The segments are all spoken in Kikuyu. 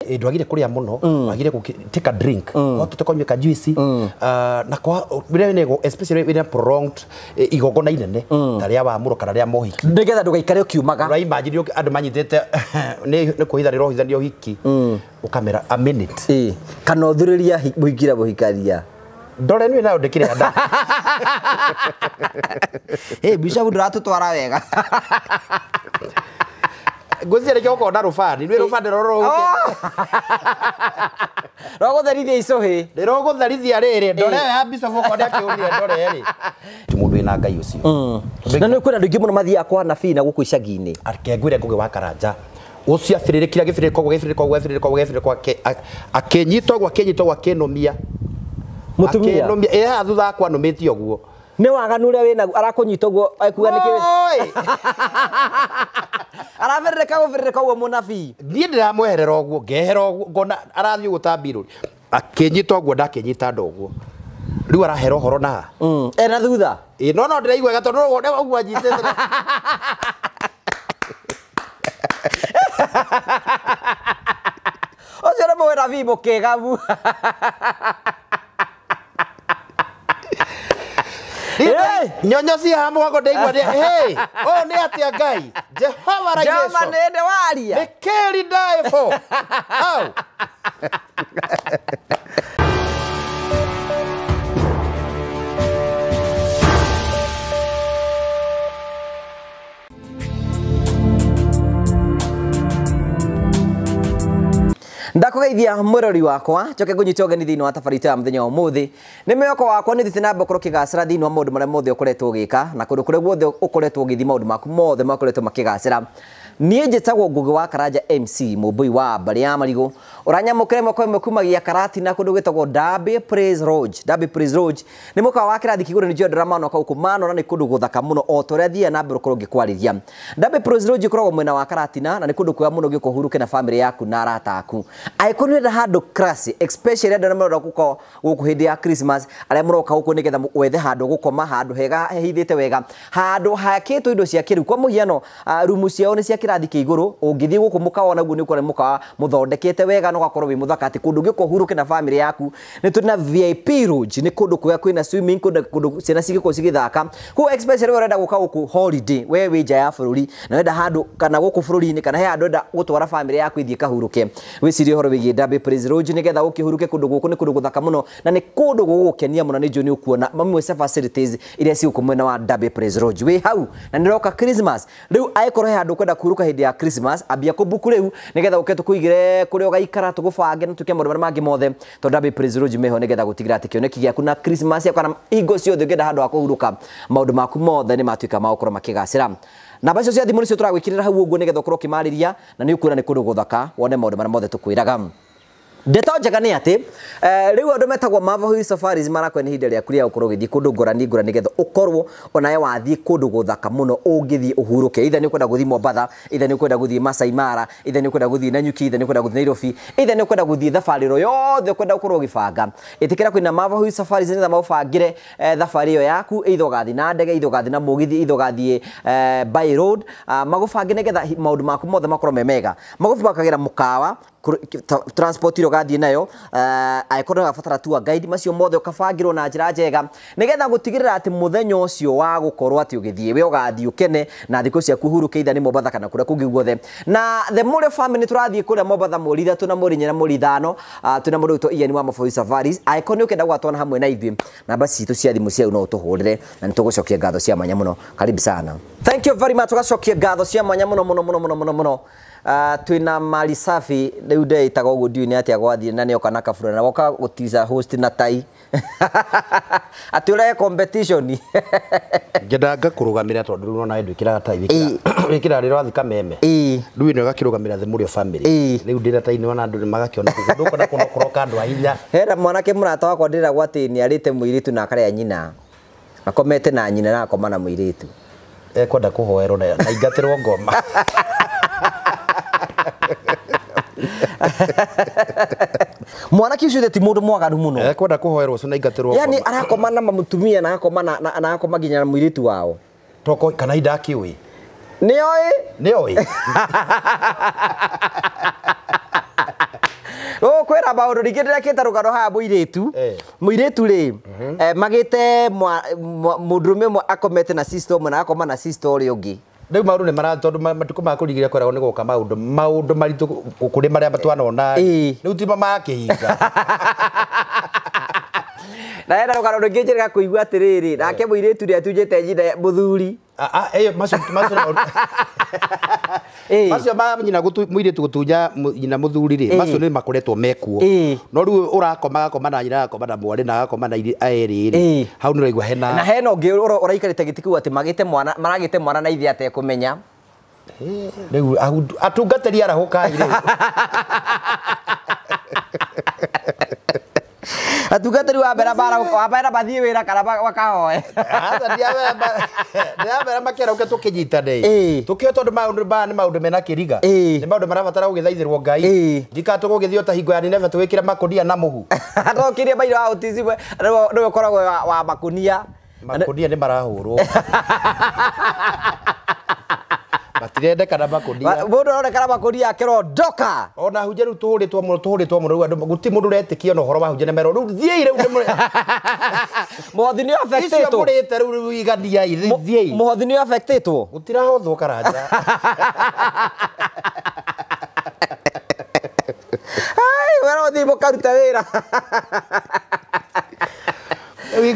Ndwagire kuria muno, wagire take a drink, hotete konyua ka juice, na kwa nego especially when prolonged igongona inene ta ria wa muro kana ria mohiki nigetha ndugaikare ukiumaga. Ura imagine andu manyitite ni kuhitha rirohithanio hiki ukamera a minute kana uthuriria muhikira muhikaria ndore ni nayo ndikire nda. Eh, bishop nduratutwara wega. Ngwĩciria nĩkĩo ũkorwo na rũbani nĩ rũbani rũrũ rũgũtherithia icũhĩ rĩrũgũtherithia rĩrĩ ndore ya bishop okorwo nĩakĩũrire ndore rĩ ti mũndũ wĩna Ngai ũcio. Na nĩ kwĩna andũ aingĩ mũno mathiaga kwa anabii na gũkũ icagi-inĩ. Reke ngwĩre Ngũgĩ wa Karanja ũcio abĩrĩrĩkire agĩbĩrĩrĩka ũguo agĩbĩrĩrĩka ũguo agĩbĩrĩrĩka ũguo agĩbĩrĩrĩka akĩnyita ũguo akĩnyita ũguo akĩnũmia mũtumia akĩnũmia ĩ haha thutha wakwa anũmĩtie ũguo nĩ waganu ũrĩa wĩnaguo arakũnyita ũguo ekuga nĩkĩ arabĩrĩrĩka gũbĩrĩrĩka ũguo mũnabii. Niĩ ndĩramweherera ũguo ngehera ũguo ngona arathiĩ ũguo ta mbirũri akĩnyita ũguo ndakĩnyita nda ũguo rĩu arahera ũhoro na ena thutha ĩ no no ndĩraigua tondũ ũguo anyitĩte. Ũcio nĩ mũnabii mũkĩgamu. Nyonyo ci haha mũgongo ndaigua nĩ hey ũũ nĩ atĩa Ngai Jehova Jehova nĩ ndĩ waria nĩ kĩri ndaĩbũ hau. Ndakugeithia mwirori wakwa njoke ngunyite ũgeni thĩinĩ wa tabarĩra ya mũthenya wa ũmũthĩ. Nĩ mwĩhoko wakwa nĩ thiĩte na mbere gũkorwo ũkĩgacĩra thĩinĩ wa maũndũ marĩa mothe ũkoretwo ũgĩka na kũndũ kũrĩa guothe ũkoretwo ũgĩthiĩ maũndũ maku mothe makoretwo makĩgacĩra. Niĩ njĩtagwo Ngũgĩ wa Karanja MC mũmbũi wa mbarĩ ya marigũ ũranyamũkĩra ĩmwe kwa ĩmwe kumagia Karatina kũndũ gwĩtagwo Derby Praise Lodge. Derby Praise Lodge nĩ mũkawa wa kĩrathi kĩa igũrũ nĩ njũĩ andũ arĩa manoka gũkũ manona nĩ kũndũ gũthaka mũno o ta ũrĩa thiaga na mbere gũkorwo ngĩkwarĩria. Derby Praise Lodge ĩkoragwo mwena wa Karatina na nĩ kũndũ kwega mũno ũngĩũka ũhurũke na bamĩrĩ yaku na arata aku. Angĩkorwo nĩ ũrenda handũ classy especially andũ arĩa marenda gũka gũkũ hĩndĩ ya Christmas arĩa maroka gũkũ nĩgetha wethe handũ gũkoma handũ hega hehithĩte wega handũ hakĩtwo indo cia kĩrĩu kwa mũhiano rumu ciao nĩ cia kĩrathi kĩa igũrũ ũngĩthiĩ gũkũ mũkawa naguo nĩ ũkora mũkawa mũthondekete wega na ũgakorwo wĩ mũthaka atĩ kũndũ ũngĩũka ũhurũke na bamĩrĩ yaku. Nĩ tũrĩ na VIP lounge nĩ kũndũ kwega kwĩna swimming kũndũ ciana cigĩkorwo cigĩthaka koguo especially we ũrenda gũka gũkũ holiday we wĩ nja ya bũrũri na wenda handũ kana gũkũ bũrũri-inĩ kana he handũ ũrenda gũtwara bamĩrĩ yaku ĩthiĩ ĩkahurũke wĩcirie ũhoro wĩgiĩ Derby Praise Lodge nĩgetha ũkĩhurũke kũndũ gũkũ nĩ kũndũ gũthaka mũno na nĩ kũndũ gũgũkenia mũno nĩ njũĩ nĩ ũkuona mamwe cia facilities iria ci gũkũ mwena wa Derby Praise Lodge wĩ hau na nĩ roka Christmas rĩu angĩkorwo he handũ ũkwenda kũhurũka hĩndĩ ya Christmas ambia kũbuku rĩu nĩgetha ũke tũkũigĩre kũrĩa ũgaikara tũgũbange na tũke maũndũ marĩa mangĩ mothe tondũ Derby Praise Lodge meho nĩgetha gũtigĩrĩra atĩ kĩoneki gĩaku na Christmas yaku kana hingo ciothe ũngĩenda handũ ha kũhurũka maũndũ maku mothe nĩ matuĩka ma gũkorwo makĩgacĩra. Namba icio cia thimũ nĩcio tũragwĩkĩrĩra hau ũguo nĩgetha ũkorwo ũkĩmarĩria na nĩ ũkuona nĩ kũndũ gũthaka wone maũndũ marĩa mothe tũkwĩraga. Ndeto njega nĩ atĩ rĩu andũ metagwo Marvel Hill Safaris marakwenda ihinda rĩaku rĩa gũkorwo ũgĩthiĩ kũndũ ngũrani ngũrani nĩgetha ũkorwo onawe wathiĩ kũndũ gũthaka mũno ũngĩthiĩ ũhurũke. Either nĩ ũkwenda gũthiĩ Mombatha, either nĩ ũkwenda gũthiĩ Masai Mara, either nĩ ũkwenda gũthiĩ Nanyuki, either nĩ ũkwenda gũthiĩ Nairobi, either nĩ ũkwenda gũthiĩ thabarĩ ĩro yothe ũkwenda gũkorwo ũgĩbanga. Ĩtĩkĩra kwĩna Marvel Hill Safaris nĩgetha magũbangĩre thabarĩ ĩyo yaku, either ũgathiĩ na ndege, either ũgathiĩ na mũgithi, either ũgathiĩ by road, magũbange nĩgetha maũndũ maku mothe makorwo me mega. Magũbangagĩra mũkawa transport ĩrĩa ũgathiĩ nayo angĩkorwo nĩ ũrabatara tour guide macio mothe ũkabangĩrwo na njĩra njega nĩgetha gũtigĩrĩra atĩ mũthenya ũcio wa gũkorwo atĩ ũgĩthiĩ we ũgathiĩ ũkene na thikũ ciaku ũhurũke either nĩ Mombatha kana kũrĩa kũngĩ guothe. Na the Mũrĩo family tũrathiĩ kũrĩa Mombatha mweri 3 na mweri 4 na mweri 5 twĩna mũndũ wĩtwo Ian wa Mabũrũri Safaris. Angĩkorwo nĩ ũkenda gũgatwana hamwe na ithuĩ namba citũ cia thimũ ciau no ũtũhũrĩre na nĩ tũgũcokia ngatho cia mwanya mũno. Karibu sana. Thank you very much. Tũgacokia ngatho cia mwanya mũno mũno mũno mũno mũno mũno. Twina mali safi rĩu ndeĩtaga ũguo ndiũĩ nĩ atĩa gwathiĩ na nĩoka na kabura na goka gũtiza host na tai atĩ ũrehe competition ngenda ngakũrũgamĩra tondũ rĩu ona ndwĩkĩraga tai wĩkĩraga rĩrĩa wathiĩ kameme rĩu ĩno ĩgakĩrũgamĩra the Mũrĩo family rĩu ndĩna tai nĩ ona andũ nĩ magakĩona ndũkona kũno kũroka andũ a hinya. Hena mwanake mũrata wakwa ndĩragwo atĩ nĩ arĩte mũirĩtu na akarĩa nyina akomete na nyina na akoma na mũirĩtu ekwenda kũhoerwo na aingatĩrwo ngoma. Mwanake ũcio ti mũndũ mwaganu mũno ekwenda kũhoerwo ũcio na aingatĩrwo. Yani arakoma na mũtumia na akoma na akoma nginya na mũirĩtu wao toko kana indakĩũĩ nĩoĩ nĩoĩ. Kwĩra maũndũ ningĩ ndĩrekĩte rũgano haha mũirĩtu. Mũirĩtu rĩ, magĩte mũndũrũme ũmwe akomete na sister ũmwe na akoma na sister ũrĩa ũngĩ. Rĩu maũndũ nĩ mara tondũ matukũ ma kũrigĩrĩria kweragwo nĩ gũka maũndũ maũndũ maritũ kũrĩ marĩa twanona. Rĩu ti ma kĩhinga. Na hena rũgano rũngĩ njĩrĩga kũigua atĩrĩrĩ, nake mũirĩtu nĩ atunjĩte nyina mũthuri. Macio ma nyina mũirĩtu gũtunya nyina mũthuri rĩ, macio nĩ makoretwo mekuo. No rĩu ũrakoma agakoma na nyina agakoma na mwarĩ na agakoma na erĩ rĩ, hau nĩ ũraigua hena. Na hena ũngĩ ũraikarĩte gĩtĩ kĩu atĩ magĩte mwana, maragĩte mwana na ithe atekũmenya. Rĩu atungatĩri arahũkai rĩu. Atungatĩri wa mbere wa mbere mathiĩ wĩra kana makahoe. Aca ndiambera makĩarauke tũkĩnyitane. Tũkĩoe tondũ maũndũ maya nĩ maũndũ mena kĩriga. Nĩ maũndũ marabatara gũgĩthaithĩrwo Ngai. Ndika tũgũgĩthiĩ o ta hingo ya Nineve tũgĩkĩre makũnia na mũhu. No kĩrĩa mairũ wa autism nĩwe ũkoragwo wa makũnia. Makũnia nĩ marahũrwo. Matirendekana makũnia. Mũndũ aronekana makũnia akĩrondoka. Ona hunja rĩu tũhũrĩtwo mũno tũhũrĩtwo mũno rĩu andũ gũtirĩ mũndũ ũretĩkia na ũhoro wa hunja nĩ merwo rĩu thiĩi rĩu nĩ Mũhothi nĩ affectĩtwo. Icio mũrĩte rĩu rĩu iganiai thiĩi. Mũhothi nĩ affectĩtwo. Gũtirahothwo Karanja. Ai, we no thiĩ mũkaruta wĩra. Rĩu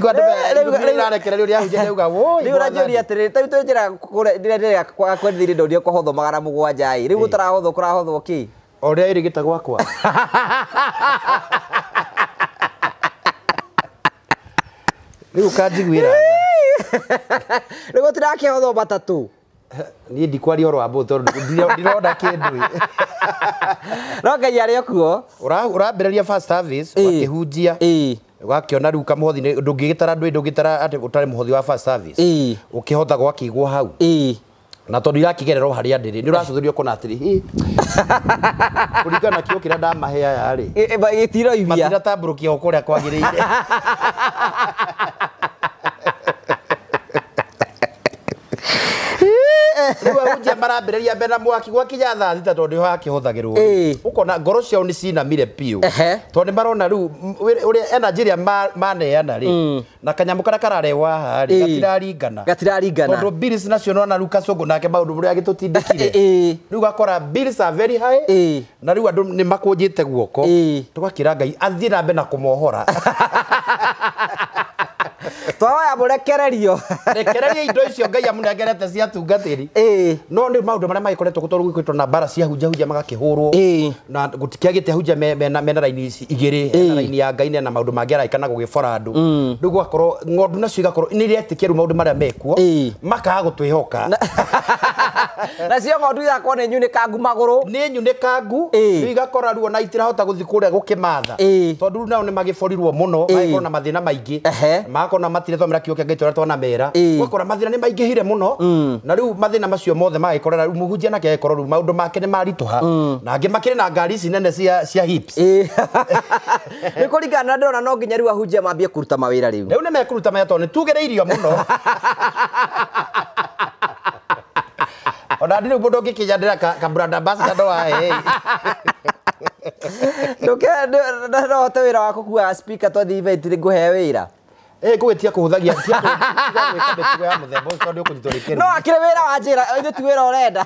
ũranjũria atĩrĩrĩ, ta rĩu tũnjĩraga ndĩrenda kwendithĩria ndonire kũhothwo 700 ĩ. Rĩu gũtarahothwo kũrahothwo kĩ? O ũrĩa ĩrĩgĩta gwakwa. Rĩu kanjiguĩra tha. Rĩu gũtirakĩhothwo matatũ. Niĩ ndikwaria ũhoro wa mbũtũ tondũ ndirona kĩndũ. No Ngai arĩ o kuo. Ũrambĩrĩria first service ũgakĩhunjia. Ũgakĩona rĩu kamũhothi ndũngĩgĩtara ndũngĩtara atĩ ũtarĩ mũhothi wa first service. Ũkĩhota gwakĩigwo hau. Na tondũ irakĩgerera o harĩa ndĩrĩ nĩ ũracũthĩrio kũna atĩrĩ kũringana na kĩo kĩrĩa ndamahe aya rĩ gĩtiroimia matiratambũrũkia o kũrĩa kwagĩrĩire. Rĩu ahunjia marambĩrĩria mbere na mwaki gwakinya thaa 6 tondũ nĩho hakĩhũthagĩrwo. Ũkona ngoro ciao nĩ cinamire biũ. Tondũ nĩ marona rĩu ũrĩa energy ĩrĩa maneana rĩ na kanyamũ karĩa kararehwo haha rĩ gatiraringana. Gatiraringana. Tondũ bills nacio nĩwona rĩu Kasongo nake maũndũ ũrĩa agĩtũtindĩkire. Rĩu ũgakora bills are very high na rĩu andũ nĩ makũnjĩte guoko. Tũgakĩra Ngai athiĩ na mbere na kũmohora. Twahoya mũrekererio. Rekereria indo icio Ngai amũnengerete cia tungatĩri. No nĩ maũndũ marĩa magĩkoretwo tondũ gwĩkĩtwo na mbara cia hunja hunja magakĩhũrwo. Na gũtikĩagĩte hunja mena raini ici igĩrĩ, hena raini ya Ngai na maũndũ mangĩ araika na gũgĩbora andũ. Rĩu gũgakorwo ng'ondu nacio igakorwo nĩ iretĩkia rĩu maũndũ marĩa mekuo makaga gũtwĩhoka. Nacio ng'ondu igakorwo nĩ nyunĩkangu magũrũ. Nĩ nyunĩkangu, rĩu igakora rĩu ona itirahota gũthiĩ kũrĩa gũkĩmatha. Tondũ rĩu nao nĩ magĩborirwo mũno, magakorwo na mathĩna maingĩ. Magakorwo na matirethomera kiugo kĩa Ngai tũrĩa twanamera. Ũgakora mathĩna nĩ maingĩhire mũno. Na rĩu mathĩna macio mothe magĩkorera rĩu mũhunjia nake agĩkorwo rĩu maũndũ make nĩ maritũha. Na angĩ makĩrĩ na ngari ici nene cia hips. Nĩ kũringana na ndĩrona no nginya rĩu ahunjia mambie kũruta mawĩra rĩu. Rĩu nĩ mekũruta mawĩra tondũ nĩ tugĩrĩirio mũno. Ona ndirĩ mũndũ ũngĩkĩnjandĩra ka brand ambassador no ae. Ndũke no hote wĩra wa gũkuaga speaker twathiĩ event nĩ ngũhe wĩra. Ngũgĩtia kũhũthagia tia gwĩka mĩtugo ya mũthemba ũcio tondũ ũkũnyitwo nĩ kĩrumi. No akĩrĩ wĩra wa njĩra, ithuĩ ti wĩra ũrenda.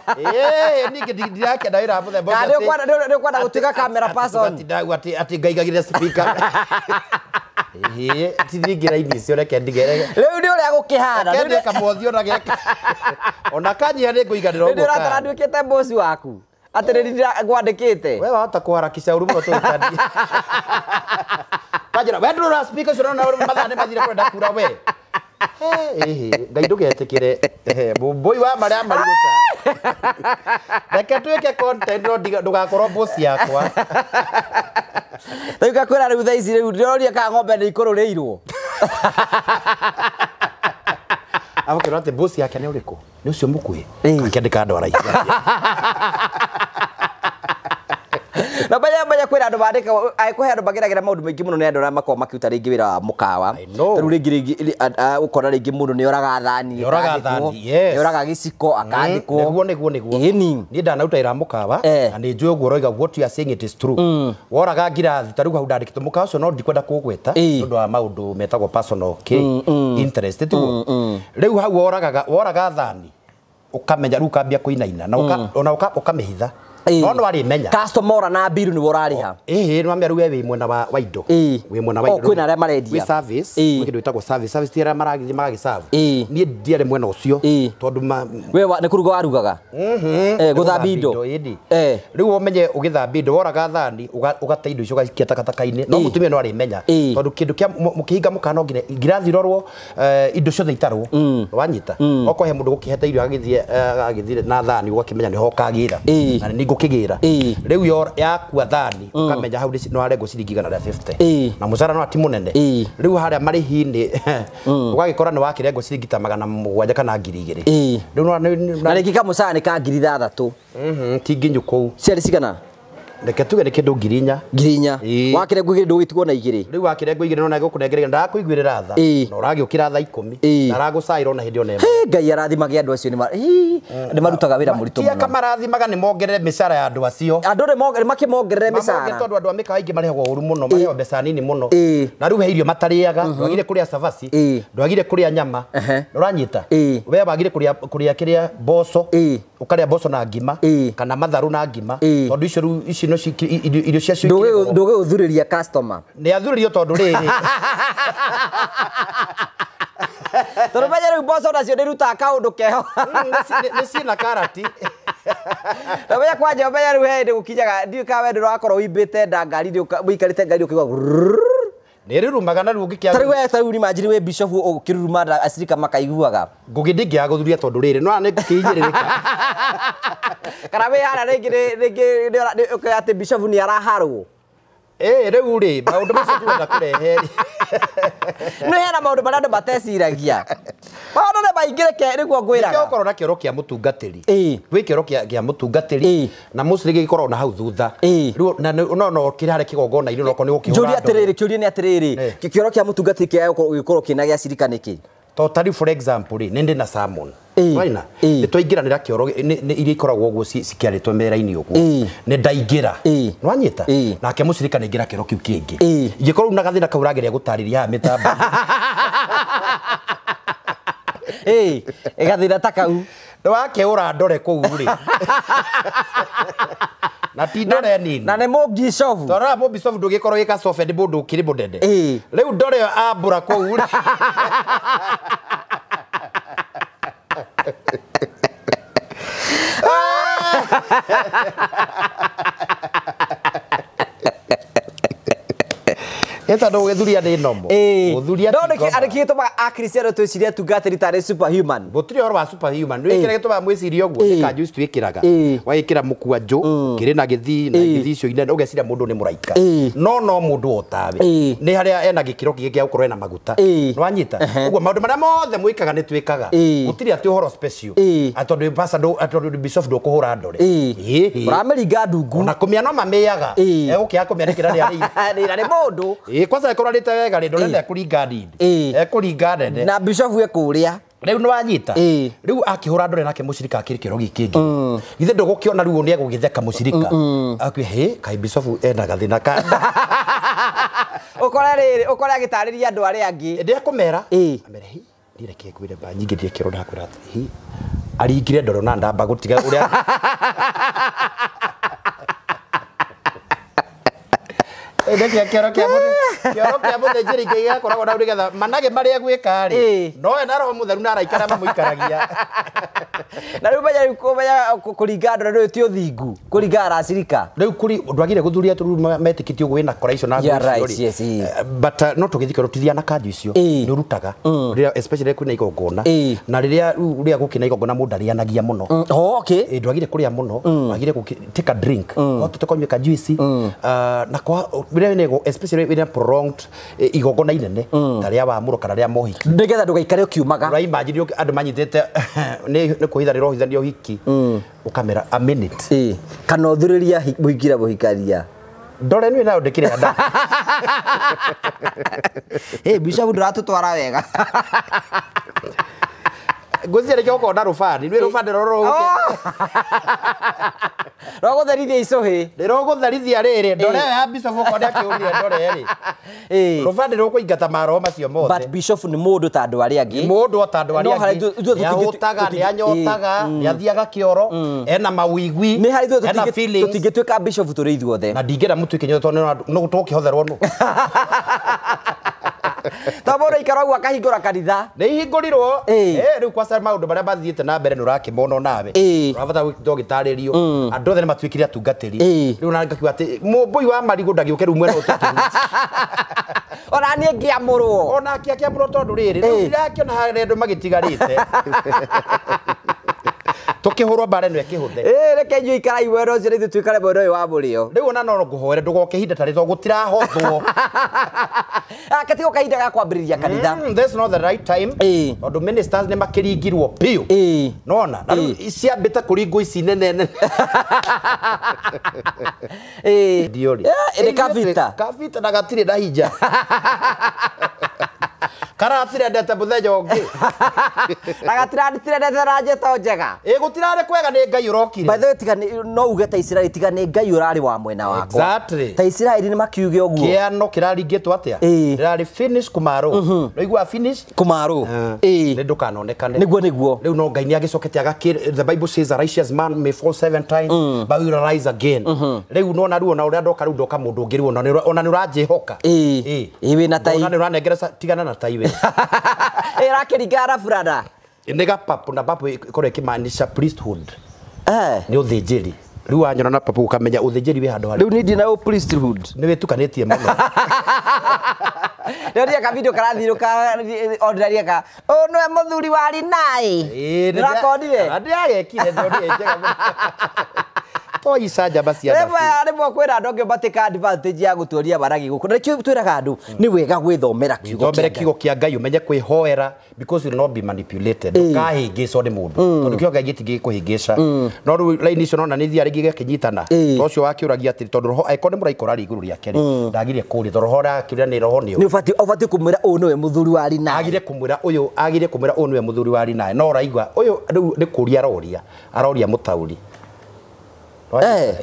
Niĩ ndirakĩenda wĩra wa mũthemba ũcio. Kana nĩ ũkwenda gũtuĩka camera person. Atĩ ngaigagĩrĩra speaker. Ti ningĩ raini icio reke ndigere. Rĩu nĩ ũrĩa gũkĩhana. Reke ndĩe kamũhothi ona geka. Ona kanyiha nĩ ngũiganĩra ũguo. Rĩu nĩ ũratara nduĩkĩte boss waku. Atĩ nĩ ngwandĩkĩte. We wahota kũharakisha ũru mũno tũgĩtanie. Kanjĩra, we ndũrora speaker ũcio ũrona mathaa nĩ mathire kũrenda kura we. Ngai ndũgetĩkĩre. Mũmbũi wa marĩa marigũ ta. Reke twĩke content no ndũgakorwo boss yakwa. Rĩu ngakwĩra rĩu thaa ici rĩu ndĩroria kana ng'ombe nĩ ikũrũrĩirwo. Agũkĩrwo atĩ boss yake nĩ ũrĩkũ? Nĩ ũcio mũkuhĩ. Akĩandĩka andũ araihu. Na banya kwĩra andũ bandĩka angĩkorwo he andũ mageragĩra maũndũ maingĩ mũno nĩ andũ arĩa makoragwo makĩruta rĩngĩ wĩra wa mũkawa. Know. Ta rĩu rĩngĩ ũkona rĩngĩ mũndũ nĩ oraga thani, Nĩ oraga thani, yes. nĩ oraga gĩciko akandĩkwo. Nĩguo. Ĩni. Niĩ ndanaruta wĩra mũkawa na nĩ njũĩ ũguo ũroiga, what you are saying it is true. Woraga ngirathi ta rĩu hau ndandĩkĩtwo mũkawa ũcio no ndikwenda kũũgweta nĩ ũndũ wa maũndũ metagwo personal interest tiguo. Rĩu hau woraga thani ũkamenya rĩu ũkambia kũinaina na ona ũkamĩhitha. No no arĩmenya. Customer ora na biru nĩwe ũrarĩha. Ĩhĩ nĩ wamenya rĩu we wĩ mwena wa indo. Wĩ mwena wa indo. Kwĩna arĩa marendia. Wĩ service, gwĩ kĩndũ gĩtagwo service. Service ti arĩa maragĩthiĩ magagĩserve. Niĩ ndiarĩ mwena ũcio tondũ we nĩ kũruga warugaga. Gũthambia indo. Rĩu ũmenye ũgĩthambia indo woraga thani ũgate indo icio ũgaikia takataka-inĩ. No mũtumia no arĩmenya tondũ kĩndũ kĩa mũkĩhinga mũkawa no nginya ngirathi irorwo, indo ciothe itarwo. Wanyita. Okorwo he mũndũ gũkĩhete irio agagĩthiĩ na thani ũgakĩmenya nĩho ũkagĩra. Na nĩ ngũkĩgĩra. Rĩu yakua thani ũkamenya hau no arengwo ciringi 150. Na mũcara no ati mũnene. Rĩu harĩa marĩhi-inĩ ũgagĩkora nĩ wakĩrengwo ciringi ta 700 kana 2000. Rĩu na rĩngĩ kamũcara nĩ ka 6000. Ti nginyu kũu. Ciarĩ cigana? Reke tuge nĩ kĩndũ 4000. 4000. Wakĩrengwo igĩrĩ ndũgĩtigwo na igĩrĩ. Rĩu wakĩrengwo igĩrĩ no nagũkũnengeria ndakũiguĩrĩra tha. Na ũragĩũkĩra thaa 10. Na aragũcaĩra ona hĩndĩ ona ĩmwe. Ngai arathimage andũ acio nĩ marutaga wĩra mũritũ mũno. Ti akamathimaga nĩ mongerere mĩcara ya andũ acio. Andũ nĩ makĩmongerere mĩcara. Tondũ andũ a mĩkawa aingĩ marĩhagwo ũru mũno, marĩhagwo mbeca nini mũno. Na rĩu he irio matarĩaga, ndwagire kũrĩa cabaci, ndwagire kũrĩa nyama, ũranyita. We wagire kũrĩa kĩrĩa mboco, ũkarĩa mboco na ngima kana matharũ na ngima, tondũ icio rĩu ici no irio ciacio ndũgĩũthurĩria customer. Nĩ athurĩrio tondũ rĩrĩ. Tondũ menya rĩu mboco nacio nĩrutaga kaũndũ keho. Nĩ ciĩna karati. Na menya kwanja menya rĩu he hĩndĩ gũkinyaga ndiũĩ kana we ndũrakorwo ũimbĩte nda ngari ũikarĩte ngari ũkaigua nĩ rĩrumaga na rĩu ũngĩkĩaga. Ta rĩu we ta rĩu imagine wĩ bishop ũkĩruruma nda acirika makaiguaga. Ngũgĩ ndingĩaga gũthuria tondũ rĩrĩ no nĩ ngũkĩhinyĩrĩrĩka. Kana wĩ harĩa rĩngĩ rĩngĩ atĩ bishop nĩ araharwo. Rĩu rĩ maũndũ macio tũrenda kũrehe rĩ. Nĩ hena maũndũ marĩa andũ mateciragia. Maũndũ nĩ maingĩ reke nĩguo ngwĩraga. Nĩkĩo ũkorwo na kĩoro kĩa mũtungatĩri. Gwĩ kĩoro kĩa mũtungatĩri na mostly gĩkoragwo na hau thutha. Rĩu na no no kĩrĩ harĩa kĩgongona-inĩ no korwo nĩ gũkĩhũra. Njũria atĩrĩrĩ, kĩũria nĩ atĩrĩrĩ, kĩoro kĩa mũtungatĩri kĩaga gũkorwo kĩna gĩa cirika nĩkĩ? To ta rĩu for example rĩ, nĩ ndĩ na sermon. Waina nĩ twaingĩranĩra kĩoro iria ikoragwo ũguo cikĩarĩtwo mera-inĩ ũguo. Nĩ ndaingĩra. Nĩwanyita? Nake mũcirika nĩ aingĩra kĩoro kĩu kĩngĩ. Ingĩkorwo rĩu na gathĩna kau ũrageria gũtarĩria haha mĩtambo. Gathĩna ta kau. Nĩ wakĩũra ndore kũu rĩ. Na ti ndore nini. Na nĩ mũmbicobu. Tondũ mũmbicobu ndũgĩkorwo wĩ kacobe nĩ mũndũ ũkĩrĩ mũnene. Rĩu ndore ĩyo ambũra kũu rĩ. Eta ndo gũgĩthuria nĩ nomo. Gũthuria ti ngoma. No nĩkĩ gĩtũmaga akristiano twĩcirie atungatĩri tarĩ superhuman? Gũtirĩ ũhoro wa superhuman. Nĩ kĩrĩa gĩtũmaga mwĩcirie ũguo nĩ kanjũ ici twĩkĩraga. Wagĩkĩra mũkwanjũ kĩrĩ na gĩthii na gĩthii icio inene ũgeciria mũndũ nĩ mũraika. No no mũndũ o tawe. Nĩ harĩa ena gĩkĩro kĩngĩ gĩa gũkorwo ena maguta. Nĩwanyita? Ũguo maũndũ marĩa mothe mwĩkaga nĩ twĩkaga. Gũtirĩ atĩ ũhoro special. Atĩ pastor tondũ bishop ndũkũhũra ndore. Ũramĩringa ndungu. Ona kũmĩa no mamĩaga. Egũkĩaga kũmĩanĩkĩra nĩ arĩ mũndũ. Kwanza ĩkorwo arĩte wega rĩ ndore ndekũringa nini. Ekũringa nene. Na bishop ekũrĩa. Rĩu nĩwanyita? Rĩu akĩhũra ndore nake mũcirika akĩrĩ kĩoro gĩkĩ kĩngĩ. Githĩ ndũgũkĩona rĩu nĩ egũgĩtheka mũcirika. Akue hĩ kaĩ bishop ena gathĩna ka. Ũkore rĩrĩ ũkore agĩtarĩria andũ arĩa angĩ. Ndekũmera. Amere hi niĩ reke ngwĩre mba nyingĩ ndie kĩoro ndakwĩra atĩ hi aringire ndoro na ndamba gũtiga ũrĩa. Ndeke kĩoro kĩa kĩoro kĩa mũthĩnjĩri Ngai gĩgakoragwo na nĩgetha manage marĩa gwĩka rĩ no we na roho mũtheru na araika arĩa mamũikaragia. Na rĩu menya rĩu kũmenya kũringa ndore rĩu ti ũthingu kũringa aracirika. Rĩu kũri ndwagire gũthuria tũrũ metĩkĩtie ũguo wĩna kora icio na nguo icio rĩ. But no tũgĩthiĩ kĩoro tithia na kanjũ icio nĩ ũrutaga rĩrĩa especially kwĩna igongona na rĩrĩa rĩrĩa gũkĩna igongona mũndũ arĩanagia mũno. Ndwagire kũrĩa mũno, wagire take a drink, hotete kũnyua ka juice na kwa rĩrĩa especially rĩrĩa prolonged igongona inene ta rĩa wamũro kana rĩa mohiki nĩgetha ndũgaikare ũkiumaga. Ũra imagine andũ manyitĩte nĩ kũhitha rĩrohithanio hiki ũkamera a minute kana ũthurĩria mũhiki na mũhikania. Ndore nĩ nayo ndĩkĩrĩ nda. Hey, bishop ndũratũtwara wega. Ngwĩciria nĩkĩo ũkorwo na rũbani. Nĩ rũbani rũrũ. Rũgũtherithia icũhĩ. Rũgũtherithia rĩrĩ. Ndore ya bishop ũkorwo nĩakĩũrire ndore rĩ. Rũbani rũkũingata maroho macio mothe. But bishop nĩ mũndũ ta andũ arĩa angĩ. Mũndũ o ta andũ arĩa angĩ. Nĩahũtaga, nĩanyotaga, nĩathiaga kĩoro, ena mawĩigwi, Nĩ harĩ ithuĩ tũtingĩtuĩka bishop tũrĩ ithuothe. Na ndingĩenda mũtuĩke inyuothe tondũ no tũkĩhotherwo nũ. To mũndũ aikara ũguo akahingũra kanitha. Nĩ ihingũrirwo. Rĩu kwaca maũndũ marĩa mathiĩte na mbere nĩ ũrakĩmona nawe. Ũrabatara gũkorwo ũgĩtarĩrio. Andũ othe nĩ matuĩkire atungatĩri. Rĩu na ngakiuga atĩ mũmbũi wa marigũ ndagĩũke rĩu mwena ũyũ. Ona niĩ ngĩamũrwo. Ona ake akĩamũrwo tondũ rĩrĩ rĩu ndirakĩona harĩa andũ magĩtigarĩte. Tũkĩhũrwo mbara ĩno ĩkĩhũthe. Reke inyuĩ ikarai mwena ũcio na ithuĩ tũikare mwena ũyũ wa mũrĩo. Rĩu ona no ngũhoere ndũgoke ihinda ta rĩrĩ tondũ gũtirahothwo. Gatigo kahinda ga kwambĩrĩria kanitha. That's not the right time. Tondũ ministers nĩ makĩringirwo biũ. Nona na rĩu ciambĩte kũringwo ici nene nene. Ndiũrĩ. Nĩ kabita. Kabita na gatirĩ na hinja. Karatirendete mũthenya ũngĩ. Na gatirandirendete na njeto njega. Gũtirarĩ kwega nĩ Ngai ũrokire. By the way, tiga no uge ta Isiraeli tiga nĩ Ngai ũrarĩ wa mwena wakwa. Exactly. Ta Isiraeli nĩ makiuge ũguo. Kĩano kĩraringĩtwo atĩa? Ndĩrarĩ finish kũmarũ. Ũraigua finish? Kũmarũ. Nĩ ndũkanonekane. Nĩguo nĩguo. Rĩu no Ngai nĩ agĩcokete agakĩ the Bible says a righteous man may fall 7 times but will rise again. Rĩu nona rĩu ona ũrĩa ndoka rĩu ndoka mũndũ ũngĩ rĩu ona nĩ ũranjĩhoka. Wĩna tai. Ona nĩ ũranengera tigana na tai we. Ĩrakĩringa na burana. Nĩ gapapu na papu ĩkorwo ĩkĩmaanisha priesthood. Nĩ ũthĩnjĩri. Rĩu wanyona na papu ũkamenya ũthĩnjĩri wĩ handũ harĩa. Rĩu niĩ ndina priesthood. Nĩ wĩtukanĩtie mũno. Ndĩroria ka video karathirũka ordinary ka. Ũyũ nĩwe mũthuri wa Rinai. Ndĩrakonire. Ndĩragekire ndĩronire njega mũno. Toica njamba cia Rĩmwe rĩmwe kwĩna andũ angĩ matĩka advantage ya gũtuoria waragi gũkũ. Na nĩkĩo twĩraga andũ nĩ wega gwĩthomera kiugo kĩa Ngai. Kiugo kĩa Ngai ũmenye kwĩhoera because you will not be manipulated. Ndũkahĩngĩcwo nĩ mũndũ. Tondũ kiugo kĩa Ngai gĩtingĩkũhĩngĩca. No rĩu line icio nona nĩ ithiaga rĩngĩ gĩakĩnyitana. To ũcio wakĩũragia atĩrĩ tondũ roho angĩkorwo nĩ mũraikora rĩ igũrũ rĩake rĩ ndagire kũũria tondũ roho ũrakĩũria nĩ roho nĩ ũũ. Nĩ ũbatiĩ kũmwĩra ũyũ nĩwe mũthuri wa Rinai. Agire kũmwĩra ũyũ agire kũmwĩra ũyũ nĩwe mũthuri wa Rinai. No ũraigua ũyũ rĩu nĩ kũũria aroria. Aroria mũtaũri.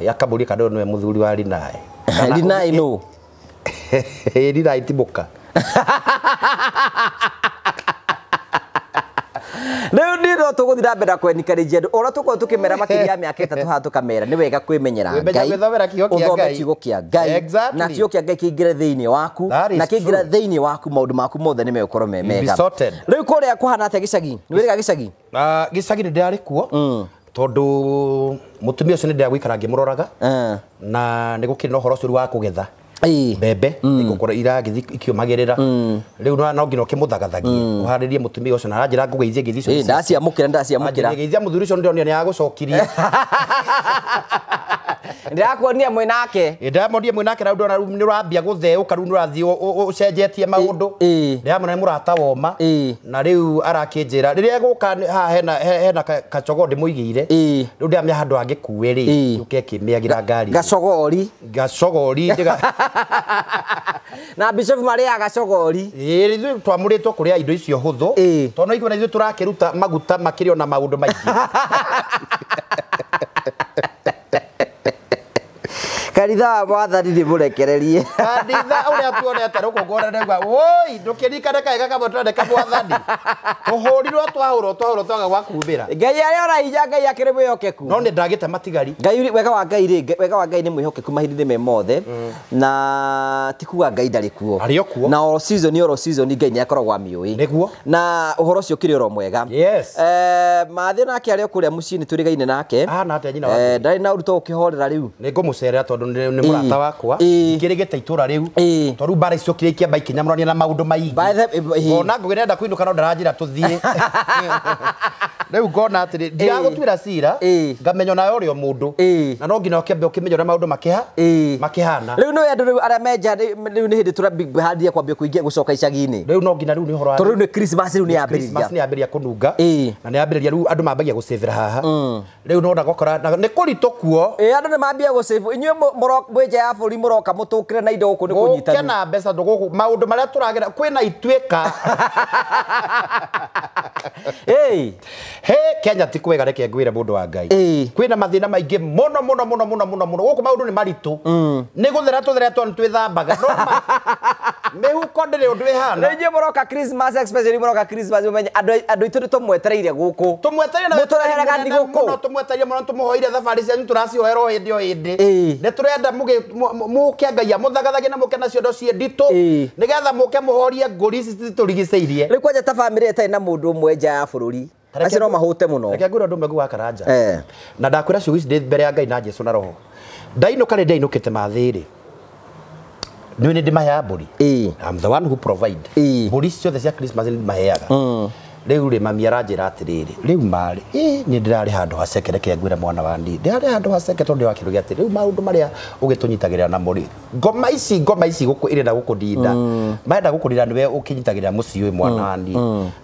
Yakamũria kana ũyũ nĩwe mũthuri wa Rinai. Rinai nũ? Rinai ti mũka. Rĩu niĩ no tũgũthiĩ na mbere na kwenikaria andũ ũrĩa tũkorwo tũkĩmera makĩria ya mĩaka 3 haha tũkamera nĩ wega kwĩmenyera Ngai. Ũthome kiugo kĩa Ngai. Na kiugo kĩa Ngai kĩingĩre thĩinĩ waku. Na kĩingĩra thĩinĩ waku maũndũ maku mothe nĩ megũkorwo me mega. Rĩu kũrĩa kũhana atĩa gĩcagi? Nĩ wĩrĩga gĩcagi? Gĩcagi nĩ ndĩrarĩ kuo. Tondũ mũtumia ũcio nĩ ndĩragũikara ngĩmũroraga na nĩ gũkĩrĩ na ũhoro ũcio wa kũgetha mbembe igũkorwo iragĩthiĩ ikĩũmagĩrĩra rĩu no nginya ũkĩmũthagathagie ũharĩrie mũtumia ũcio na aranjĩra ngũgeithie ngeithi icio ndaciamũkĩra ndaciamũkĩra ngeithia mũthuri ũcio nĩndĩronire nĩ agũcokirie. Ndĩrakuonia mwĩnake. Ndĩramuonia mwĩnake na ndona rĩu nĩ ũrambia gũtheũka rĩu nĩ ũrathiĩ ũcenjetie maũndũ. Ndĩramwona nĩ mũrata woma na rĩu arakĩnjĩra rĩrĩa egũka haha hena kachogoo ndĩmũigĩire. Rĩu ndĩramenya handũ angĩkue rĩ yũke ĩkĩmĩagĩra ngari. Gacogori. Gacogori. Na bishop marĩaga gacogori. Ithuĩ twamũrĩtwo kũrĩa indo icio hũthũ tondũ no ikuona ithuĩ tũrakĩruta maguta makĩrĩ ona maũndũ maingĩ. Kanitha wa Mwathani nĩ mũrekererie. Kanitha ũrĩa tuonete rũkũngũ ndauga woi ndũkĩririkane kaega kamwe twendeka Mwathani. Tũhũrirwo twahũrwo twahũrwo twaga gwa kumbĩra. Ngai arĩ ona hinya Ngai akĩrĩ mwĩhokeku. No nĩ ndagĩte matigari. Ngai wega wa Ngai rĩ wega wa Ngai nĩ mwĩhokeku mahinda-inĩ me mothe na ti kuga Ngai ndarĩ kuo. Arĩ o kuo. Na oro season Ngai nĩ akoragwo amĩũĩ. Nĩguo. Na ũhoro ũcio ũkĩrĩ oro mwega. Yes. Mathĩ nake arĩ o kũrĩa mũciĩ nĩ tũrĩgaine nake. Ahana atĩa nyina wa? Ndarĩ na ũritũ ũkĩhorera rĩu. Nĩ ngũmũcerera tondũ nĩ mũrata wakwa. Ngĩrĩgĩte itũra rĩu. Tondũ mbara icio kĩrĩa ikĩamba ikĩnyamũrania na maũndũ maingĩ. Ona ngũgĩ nenda kũinũka no ndaranjĩra tũthiĩ. Rĩu ngona atĩrĩ ndiragũtuĩra cira ngamenya nawe ũrĩ o mũndũ na no nginya ũkĩambe ũkĩmenya ũrĩa maũndũ makĩhana. Rĩu nĩ andũ rĩu arĩa menja rĩu nĩ hĩndĩ tũrahandia kwambia kũingĩa gũcoka icagi-inĩ. Rĩu no nginya rĩu nĩ ũhoro wa tondũ rĩu nĩ Christmas rĩu nĩ yambĩrĩria. Christmas nĩ yambĩrĩria kũnunga na nĩ yambĩrĩria rĩu andũ mambagia gũcĩvĩra haha. Rĩu no ndagokora nĩ kũritũ kuo. Andũ nĩ mambia gũcĩvũ inyuĩ mwĩ nja ya bũrũri mũroka mũtũkĩre na indo gũkũ nĩ kũnyitana. Mũke na mbeca tondũ gũkũ maũndũ marĩa tũragera kwĩna ituĩka. He Kenya ti kwega reke ngwĩre mũndũ wa Ngai. Kwĩna mathĩna maingĩ mũno mũno mũno mũno mũno mũno gũkũ maũndũ nĩ maritũ. Nĩ gũthera tũtheretwo nĩ twĩthambaga. No mĩhuko ndĩrĩ ũndũ ĩhana. Rĩu inyuĩ mũroka Christmas especially mũroka Christmas mũmenye andũ aitũ nĩ tũmwetereire gũkũ. Tũmwetereire na mũtũrehere thigũkũ. Mũno tũmwetereire mũno tũmũhoire thabarĩ cianyu tũracihoera o hĩndĩ o hĩndĩ. Nĩ tũrenda mũke Ngai amũthagathagie na mũke na ciondo ciĩ nditũ nĩgetha mũke mũhorie ngũri ici citũrigicĩirie. Rĩu kwanja ta bamĩrĩ ĩtarĩ na mũndũ ũmwe nja ya bũrũri acio no mahũte mũno. Reke ngwĩre ũndũ ũmwe wa Karanja. Na ndakwĩra ciugo ici ndĩ mbere ya Ngai na Jesũ na Roho. Ndainũka rĩ ndainũkĩte mathĩrĩ. Nĩ nĩ ndĩmaheaga mbũri. I'm the one who provide. Mbũri ciothe cia Christmas nĩ ndĩmaheaga. Rĩu rĩ mami aranjĩra atĩrĩrĩ rĩu marĩ niĩ ndĩrarĩ handũ haceke reke ngwĩre mwana wa niĩ ndĩrarĩ handũ haceke tondũ wa kĩndũ gĩa atĩ rĩu maũndũ marĩa ũgĩtũnyitagĩrĩra namo rĩ ngoma ici gũkũ ĩrenda gũkũndinda marenda gũkũndinda nĩwe ũkĩnyitagĩrĩra mũciĩ ũyũ mwana wa niĩ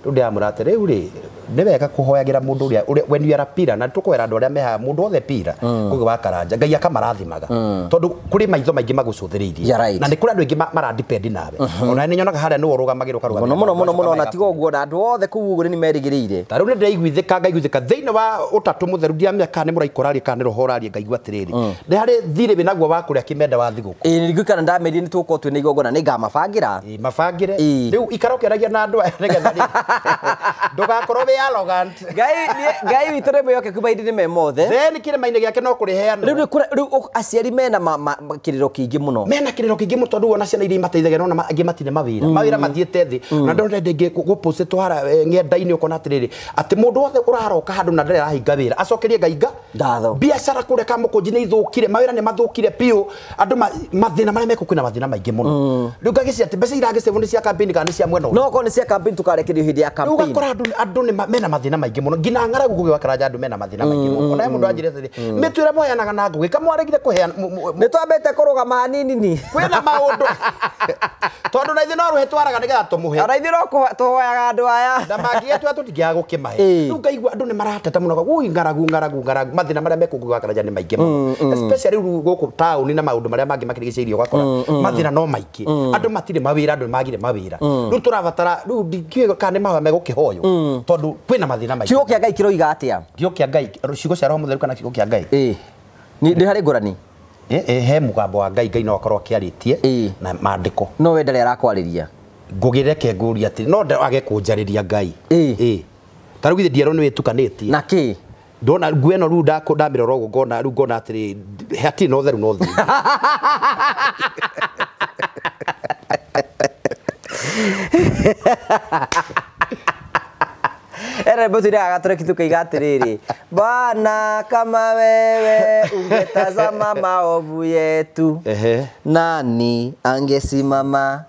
rĩu ndĩramwĩra atĩ rĩu rĩ nĩ wega kũhoyagĩra mũndũ ũrĩa when you are a pillar na tũkũhoera andũ arĩa mehaga mũndũ wothe pillar Ngũgĩ wa Karanja Ngai akamarathimaga tondũ kũrĩ maitho maingĩ magũcũthĩrĩirie na nĩ kũrĩ andũ aingĩ maradepend nawe ona nĩ nyonaga harĩa nĩwe ũrũgamagĩrĩra ũkarũgamĩrĩra mũno mũno mũno mũno na tiga ũguo na andũ othe kũu ũguo nĩ merĩgĩrĩire. Ta rĩu nĩ ndĩraiguithĩka ngaiguithĩka thĩinĩ wa ũtatũ mũtheru ndiramenya kana nĩ mũraika ũraria kana nĩ roho ũraria ngaigua atĩrĩrĩ nĩ harĩ thirĩ wĩnaguo wa kũrĩa kĩmenda wa thigũkũ. Ĩĩ nĩngũikara ndamerire nĩ tũgũkorwo twĩna igongona nĩ ngamabangĩra. Ĩĩ mabangĩre rĩu ikara ũkĩaragia na andũ aya nĩgetha ndũgakorwo wĩ arrogant. Ngai witũ nĩ mwĩhokeku mahinda-inĩ me mothe. Then kĩrĩma-inĩ gĩake no kũrĩheanwo. Rĩu aciari mena kĩrĩro kĩingĩ mũno. Mena kĩrĩro kĩingĩ mũno tondũ wona ciana iria imateithagia nona angĩ matirĩ mawĩra. Mawĩra mathiĩte thĩ. Na ndona ndĩngĩ gũpostĩtwo hara ng'enda-inĩ ũkona atĩrĩrĩ atĩ mũndũ wothe ũraroka handũ na ndarĩ arahinga wĩra acokerie Ngai ngatho. Biacara kũrĩa Kamũkũnji nĩ ithũkire mawĩra nĩ mathũkire biũ andũ mathĩna marĩa mekũ kwĩna mathĩna maingĩ mũno. Rĩu ngagĩciria atĩ mbeca iragĩcĩvwo nĩ cia campaign kana nĩ cia mwena ũrĩkũ. No okorwo nĩ cia campaign tũkarekererio hĩndĩ ya campaign. Rĩu ũgakora andũ nĩ mena mathĩna maingĩ mũno nginya ng'aragu Ngũgĩ wa Karanja andũ mena mathĩna maingĩ mũno. Ona he mũndũ anjĩrĩte atĩrĩ mĩtu ĩrĩa mũheanaga na Ngũgĩ kamwaregire kũheana. Nĩ twambĩte kũrũgama hanini ni. Kwĩna maũndũ tondũ na ithuĩ no rũhe twaraga nĩgetha tũmũhe. Ona ithuĩ no tũhoyaga andũ aya. Na mangĩgĩtua tũtingĩaga gũkĩmahe. Rĩu ngaigua andũ nĩ marateta mũno ui ng'aragu ng'aragu ng'aragu mathĩna marĩa me Ngũgĩ wa Karanja nĩ maingĩ mũno. Especially rĩu gũkũ taũni na maũndũ marĩa mangĩ makĩrigicĩirie ũgakora mathĩna no maingĩ. Andũ matirĩ mawĩra andũ nĩ magire mawĩra. Rĩu tũrabatara rĩu ndingĩũĩ kana nĩ mahoya megũkĩhoywo tondũ kwĩna mathĩna maingĩ. Kiugo kĩa Ngai kĩroiga atĩa? Kiugo kĩa Ngai ciugo cia Roho Mũtheru kana kiugo kĩa Ngai? Nĩ harĩ ngũrani. He mũgambo wa Ngai Ngai no akorwo akĩarĩtie na maandĩko. No we ndarĩ arakwarĩria. Ngũgĩ reke ngũrie atĩrĩ no age kũnjarĩria Ngai. Ta rĩu githĩ ndierwo nĩ wĩtukanĩtie. Na kĩ? Ndona nguo ĩno rĩu ndamĩrora ũguo ngona rĩu ngona atĩrĩ hatirĩ na ũtheru na ũthingu. Era mbotu ira agatore kitu kaiga atiriri Bwana kama wewe ungetazama maovu yetu nani angesimama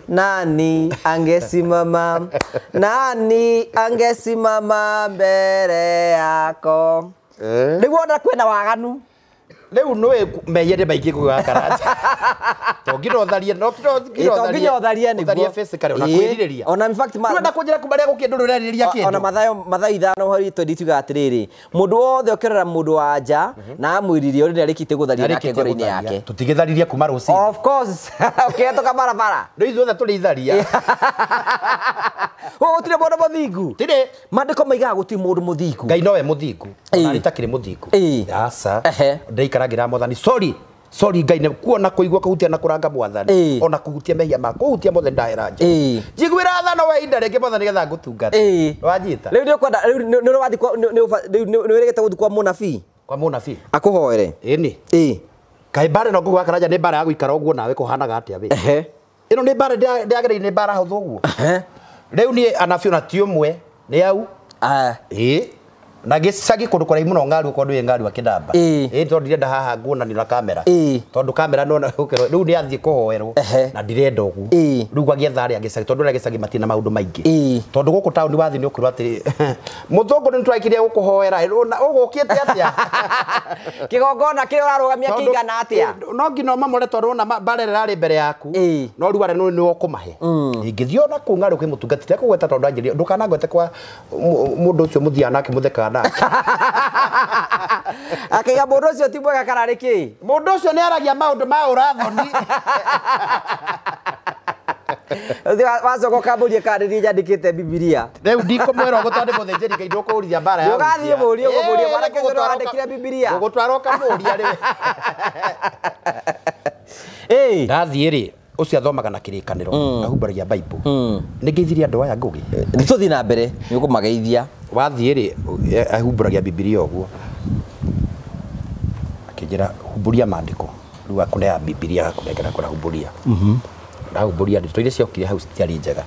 nani angesimama nani angesimama mbere yako. Rĩu ona kwĩna waganu. Rĩu nĩũĩ mehia nĩ maingĩ Ngũgĩ wa Karanja. To nginya ũtharie no to nginya ũtharie nĩguo. Ũtharie physically ona kwĩrirĩria. Ona in fact ndũrenda kũnjĩra kuma rĩa gũkĩndũ ndũrerirĩria kĩndũ. Ona Mathayo 5:20 tugaga atĩrĩrĩ mũndũ wothe ũkĩrora mũndũ wa nja na amwĩririe ũrĩa nĩarĩkĩtie gũtharia nake ngoro-inĩ yake. Tũtigĩtharirie kuma rũcinĩ. Of course. Ũkĩhetũka barabara. Rĩu ithuothe tũrĩ itharia. Gũtirĩ mũndũ mũthingu. Tirĩ. Maandĩko maigaga gũtirĩ mũndũ mũthingu. Ngai nowe mũthingu. Ona rĩtakĩrĩ mũthingu. Aca. Ndaikaragĩra Mwathani. Sorry. Sorry Ngai nĩ kuona kũigua kũhutia na kũranga Mwathani. Ona kũhutia mehia ma kũhutia mothe ndahera nja. Njiguĩra tha no we ihinda rĩngĩ Mwathani nĩgetha ngũtungate. Nĩwanjita? Rĩu nĩũkwenda rĩu nĩ ũrathiĩ kwa rĩu nĩ wĩrĩgĩte gũthiĩ kwa mũnabii? Kwa mũnabii? Akũhoere. Ĩni. Kaĩ mbara ĩno Ngũgĩ wa Karanja nĩ mbara ya gũikara ũguo nawe kũhanaga atĩa we? Ĩno nĩ mbara ndĩragereire nĩ mbara hũthũ ũguo. Rĩu niĩ anabii ona ti ũmwe nĩ au. Ĩĩ. Na gĩcagi kũndũ kũraihu mũno ng'aru okorwo ndũĩ ng'aru akĩndamba. Ĩĩ tondũ ndirenda haha nguonanio na kamera. Tondũ kamera nona rĩu nĩ athiĩ kũhoerwo na ndirenda ũguo. Rĩu gwagĩetha arĩa gĩcagi tondũ arĩa gĩcagi matirĩ na maũndũ maingĩ. Tondũ gũkũ taũni wathiĩ nĩ ũkwĩrwo atĩrĩ mũthũngũ nĩ twakirie gũkũhoera ũgũkĩte atĩa? Kĩgongona kĩrĩa ũrarũgamia kĩigana atĩa? No nginya ũmamore tondũ wona mbarere ĩrarĩ mbere yaku. No rĩu arĩa nĩwe ũkũmahe. Ingĩthiĩ ona kũu ng'aru kwĩ mũtungati ndekũgweta tondũ anjĩrire ndũkanangwete kwa mũndũ ũcio mũthiaga nake mũthekaga nake. Akaiga mũndũ ũcio ti mwega kana nĩ kĩ? Mũndũ ũcio nĩ aragia maũndũ ma ũrathoni. Wacoka ũkambũrie kana nĩ niĩ nyandĩkĩte Bibilia. Rĩu ndikũmwĩra ũguo tondũ mũthĩnjĩri Ngai ndũkũũrithia mbara ya Ũgathiĩ mũũrie ũkũmũria mwanake ũcio nĩwe wandĩkire Bibilia. Ngũgũtwara ũkamũũria rĩu. Ndathiĩ rĩ ũcio athomaga na kĩrĩkanĩro ahumbaragia Bible. Nĩ ngeithirie andũ aya Ngũgĩ. Nĩ tũthiĩ na mbere nĩ ũkũmageithia. Wathiĩ rĩ ahumbaragia Bibilia ũguo. Akĩnjĩra humbũria maandĩko. Rĩu akũnea Bibilia akũnengera kũrĩa humbũria. Ndahumburia ndeto iria ciokire hau citiarĩ njega.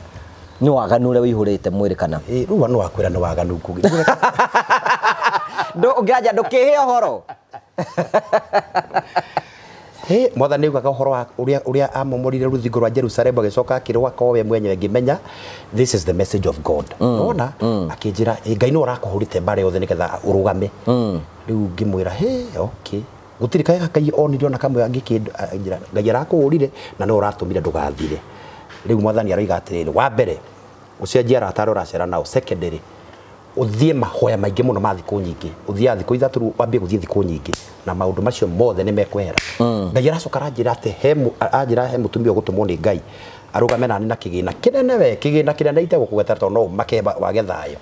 Nĩ waganu ũrĩa ũihũrĩte mwĩrĩ kana? Ĩĩ rĩu no wakwĩra nĩ waganu Ngũgĩ. Ũngĩanja ndũkĩhe ũhoro. Mwathani augaga ũhoro wa ũrĩa amomorire rũthingo rwa Jerusalemu agĩcoka akĩrwaka we mwenyewe ngĩmenya this is the message of God. Nona akĩnjĩra Ngai nĩwe ũrakũhũrĩte mbara yothe nĩgetha ũrũgame. Rĩu ngĩmwĩra he okay. Gũtirĩ kaega Ngai onire ona kamwe angĩkĩnjĩra Ngai arakũhũrire na nĩwe ũratũmire ndũgathire. Rĩu mwathani aroiga atĩrĩrĩ wa mbere ũcenjie arata arĩa ũracera nao, secondary ũthiĩ mahoya maingĩ mũno ma thikũ nyingĩ, ũthiaga thikũ ithatũ wambie gũthiĩ thikũ nyingĩ na maũndũ macio mothe nĩ mekwehera. Ngai aracoka aranjĩra atĩ anjĩra he mũtumia ũgũtũmwo nĩ Ngai arũgame nani na kĩgĩna kĩnene we kĩgĩna kĩnene itegũkũgweta tondũ no ũmake wage thayũ.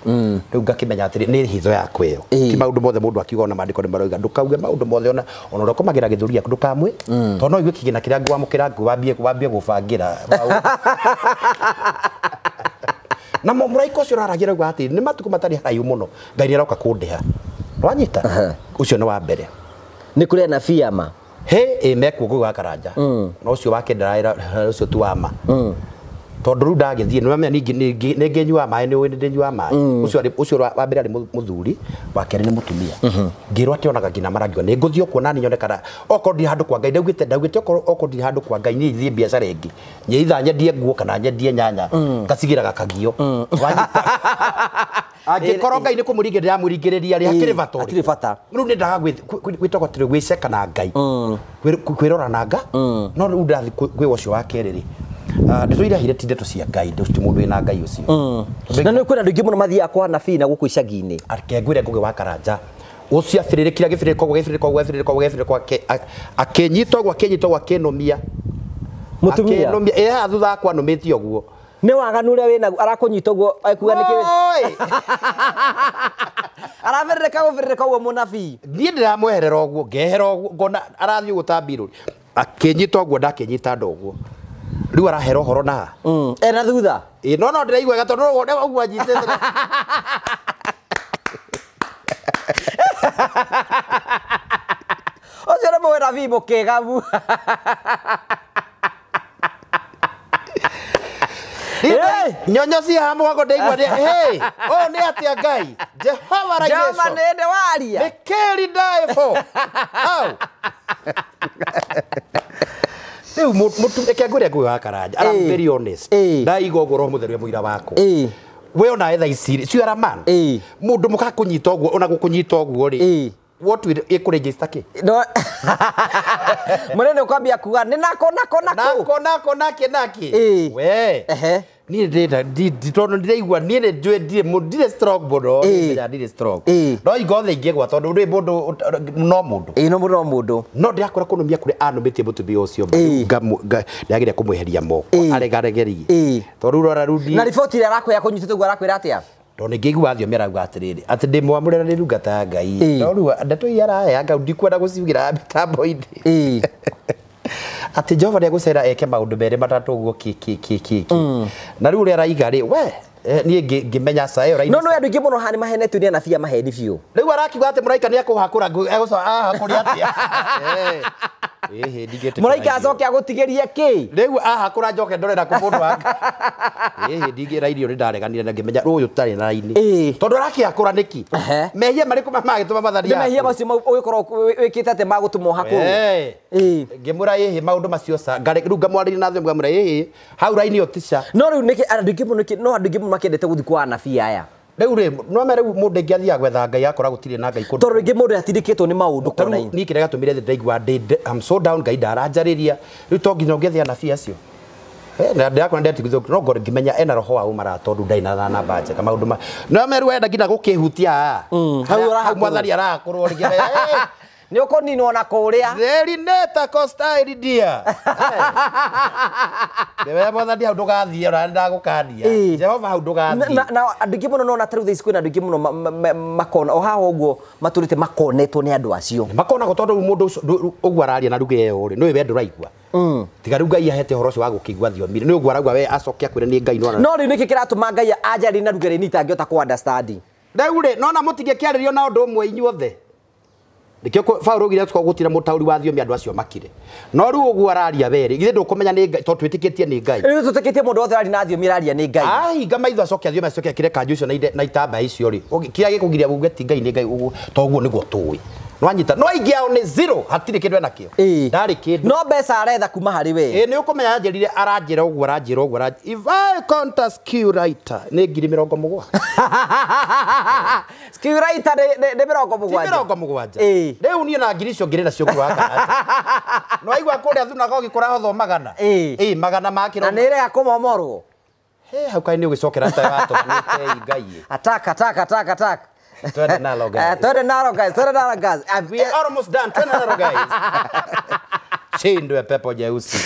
Rĩu ngakĩmenya atĩrĩ nĩ hitho yakwa ĩyo. Ti maũndũ mothe mũndũ akiuga ona maandĩko nĩ maroiga ndũkauge maũndũ mothe ona ũrĩa ũkomagĩra gĩthũri gĩaku ndũkamwe tondũ no ũigue kĩgĩna kĩrĩa ngwamũkĩra wambie gũbangĩra. Na mũraika ũcio ũraragia rauga atĩ nĩ matukũ matarĩ haraihu mũno Ngai nĩ aroka kũndĩha. Wanyita? Ũcio nĩ wa mbere. Nĩ kũrĩ anabii ama? He ĩ mekuo Ngũgĩ wa Karanja. Na ũcio wake ndĩraĩra ũcio ti wa ma. Tondũ rĩu ndagĩthiĩ nĩ wamenya ningĩ ngĩnyuaga maĩ nĩ ũĩ nĩ ndĩnyuaga maĩ. Ũcio wa mbere arĩ mũthuri, wa kerĩ nĩ mũtumia. Ngĩrwo atĩ onaga nginya marangiwa nĩ ngũthiĩ kuo nani nyone kana okorwo ndirĩ handũ kwa Ngai ndaugĩte okorwo ndirĩ handũ kwa Ngai niĩ thiĩ biacara ĩngĩ. Nyitha nyendie nguo kana nyendie nyanya ngacigĩraga kagio. Wanyita? Angĩkorwo Ngai nĩ kũmũringĩrĩria amũringĩrĩria rĩ hakĩrĩ bata ũrĩkũ? Hakĩrĩ bata. Rĩu nĩ ndaga gwĩtagwo atĩrĩ gwĩceka na Ngai. Kwĩrora na Nga. No rĩu ndathiĩ kwĩ ũcio wa kerĩ rĩ ndeto iria hire ti ndeto cia Ngai, ti mũndũ wĩna Ngai ũcio. Na nĩ kwĩna andũ aingĩ mũno mathiaga kwa anabii na gũkũ icagi-inĩ. Reke ngwĩre Ngũgĩ wa Karanja ũcio abĩrĩrĩkire agĩbĩrĩrĩka ũguo agĩbĩrĩrĩka ũguo agĩbĩrĩrĩka ũguo agĩbĩrĩrĩka akĩnyita ũguo akĩnyita ũguo akĩnũmia. Mũtumia? Akĩnũmia, ĩ haha thutha wakwa anũmĩtie ũguo. Nĩ waganu ũrĩa wĩnaguo arakũnyita ũguo ekuga nĩ kĩ? Arabĩrĩrĩka gũbĩrĩrĩka ũguo mũnabii. Niĩ ndĩramweherera ũguo ngehera ũguo ngona arathiĩ ũguo ta mbirũri. Akĩnyita ũguo ndakĩnyita nda ũguo. Rĩu arahera ũhoro na haha. Ena thutha? Ĩ no no ndĩraigua tondũ ũguo anyitĩte. Ũcio nĩ mũnabii mũkĩgamu. Nyonyo ci haha mũgongo ndaigua nĩ hey, ũũ nĩ atĩa Ngai? Jehova Jehova raigĩco. nĩ ndĩ waria. Nĩ kĩri ndaĩ Au. Rĩu reke ngwĩre Ngũgĩ wa Karanja, I'm very honest. Ndaigua ũguo Roho Mũtheru e mũira wakwa. We ona thaa ici rĩ, you are a man. Mũndũ mũkakũnyita ũguo ona gũkũnyita ũguo rĩ. What will ĩkũregister kĩ? No. Mũnene ũkwambia kuga nĩ nako nako nako. Nako nako nake nake. We. Niĩ ndĩrenda tondũ ndĩraigua niĩ nĩ njũĩ ndirĩ strong mũno, nĩ ndirĩ strong. No ingothe ingĩgwa tondũ ndĩ mũndũ no mũndũ. Ĩĩ no mũndũ no mũndũ. No ndĩrakora kũnũmia kũrĩa anũmĩtie mũtumia ũcio ndĩrageria kũmweheria moko aregaregerie. Tondũ rora rĩu Na riboti ĩrĩa arakũhe akũnyitĩte ũguo arakwĩra atĩa? Tondũ nĩngĩigua thiomi arauga atĩrĩrĩ atĩ ndĩ mwamũre na nĩ ndungata ya Ngai. No rĩu ndeto iria arahe Ngai ndikwenda gũciugĩra mĩtambo-inĩ. Atĩ Jehova nĩegũcera eke maũndũ merĩ matatũ ũguo kĩ kĩ kĩ kĩ kĩ. Na rĩu ũrĩa araiga rĩ we niĩ ngĩmenya ca ĩyo No no andũ aingĩ mũno haha nĩ mahenetio nĩ anabii a maheni biũ. Rĩu arakiuga atĩ mũraika nĩekũhakũra egũcoka ahakũre atĩa? Ĩhĩ ndingĩtĩkĩra. Mũraika acoke agũtigĩrie kĩ? Rĩu ahakũra njoke ndorera kũ mũndũ wa Ĩhĩ ndingĩra irio nĩ ndareganire na ngĩmenya ũyũ ũtarĩ na raini. Tondũ arakĩhakũra nĩkĩ? Mehia marĩkũ magĩtũma mathani Nĩ mehia macio ũgĩkorwo wĩkĩte atĩ magũtũma ũhakũrwo? Ngĩmwĩra ĩhĩ maũndũ macio ca. Rĩu ngamwarĩria na thimũ ngamwĩra ĩhĩ hau raini ĩyo ti ca. No rĩu nĩkĩ andũ aingĩ mũno no andũ aingĩ mũno makĩendete gũthiĩ kwa anabii aya. Rĩu rĩ no me rĩu mũndũ aingĩ athiaga gwetha Ngai akora gũtirĩ na Ngai kũndũ. Tondũ rĩngĩ mũndũ atindĩkĩtwo nĩ maũndũ kona. Niĩ kĩrĩa gĩatũmire ndaigua I'm so down Ngai ndaranjarĩria. Rĩu to nginya ũngĩthiĩ anabii acio. Na ndakona ndetigithio no ngoro ngimenya ena roho wa umara tondu ndai na namba njega maundu ma no meru wenda nginya gukihutia hau mwathani arakorwo rĩngĩ nĩ ũkũninwo na kũrĩa Rineta Costa Iridia Ndewe mwathani hau ndũgathiĩ ona ndagũkania Jehova hau ndũgathiĩ na andũ aingĩ mũno nona tarĩu thaa ici kwĩna andũ aingĩ mũno makona o haha ũguo matũrĩte makonetwo nĩ andũ acio makonagwo tondũ rĩu mũndũ ũcio ũguo araria na ruga ĩyo rĩ nĩwe we ndũraigua tiga rĩu Ngai ahete ũhoro ũcio wa gũkĩigua thiomi nĩ ũguo arauga we acoke akwĩre nĩ Ngai no rĩu nĩkĩ kĩratũma Ngai anjarie na ruga ĩrĩa niĩ itangĩhota kũ understand rĩu rĩ nona mũtingĩkĩarĩrio na ũndũ ũmwe inyuothe nikio Paulo oigire atĩ gũtirĩ mũtaũri wa thiomi andũ acio makire no rĩu ũguo araria we rĩ githĩ ndũkũmenya nĩ Ngai tondũ twĩtĩkĩtie nĩ Ngai rĩu tũtĩkĩtie mũndũ wothe araria na thiomi araria nĩ Ngai ahinga maitho acoke athiomi acoke akĩre kanjũ icio na itambaya icio rĩ kĩrĩa gĩkũgiria uge ti Ngai nĩ Ngai ũguo to ũguo nĩguo tũĩ nwanyita no aingĩ ao nĩ zero hatirĩ kĩndũ enakĩo ndarĩ kĩndũ no mbeca aretha kuma harĩ we nĩ ũkũmenya anjĩrire aranjĩra ũguo aranjĩra ũguo if I contact skill writer nĩ 70,000 skill writer nĩ 70 70 rĩu niĩ na ngiri icio ngĩrĩ nacio ngũraga no aigua kũrĩa thunagogi kũrahothwo magana magana ma kĩro na nĩ ĩrega kũmomorwo hau kaĩ nĩ ũgĩcokera ta watũmanĩte Ngai attack attack attack attack Twende nalo guys. Twende nalo guys. Twende nalo guys. We are almost done. Twende nalo guys. Shindwe pepo jeusi.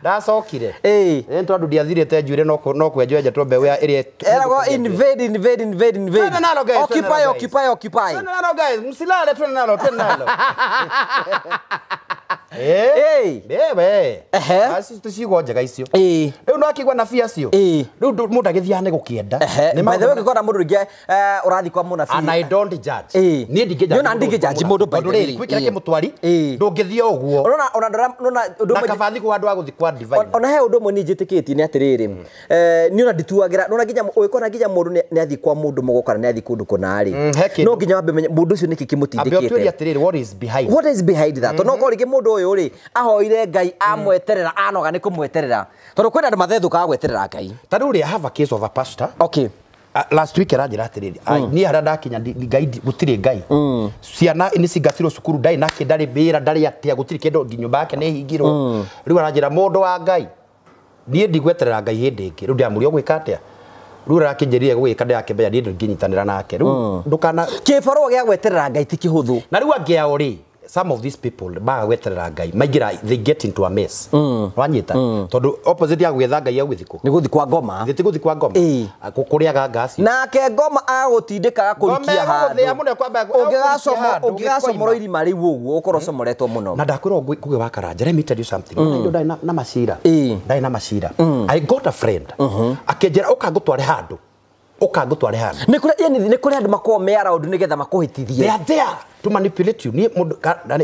Ndacokire. Ĩ tondu ndiathirĩte njuĩrĩ no kwenjwo enjetwo mbeũ ya ĩrĩa ĩragwo invade invade invade invade. Twende nalo guys. Occupy occupy occupy. Twende nalo guys. Msilale twende nalo twende nalo. Wewe. Acio ticigo njega icio. Rĩu no akĩigua nabii acio. Rĩu mũndũ agĩthiaga nĩ gũkĩenda. Nĩ by the way ũngĩkora mũndũ rĩngĩ ũrathiĩ kwa mũnabii. And I don't judge. Niĩ ndingĩ judge. Niĩ ndingĩ judge mũndũ by the way. Kwĩ kĩrĩa kĩmũtwari ndũngĩthiĩ ũguo. Ũrona ona ndora ũndũ ũmwe na kaba thiĩ handũ ha gũthiĩ kwa divine. Ona he ũndũ ũmwe niĩ njĩtĩkĩtie nĩ atĩrĩrĩ. Niĩ ona ndituagĩra nona nginya ũgĩkora nginya mũndũ nĩ athiĩ kwa mũndũ mũgo kana nĩ athiĩ kũndũ kũna rĩ. No nginya wambe menye mũndũ ũcio nĩkĩ kĩmũtindĩkĩte. Ambe ũtuĩrie atĩrĩrĩ what is behind. What is behind that? Tondũ okorwo rĩngĩ mũndũ ũyũ rĩ ahoire Ngai amweterera anoga nĩ kũmweterera tondũ kwĩna andũ mathethũkaga gweterera Ngai. Ta rĩu rĩ I have a case of a pastor. Okay. Last week aranjĩra atĩrĩrĩ niĩ harĩa ndakinya Ngai gũtirĩ Ngai ciana nĩ cingatirwo cukuru ndarĩ nake ndarĩ wĩra ndarĩ atĩa gũtirĩ kĩndũ nyũmba yake nĩ hingirwo rĩu aranjĩra mũndũ wa Ngai niĩ ndigweterera Ngai hĩndĩ ĩngĩ rĩu ndĩramũria ũgwĩka atĩa rĩu arakĩnjĩrire gũgĩka ndĩrakĩmenya niĩ ndingĩnyitanĩra nake rĩu ndũkana kĩbarũa gĩa gweterera Ngai ti kĩhũthũ na rĩu angĩ ao rĩ some of these people baga gweterera Ngai maingira they get into a mess wanyita tondu opposite ya gwetha Ngai ya gwithiku ni guthi kwa ngoma thi guthi kwa ngoma kukuriaga ngasi nake ngoma agutindika agakurikia handu ungigacomorwo irima riu uguo ukorwo comoretwo muno na ndakwirwo nguge wa Karanja let me tell you something ndai na macira ndai na macira I got a friend akinjira ukangutware handu ukangutware handu ni kuri yani ni kuri andu makorwo me around nigetha makuhitithie they are there to manipulate you ni mundu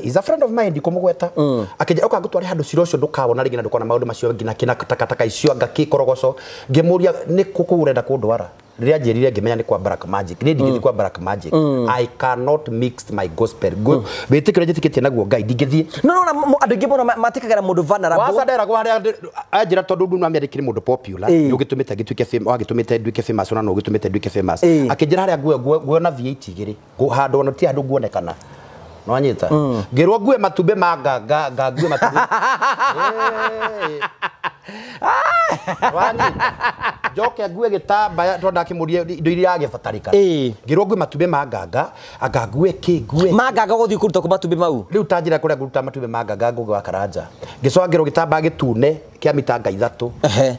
is a friend of mine ndikumugweta akija ukangutware handu cira ucio ndukawona ringi na ndukona maundu macio ngina kina takataka icio anga kikorogoco ngimuria ni kuku urenda kundwara riria njirire ngimenya ni kwa black magic ni ndingithi kwa black magic I cannot mix my gospel witikire njitikitie naguo Ngai ndingithie no no andu ingi muno matikagira mundu vulnerable waca nderagwo haria anjira tondu ndu namiandikire mundu popular ni ugitumite ngituike famous wagitumite nduike famous ona no ugitumite nduike famous akinjira haria nguo na V8 igiri handu ona ti handu nguonekana nwanyita ngirwo ngue matumbe ma nga nga ngue matumbe wanyita njoke ngue gitambaya tondu ndakimurie indo iria agibatarika ngirwo ngue matumbe ma nganga anga ngue ki ngue ma nganga guthii kuruta ku matumbe mau riu ta njira kuria nguruta matumbe ma nganga nguge wa Karanja ngicoka ngirwo gitambaya gitune kia mitanga ithatu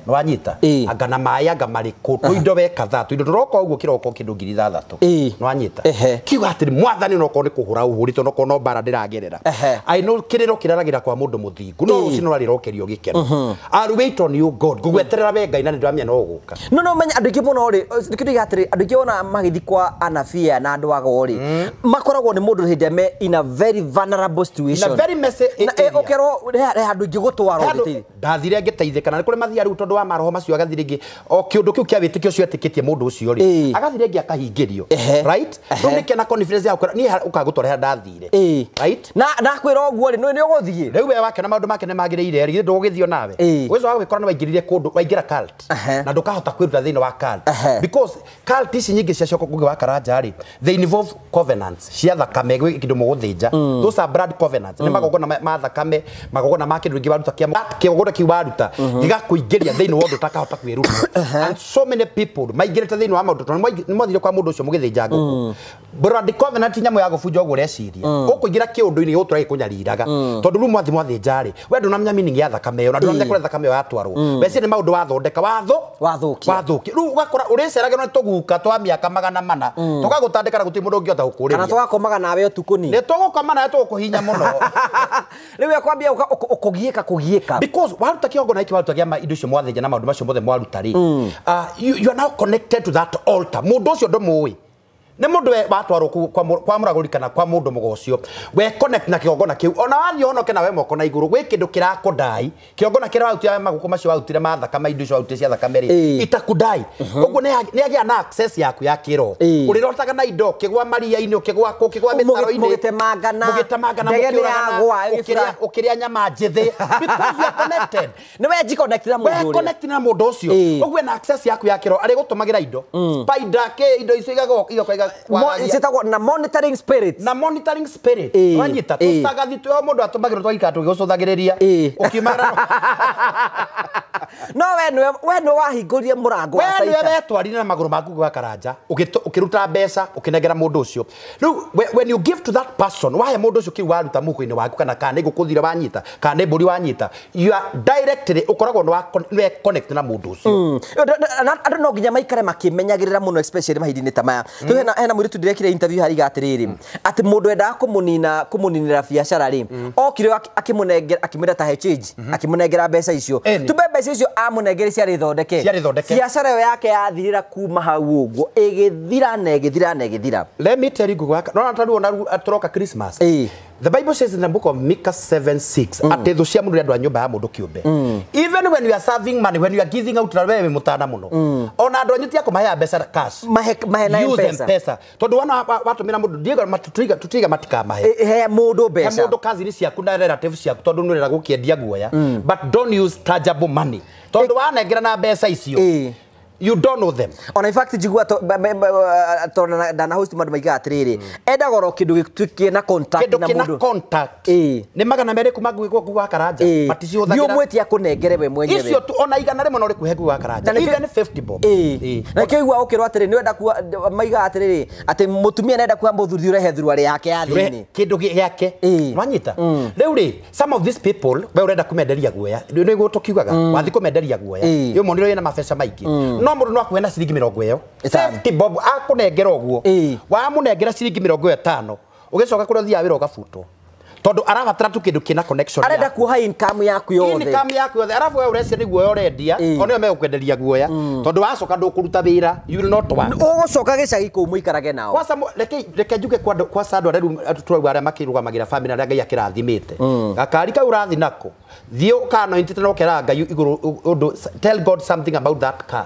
nwanyita anga na mai anga mariku tuindo we kathaa tuindo turoka uguo kiroko kindu 6,000 nwanyita kiuga atiri mwathani nokorwo ni kuhura uhurite nokorwo no mbara ndiragerera I know kiriro kiraragira kwa mundu muthingu no rucino rarirokerio gikeno I'll wait on you God God, ngũgweterera we Ngai na nĩndĩramenya no ũgũka. No menya andũ aingĩ mũno rĩ, kĩndũ gĩa atĩrĩ, andũ aingĩ ona magĩthiĩ kwa anabii na andũ ago rĩ, makoragwo nĩ mũndũ hĩndĩ ĩrĩa me in a very vulnerable situation. In a very messy area. Ũkerwo he handũ ingĩgũtwara ũngĩteithia. Ndathire ngĩteithĩka, na nĩ kũrĩ mathiaga rĩu tondũ wa maroho macio agathiĩ rĩngĩ o kĩũndũ kĩu kĩa wĩtĩkio ũcio etĩkĩtie mũndũ ũcio rĩ, agathiĩ rĩngĩ akahingĩrio. Right? Rĩu nĩkĩo na confidence ya gũkwĩra niĩ ũkagũtwara harĩa ndathire. Right? Na ndakwĩra ũguo rĩ, nĩ ũgũthiĩ. Rĩu we wakĩona maũndũ make nĩ magĩrĩire rĩ, ndũgũgĩthiĩ onawe. Ũgĩcoka gwĩkora nĩ waingĩrire kũndũ, waingĩra cult. Na ndũkahota kwĩruta thĩinĩ wa cult. Because cult ici nyingĩ cia Shoko Ngugi wa Karanja rĩ, they involve covenants cia thakame, gwĩ kĩndũ mũgũthĩnja. Those are blood covenants. Nĩ magongona ma thakame, magongona ma kĩndũ kĩngĩ waruta kĩa kĩgongona kĩu waruta gĩgakũingĩria thĩinĩ wa ũndũ ũtakahota kwĩruta. And so many people maingĩrĩte thĩinĩ wa maũndũ tondũ nĩ mwathire kwa mũndũ ũcio mũgĩthĩnja ngũkũ. Blood covenant nyamũ ya gũbunja ũguo ũreciria. Ũkũingĩra kĩũndũ-inĩ gĩgũtũra gĩkũnyariraga. Tondũ rĩu mwathi mwathĩnja rĩ, we ndũnamenya meaning ya thakame ĩyo na ndũnamenya kũrĩa thakame ĩyo yatwarwo. Meciria nĩ maũndũ wathondeka watho wathũkia. Wathũkia. Rĩu ũgakora ũrĩceragĩrwo nĩ tũguka twa mĩaka 400 tũgagũtandĩka na gũtirĩ mũndũ ũngĩhota gũkũrĩria. Kana tũgakomaga nawe ũtukũ ni. Nĩ tũgũkoma nawe tũgũkũhinya mũno. Rĩu akwambia ũkũgiĩka kũgiĩka. Because waruta kĩgongona gĩkĩ waruta kĩa indo icio mwathĩnja na maũndũ macio mothe mwaruta rĩ, you are now connected to that altar. Mũndũ ũcio ndũmũĩ. Nĩ mũndũ watwarwo kwa mũragũri kana kwa mũndũ mũgocio, we connect na kĩgongona kĩu, ona wathiĩ ũhonoke na we moko na igũrũ, gwĩ kĩndũ kĩrakũndai kĩgongona kĩrĩa warutire magũkũ macio warutire ma thakame, indo icio warutire cia thakame rĩ, itakundai. Ũguo nĩ agĩa na access yaku ya kĩroho. Ũrĩrotaga na indo ũkĩgwa maria-inĩ, ũkĩgwa kũ, ũkĩgwa mĩtaro-inĩ, mũgĩtemangana, mũkĩũragana, ũkĩrĩa nyama njĩthĩ, because you are connected. Nĩ we connect na mũndũ ũrĩa. We connect na mũndũ ũcio. Ũguo na access yaku ya kĩroho arĩgũtũmagĩra indo spider kĩ indo icio igagoka na monitoring spirit. Na monitoring spirit. Wanyita tũcagathi twĩ mũndũ atũmagĩrwo twaikara tũgĩgũcũthagĩrĩria. Ũkiumagara. No we nĩwe wahingũrire mũrango wa Saitani. We nĩwe wetwarire na magũrũ maku gwa Karanja, ũkĩruta mbeca, ũkĩnengera mũndũ ũcio. Rĩu when you give to that person, wahe mũndũ ũcio kĩu waruta mũhuko-inĩ waku kana nĩ ngũkũ thire wanyita, kana nĩ mbũri wanyita, you are directly ũkoragwo nĩ connect na mũndũ ũcio. Andũ no nginya maikare makĩmenyagĩrĩra mũno especially mahinda-inĩ ta maya. Hena mũirĩtu ndĩrekire interview harĩa atĩrĩrĩ, atĩ mũndũ endaga kũmũninĩra biacara rĩ, okire akĩmũnengera akĩmwĩra ta he change, akĩmũnengera mbeca icio. Tumbe mbeca icio amũnengere ciarĩ thondeke. Biacara ĩyo yake yathirĩra kuma hau ũguo, ĩgĩthira na ĩgĩthira na ĩgĩthira. Let me tell you Ngugi wa Karanja, no ta rĩu tũroka Christmas. The Bible says in the book of Micah 7:6, atĩ thũ cia mũndũ nĩ andũ a nyũmba ya mũndũ kĩũmbe. Even when you are serving money, when you are giving out, wewe wĩ mũtana mũno. Ona andũ anyu ti a kũmaheaga mbeca cash. Mahe na M-Pesa. Tondũ wona watũmĩra mũndũ, ndiga tutiga matikamahe. He mũndũ mbeca. He mũndũ cousin ciaku na relative ciaku tondũ nĩ ũrenda gũkĩendia guoya. But don't use tangible money. Tondũ wanengera na mbeca icio. You don't know them. Ona in fact njigua to ndana host mandu maiga atiriri, endaga oro kindu gĩtuĩke na contact na mũndũ. Contact. Nĩ 200 kuma Ngugi wa Karanja. Maticihũthagĩra. Nĩ ũmwĩtie akũnengere we mwenyewe. Icio tu ona 100 no rĩkuhe Ngugi wa Karanja. Even 50 bob. Na kĩo igua ũkĩrwo atĩrĩ nĩ wenda kuwa maiga atĩrĩrĩ atĩ mũtumia nenda kuwa mũthuri ũrehe thuruarĩ yake ya thĩinĩ. Kĩndũ gĩake. Wanyita. Rĩu rĩ, some of these people we ũrenda kũmenderia guoya. Nĩguo tũkiugaga. Wathiĩ kũmenderia guoya. Yo monire ĩna mabeca maingĩ. No mũndũ no akuhe na ciringi 20 ĩyo. 50 bob akũnengera ũguo. Wamũnengera ciringi 50 ũgĩcoka kũrĩa ũthiaga wĩra ũgabutwo. Tondũ arabatara tu kĩndũ kĩna connection. Arenda kuoha income yaku yothe. Income yaku yothe. Arabu we ũrecia nĩ guoya ũrendia, ona nĩo megũkwenderia guoya. Tondũ wacoka ndũkũruta wĩra, you will not work. Ũgũcoka gĩcagi kũu mũikarage nao. Kwanza reke njuge kwa andũ arĩa rĩu tũrauga arĩa makĩrũgamagĩra family arĩa Ngai akĩrathimĩte. Gakari kau ũrathiĩ nako, thiĩ ũkanointĩte na ũkeraga Ngai igũrũ ũndũ, tell God something about that car.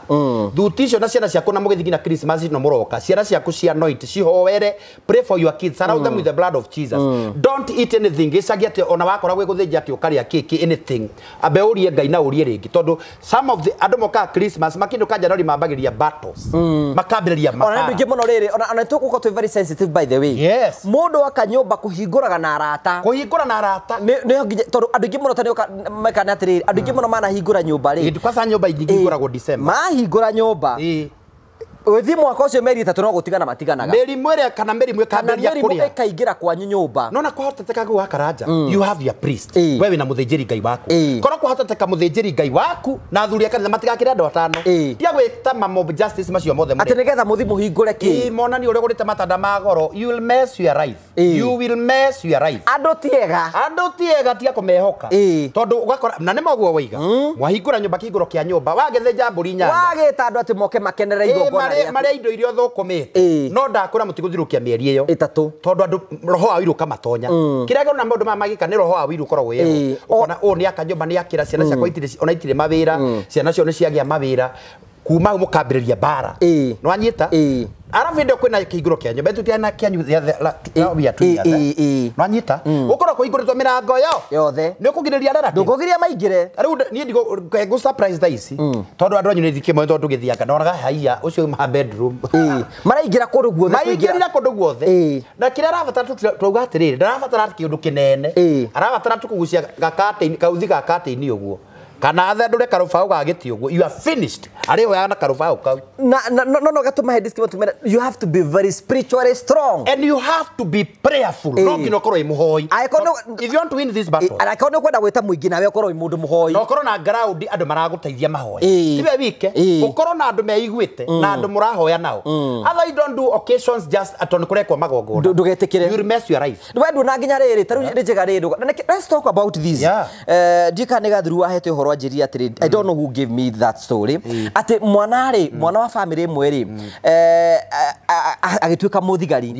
Thuti icio na ciana ciaku na mũgĩthiĩ nginya Christmas no mũroka, ciana ciaku cia anoint, cihoere, pray for your kids, surround them with the blood of Jesus. Don't eat anything, gĩcagi atĩ ona wakora gwĩ gũthĩnja atĩ ũkarĩa kĩkĩ anything, ambe ũrie Ngai na ũrie rĩngĩ tondũ some of the andũ mokaga Christmas makĩinũka January mambagĩrĩria battles, makambĩrĩria mabara. Ona andũ aingĩ mũno rĩrĩ, ona tũgũkorwo twĩ very sensitive by the way. Yes. Mũndũ aka nyũmba kũhingũraga na arata. Kũhingũra na arata. Nĩ nginya tondũ andũ aingĩ mũno tondũ mekana atĩrĩrĩ, andũ aingĩ mũno manahingũra nyũmba rĩ. Kwanza nyũmba ingĩ ihingũragwo December. Mahingũra nyũmba. Ũthi mwaka ũcio mĩeri 3 no gũtigana matiganaga. Mĩrimũ ĩrĩa kana mĩrimũ ĩkambĩrĩria kũrĩa. Mĩrimũ ĩkaingĩra kwanyu nyũmba. No na kwahoteteka gũ Karanja, you have your priest. We wĩna mũthĩnjĩri Ngai waku. Korwo kwahoteteka mũthĩnjĩri Ngai waku na athuri a kanitha matigakĩre andũ atano. Tia gwĩta ma mob justice macio mothe. Atĩ nĩgetha mũthi mũhingũre kĩ. Monani ũrĩa ũgũrĩte matanda ma goro, you will mess your life. You will mess your life. Andũ tiega. Andũ tiega tiga kũmehoka. Tondũ ũgakora na nĩ moguo waiga. Mwahingũra nyũmba kĩhingũro kĩa nyũmba, wagĩthĩnja mbũri 8. Wagĩta andũ atĩ moke makenere igongona rĩaku. Marĩa indo iria ũthũkũmĩte. No ndakwĩra mũtigũthirũkia mĩeri ĩyo 3. Tondũ andũ roho wa ũiru ũkamatonya. Kĩrĩa kĩona maũndũ maya magĩka nĩ roho wa ũiru ũkoragwo wĩho. Ũkona ũũ nĩ aka nyũmba nĩ akĩra ciana ciakwa itirĩ ona itirĩ mawĩra, ciana cio nĩ ciagĩa mawĩra. Kuma hau mũkambĩrĩria mbara. Nĩwanyita? Arabu hĩndĩ ĩyo kwĩna kĩhingũro kĩa nyũmba tũtiana kĩanyu nĩwanyita? Ũkorwo kũhingũrĩtwo mĩrango yo yothe. Nĩ ũkũgirĩrĩria relative. Ndũkũgiria maingĩre. Rĩu niĩ ngũ surprise thaa ici tondũ andũ anyu nĩ thikĩ tondũ tũgĩthianga ndonaga haiya ũcio ma bedroom. Maraingĩra kũndũ guothe. Maingĩrĩra kũndũ guothe. Na kĩrĩa arabatara twauga atĩrĩrĩ, ndarabatara kĩũndũ kĩnene. Arabatara tũkũgucia gakatĩini kauthi ga katĩini ũguo. Kana athendũre karũbaũ ga gĩtĩ ũguo, you are finished. Arĩhoyaga na karũbaũ kau. Na no no gatũmahe disclaimer, you have to be very spiritually strong and you have to be prayerful. No nginya ũkorwo wĩ mũhoi. If you want to win this battle, angĩkorwo nĩ ũkwenda gwĩta mũingĩ nawe ũkorwo wĩ mũndũ mũhoi. Na ũkorwo na ground andũ maragũteithia mahoya. Tiwe wike, ũkorwo na andũ meiguĩte na andũ mũrahoya nao. Otherwise don't do occasions just atĩ nĩ kũrekwo magongona. Ndũgetĩkĩre. You will mess your life. We nduona nginya rĩrĩ, ta rĩu nĩ njega rĩrĩ. Let's talk about this. Ndiũĩ kana nĩ Gathuru wahete ũhoro anjĩrire atĩrĩ, I don't know who gave me that story. Atĩ mwana rĩ, mwana wa family ĩmwe rĩ, agĩtuĩka mũthigari.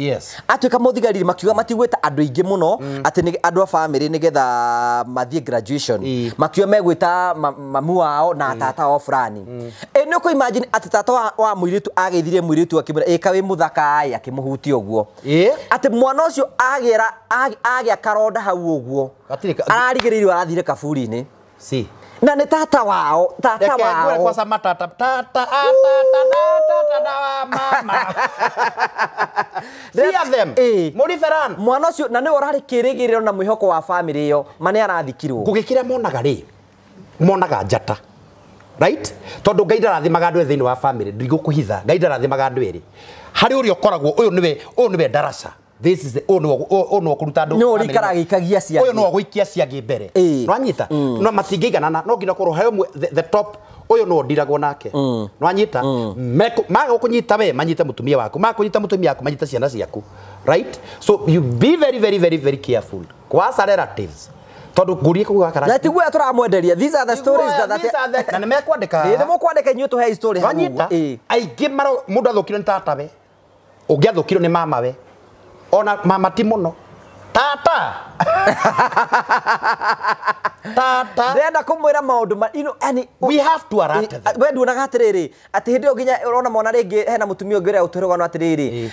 Atuĩka mũthigari rĩ, makiuga matigwĩta andũ aingĩ mũno, atĩ nĩ andũ a family nĩgetha mathiĩ graduation. Makiuga megwĩta mamu wao na tata wao fulani. Nĩ ũkũ imagine atĩ tata wa mũirĩtu ageithirie mũirĩtu akĩmwĩra ĩka wĩ mũthaka ĩ, akĩmũhutia ũguo. Atĩ mwana ũcio agĩa karonda hau ũguo. Ararigĩrĩirio arathire kaburi-inĩ. Si. Na nĩ tata wao, tata wao. Kwa sama tata tata tata tata wa mama. Fear them. Mũriferan. Mwana ũcio na nĩwe ũrarĩ kĩrĩgĩrĩro na mwĩhoko wa family ĩyo, ma nĩ arathikirwo. Ngũgĩkĩra monaga rĩ, monaga njata. Right? Tondũ Ngai ndarathimaga andũ thĩinĩ wa family, ndigũkũhitha. Ngai ndarathimaga andũ erĩ. Harĩ ũrĩa ũkoragwo ũyũ nĩwe ndaraca. This is the ono kuruta andu. No rikara gikagia ciangĩ. Ũyũ no gũikia ciangĩ mbere. Nwanyita? No matingĩiganana, no nginya korwo he the top ũyũ no ndiragwo nake. Nwanyita? Maga gũkũnyita we, manyite mũtumia waku. Maga kũnyita mũtumia waku, manyite ciana ciaku. Right? So you be very very very very careful. Kwasa relatives. Tondũ ngũrie kũu gakara. Na tiguo tũramwenderia. These are the stories that na nĩ mekwandĩka. Nĩ mũkwandĩka inyuĩ tũhe story hau. Nwanyita? Aingĩ mũndũ athũkirio nĩ tatawe. Ũngĩ athũkirio nĩ mamawe. Ona mama ti mũno. Tata. Tata. Ndĩrenda kũmwĩra maũndũ ma you know, yani we have to alert them. We nduonaga atĩrĩrĩ, atĩ hĩndĩ ĩyo nginya ũrona mwana rĩngĩ hena mũtumia ũngĩ ũrĩa ũtũrũgano atĩrĩrĩ,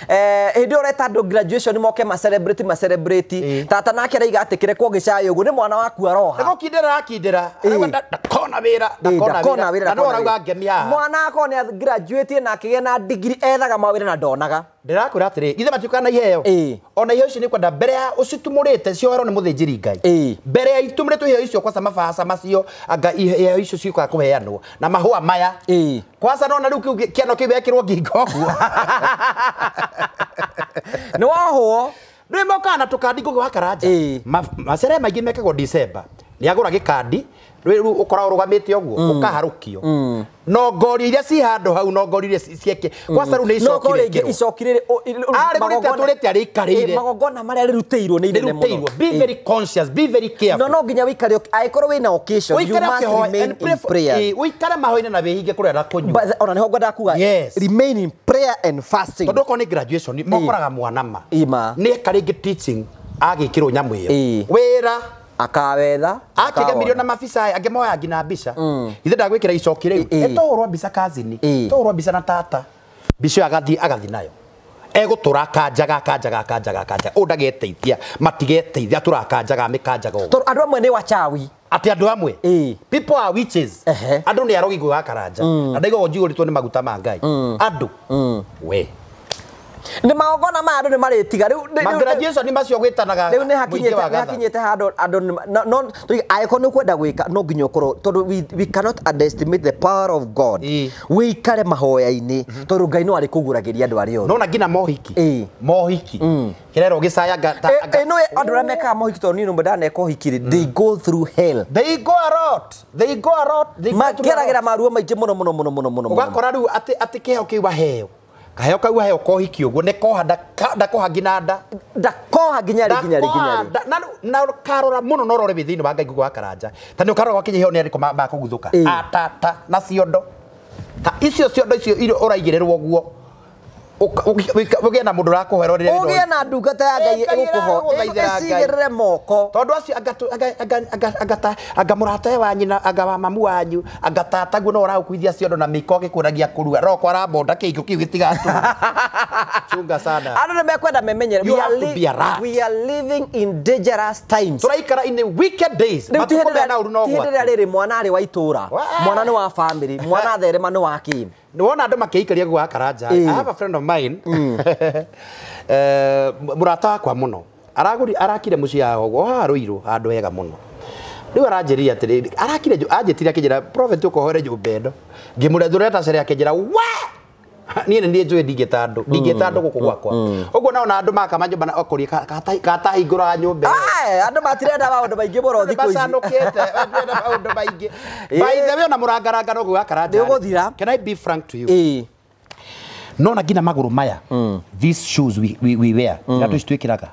hĩndĩ ĩyo ũreta andũ graduation moke ma celebrate ma celebrate. Tata nake araiga atĩ kĩrekwo gĩcaĩ ũguo nĩ mwana waku aroha. Nĩgũkindĩra arakindĩra. Arauga ndakona wĩra, ndakona wĩra. Na no arauga ngemi haha. Mwana akorwo nĩ graduate na akĩgĩa na degree ethaga mawĩra na ndonaga. Ndĩrakwĩra atĩrĩ, ithe matiũkaga na iheo. Ona iheo icio nĩ kwenda mbere ya ũcitumũrĩte cioerwo nĩ mũthĩnjĩri Ngai. Mbere ya itumũrĩtwo iheo icio kwaca mabaca macio anga iheo icio ciũkaga kũheanwo na mahũa maya. Kwaca nona rĩu kĩu kĩano kĩu wekĩrwo ngingo ũguo. Nĩ wohwo. Nĩ mokaga na tũkandi ngũgĩ wa Karanja. Macere maingĩ mekagwo December. Nĩ agũra gĩkandi rĩu ũkoragwo ũrũgamĩte ũguo ũkaharũkio. No ngori iria ci handũ hau no ngori iria cieke kwaca rĩu nĩ icoki rĩkĩrwo. Arĩ gũrĩte atũrĩte arĩikarĩire. Magongona marĩa rĩrutĩirwo nĩ inene mũno. Be very conscious, be very careful. No nginya wĩikare angĩkorwo wĩna occasion you must remain in prayer. Wĩikare mahoya-inĩ na wĩhinge kũrĩa na kũnyua. Ona nĩho ngwendaga kuga remain in prayer and fasting. Tondũ okorwo nĩ graduation mokoraga mwana ma. Nĩ eka rĩngĩ teaching agĩkĩrwo nyamũ ĩyo. Wĩra akawetha akĩgemirio na mabisa aya angĩmoya nginya mbica ithe ndagwĩkĩra icoki rĩu ĩtũhũrwo mbica kazini tũhũrwo mbica na tata mbica ĩyo agathiĩ nayo egũtũra akanjaga akanjaga akanjaga akanjaga ũũ ndageteithia matigeteithia atũra akanjaga amĩkanjaga ũguo tondũ andũ amwe nĩ wachawi atĩ andũ amwe people are witches andũ nĩ arogi gwĩ Karanja na ndaigua njihũrĩtwo nĩ maguta ma Ngai andũ we Nĩ magongona ma andũ nĩ marĩtiga rĩu. Magraduation nĩ macio gwĩtanaga. Rĩu nĩ hakinyĩte handũ andũ no angĩkorwo nĩ ũkwenda gwĩka no nginya ũkorwo, tondũ we cannot underestimate the power of God. Wĩikare mahoya-inĩ tondũ Ngai no arĩkũguragĩria andũ arĩa othe. Nona nginya mohiki. Mohiki. Kĩrero gĩcaya ĩno andũ arĩa mekaga mohiki, tondũ niĩ nĩ ndaneka ũhiki rĩ, they go through hell. They go a lot. They go a lot. Mageragĩra maruo maingĩ mũno mũno mũno mũno mũno. Ũgakora rĩu atĩ kĩheo kĩu waheo. Kaheo kau waheo kohiki ũguo nĩ koha ndakoha nginya nda. Ndakoha nginya rĩ nginya rĩ nginya rĩ. Na karora mũno no rore thĩinĩ wa Ngai Ngugi wa Karanja. Ta nĩ ũkarora gwakinya iheo nĩ arĩkũ makũguthũka. Atata na ciondo. Ta icio ciondo icio iria ũraigĩrĩrwo ũguo. Ũgĩe na mũndũ ũrakũhera rĩrĩa ũgĩe na ndungata ya Ngai ĩgũkũho ĩcigĩrĩre moko. Tondũ acio anga mũrata wa nyina, anga wa mamu wanyu, anga tata guo no ũragũkuithia ciondo na mĩiko agĩkũragia kũrua roko arabonda kĩiko kĩu gĩtigatũra. Chunga sana. Andũ nĩ mekwenda memenyere. We are living in dangerous times. Tũraikara in wicked days. Matukũ mena ũru no gwata. Hĩndĩ ĩrĩa rĩrĩ mwana arĩ wa itũra, mwana nĩ wa family, mwana atherema nĩ wa kĩ. Nĩwona andũ makĩikaria Ngugi wa Karanja. I have a friend of mine. Mũrata wakwa mũno. Arakire mũciĩ yao ũguo haha Rũirũ handũ hega mũno. Rĩu aranjĩrire atĩrĩrĩ, arakire anjĩtire akĩnjĩra prophet ũkohore nyũmba ĩno. Ngĩmũrĩa ndũreta cere akĩnjĩra we niĩ nĩ njũĩ ndingĩta andũ, ndingĩta andũ gũkũ gwakwa. Ũguo naona andũ makama nyũmba na okorie katahingũraga nyũmba ĩyo. Andũ matirenda maũndũ maingĩ mũno thikũ ici. Macanũkĩte, matirenda maũndũ maingĩ. By the way, ona mũrangaranga no Ngugi wa Karanja. Nĩũgũthira. Can I be frank to you? Nona nginya magũrũ maya, these shoes we wear, iratũ ici twĩkĩraga.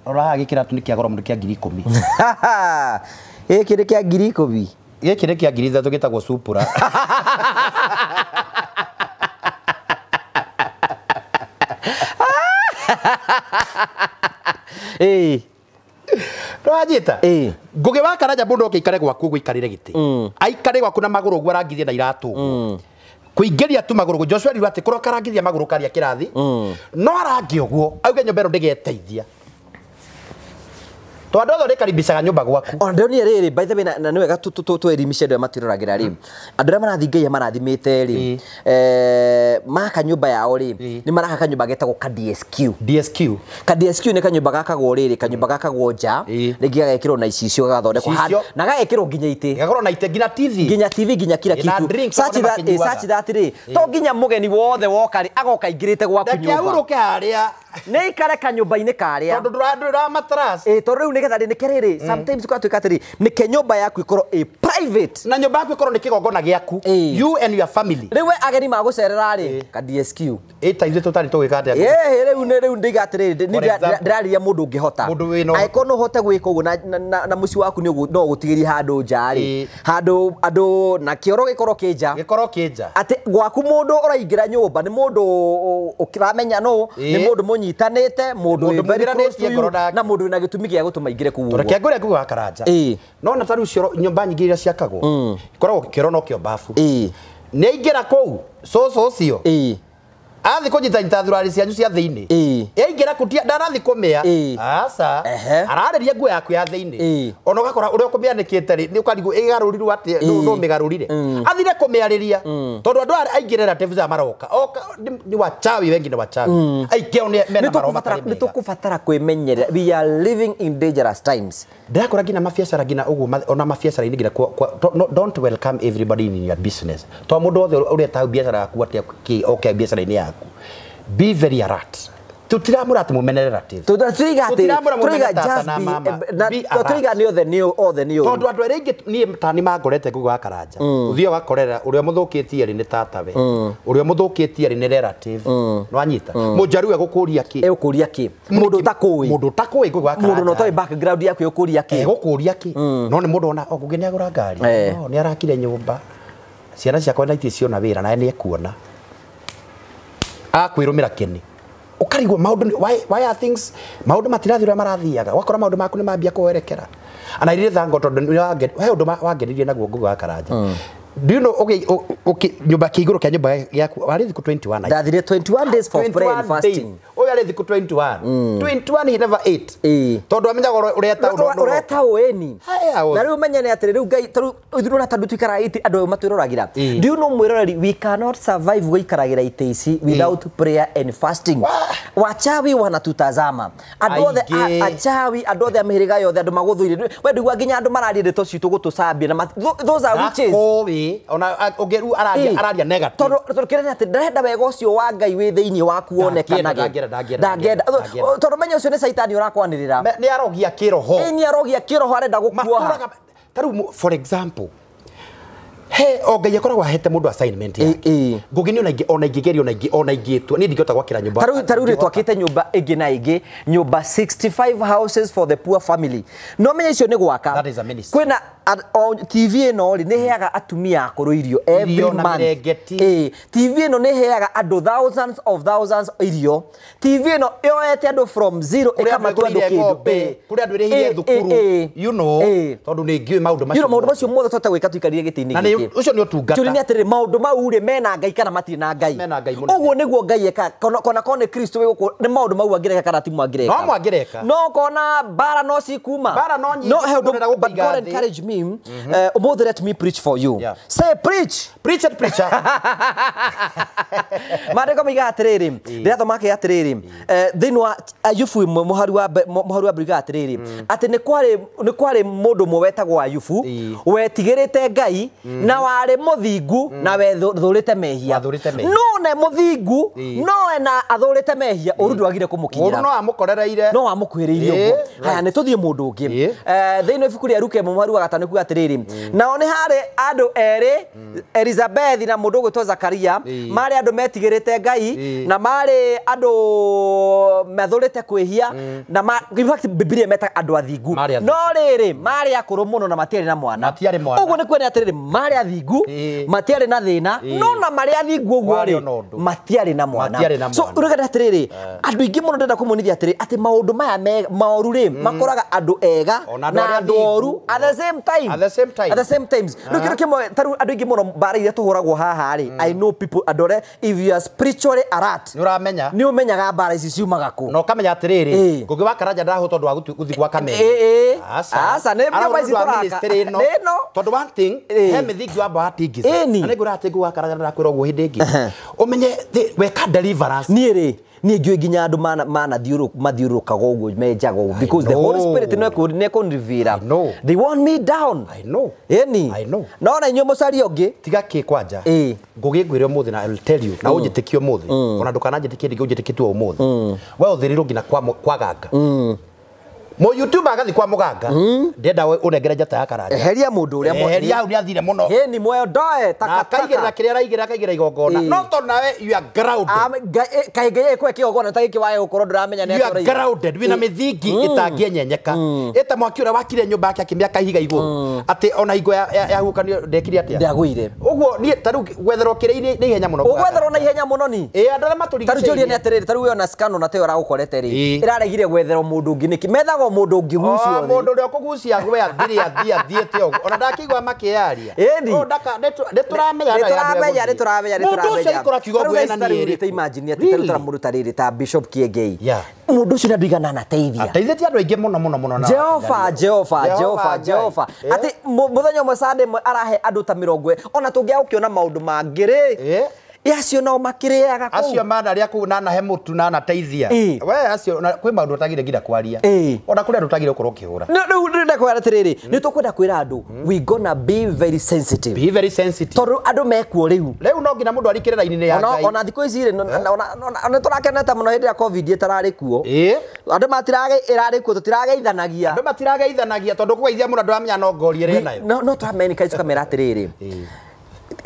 Rora haha gĩkĩratũ nĩ kĩa goro mũno kĩa 10,000. Gĩkĩ nĩ kĩa 10,000. Gĩkĩ nĩ kĩa 3,000 gĩtagwo Supra. Ndwanyita? Ngugi wa Karanja mũndũ oke aikare gwaku ũguo aikarĩre gĩtĩ. Aikare gwaku na magũrũ ũguo arangithie na iratũ ũguo. Kũingĩria tu magũrũ Joshua erirwo atĩ kũrĩa karangithia magũrũ karia kĩrathi. No arangi ũguo auge nyũmba ĩno ndĩgeteithia. Tondũ andũ othe ũrĩkaribicaga nyũmba gwaku. Ona ndĩronire rĩrĩ, by the way, na nĩ wega twerimishe andũ arĩa matwĩroragĩra rĩ. Andũ arĩa marathiĩ Ngai amarathimĩte rĩ, maka nyũmba yao rĩ, nĩ maraka kanyũmba getagwo ka DSQ. DSQ. Ka DSQ nĩ kanyũmba gakagwo rĩrĩ, kanyũmba gakagwo nja, rĩngĩ gagekĩrwo na icicio gagathondekwo handũ, na gagekĩrwo nginya itĩ. Gagakorwo na itĩ nginya TV. Nginya TV nginya kila kitu. Such that rĩ, to nginya mũgeni wothe woka rĩ, agoka aingĩrĩte gwaku nyũmba. Reke ahurũke harĩa. Nĩ aikare kanyũmba-inĩ karĩa. Tondũ ndũra mattress. Tondũ rĩu nĩgetha rĩ, nĩke rĩrĩ, sometimes gwatuĩka atĩrĩ, nĩke nyũmba yaku ĩkorwo ĩ private. Na nyũmba yaku ĩkorwo nĩ kĩgongona gĩaku. You and your family. Rĩu we ageni magũcerera rĩ, ka DSQ. Ta ithuĩ tũtarĩ tũgĩka atĩa? Rĩu ndĩiga atĩrĩrĩ, ndĩrarĩria mũndũ ũngĩhota. Angĩkorwo no ũhote gwĩka ũguo na mũciĩ waku no ũgũtigĩrie handũ nja rĩ, handũ andũ na kĩoro gĩkorwo kĩ nja. Gĩkorwo kĩ nja. Atĩ gwaku mũndũ ũraingĩra nyũmba nĩ mũndũ ũramenya nũ, nĩ mũndũ mũnyitanĩte, mũndũ wĩ very close to you, na mũndũ wĩna gĩtũmi gĩa gũtũma aingĩre kũu ũguo. Reke ngũre Ngugi wa Karanja. No na ta rĩu cioro nyũmba nyingĩ iria ciakagwo, ikoragwo kĩoro no kĩo bafu. Nĩ aingĩra kũu, cũcũ ũcio. Athi kũnyita nyita thurari cianyu cia thĩinĩ. Aingĩra kũ ndarathi kũmĩa. Aca. Ararĩria nguo yaku ya thĩinĩ. Ona ũgakora ũrĩa ũkũmĩanĩkĩte rĩ, nĩ ũkarigwo ĩgarũrirwo atĩa, nũ mĩgarũrire. Athire kũmĩarĩria. Tondũ andũ aingĩ relatives aya maroka. Oka nĩ wachawi wengi nĩ wachawi. Aingĩ ao mena maroho matarĩ mega. Nĩ tũkũbatara kwĩmenyerera. We are living in dangerous times. Ndĩrakora nginya mabiacara nginya ũguo ona mabiacara-inĩ nginya don't welcome everybody in your business. To mũndũ wothe ũreta biacara yaku atĩa oke biacara-inĩ yaku. Be very alert. Tutiramura ati mumene relative. Tutiramura mumene tata na mama. Tutiga ni othe ni othe ni. Tondu andu aria ingi nie tani mangorete Ngugi wa Karanja. Uthie ugakorera uria muthukitie ri ni tata we. Uria muthukitie ri ni relative. Nwanyita. Munjaru egukuria ki? Egukuria ki? Mundu utakui. Mundu utakui Ngugi wa Karanja. Mundu no toi background yaku ekuria ki? Egukuria ki? No ni mundu ona Ngugi ni agura ngari. No ni arakire nyumba. Ciana ciakwa na itie ciona wira nae ni ekuona. Akwirumira keni. Ukarigwo maundu why are things maundu matirathi uria marathiaga wakora maundu maku ni mambia kwerekera. And I really thank God tondu he undu wangenirie naguo Ngugi wa Karanja. Do you know okay okay nyumba kiguru kia nyumba yaku wari thiku 21 ndathire 21 days for prayer and fasting. Oya ari thiku 21 21 he never ate tondu amenyaga ureta ureta weni na riu menyene atiri riu Ngai tondu ithurura tondu tuikaraga iti andu matwiroragira. Do you know mwiroreri we cannot survive guikaragira iti ici without prayer and fasting. Wachawi wanatutazama andu othe achawi andu othe mihiriga yothe andu maguthuire we ndigwa nginya andu mararia ndeto citu gutucambia na those are witches. Ona ungeru araria araria negative tondu kirene ati ndarenda wega ucio wa Ngai wi thiini waku wonekanage ndangenda tondu menya ucio ni Saitani urakwanirira ni arogia kiroho ni arogia kiroho arenda gukuoha. Taru for example he o Ngai akoragwo ahete mundu assignment yake ngugi ni ona ingigerio ona ingitwo ni ndingihota gwakira nyumba taru ri twakite nyumba ingi na ingi nyumba 65 houses for the poor family no menya icio ni gwaka kwina TV ino ri ni heaga atumia akuru irio every month. TV ino ni heaga andu thousands of thousands irio. TV ino yoete andu from zero ikamatua andu kindu kuri andu irihire thukuru you know tondu ni ngiui maundu macio you know maundu macio mothe twate gwika tuikarire giti-ini giki ucio ni utungata turi ni atiri maundu mau ri mena Ngai kana matiri na Ngai uguo niguo Ngai eka kona kone Kristo wi guku ni maundu mau angireka kana ti mwangireka no mwangireka no kona bara no cikuma bara no nyingi no but God encourage me. Umuthi let me preach for you. Yeah. Say preach. Preach and preacher. Maandĩko moigaga atĩrĩrĩ, ndĩrathoma ke atĩrĩrĩ, thĩinĩ wa Ayubu mũhari wa mbere atĩrĩrĩ, atĩ nĩ kwarĩ mũndũ ũmwe wetagwo Ayubu, wetigĩrĩte Ngai na warĩ mũthingu na wethũrĩte mehia. No ne mũthingu no ena athũrĩte mehia, ũru ndwagire kũmũkinyĩra. Ũru no amũkorereire. No amũkuhĩrĩirie ũguo. Haya nĩ tũthiĩ mũndũ ũngĩ. Thĩinĩ wa ibuku rĩa Luka mũhari wa gatano kuga atĩrĩrĩ, nao nĩ harĩ andũ erĩ, Elizabeth na mũndũ ũgwĩtwo Zakaria, marĩ andũ metigĩrĩte Ngai na marĩ andũ mathũrĩte kwĩhia na in fact Biblia metaga andũ athingu, no rĩrĩ marĩ akũrũ mũno na matiarĩ na mwana. Ũguo nĩ kuonania atĩrĩrĩ marĩ athingu matiarĩ na thĩna, no na marĩ athingu ũguo rĩ matiarĩ na mwana. So ũrĩgana atĩrĩrĩ andũ aingĩ mũno ndĩrenda kũmonithia atĩrĩ atĩ maũndũ maya maoru rĩ makoraga andũ ega na andũ oru at the same time. At the same time. At the same times. Look, look, taru andu ingi muno mbara iria tuhuragwo haha ri. I know people andore if you are spiritually alert. Ni uramenya. Ni umenyaga mbara ici ciumaga ku. Na ukamenya atiriri. Ngugi wa Karanja ndaho tondu wa guthi gwa Kamene. Aca ni nyumba ici turaka. No. Tondu one thing he mithingi wa mba watingica. Na ningura ati Ngugi wa Karanja ndakwira uguo hindi ingi. Umenye weka deliverance. Ni ri ni ngiũĩ nginya andũ mathiũrũrũkaga ũguo menjaga ũguo because the Holy Spirit nĩ ekũnrivira. They want me down. I know. Ĩni. I know. No na inyuĩ mũcaria ũngĩ tiga kĩ kwanja Ngugi ngwĩre ũmũthĩ na I will tell you na ũnjĩtĩkie ũmũthĩ ona ndũkananjĩtĩkie ndingĩ ũnjĩtĩkĩtie ũmũthĩ we ũthĩrĩrwo nginya kwa ganga Mo YouTuber agathi kwa muganga ndenda unengere njata ya Karanja eheria mundu uria eheria hau ni athire muno ni moyo ndoe takataka akaigirira kiria araigirira akaigirira igongona no to nawe you are grounded kai ngai ekwe kigongona ta giki wae gukorwo nduramenya ni you are grounded wina mithingi itangienyeka ita mwaki uria wakire nyumba yake akimiaka ihiga iguru ati ona hingo ya hukanio ndekire atia ndiagwire uguo ni taru gwetherwo kire ni ihenya muno ugwetherwo na ihenya muno ni andu aria maturigiceirie taru njurie ni atiriri taru we ona scandal na te uragukorete ri iraregire gwetherwo mundu ungi niki methagwo mundu ungi gucio mundu uria ukugucia gwe athire athie athiete uguo ona ndakigwa makiaria ndaka nituramenya nituramenya mundu ucio ikora kiugo ngwena ni ri imagine ati taru mundu tariri ta Bishop Kiengei mundu ucio ndandu anateithia ateithĩtie andũ aingĩ mũno mũno mũno na Jehova Jehova Jehova Jehova ati muthenya ũmwe Sunday arahe andũ ta 20 ona tũngĩaga gũkĩona maũndũ mangĩ rĩ acio nao makĩrĩaga kũu acio manarĩa kũu nanahe mũtu na anateithia we acio kwĩ maũndũ ũtagire nginya kwaria ona kũrĩ andũ ũtagire gũkorwo ũkĩhũra rĩu ndĩrenda kwĩra atĩrĩrĩ nĩ tũkwenda kwĩra andũ we gonna be very sensitive be very sensitive tondũ andũ mekuo rĩu rĩu no nginya mũndũ arikĩre raini-inĩ ya Ngai ona thikũ ici rĩ nĩ tũrakenete mũno hĩndĩ ya COVID ĩtararĩ kuo andũ matirage ĩrarĩ kuo tũtirageithanagia andũ matirageithanagia tondũ kũgeithia mũndũ andũ amenya no ngori ĩrĩ nayo no tũramenika tũkamera atĩrĩrĩ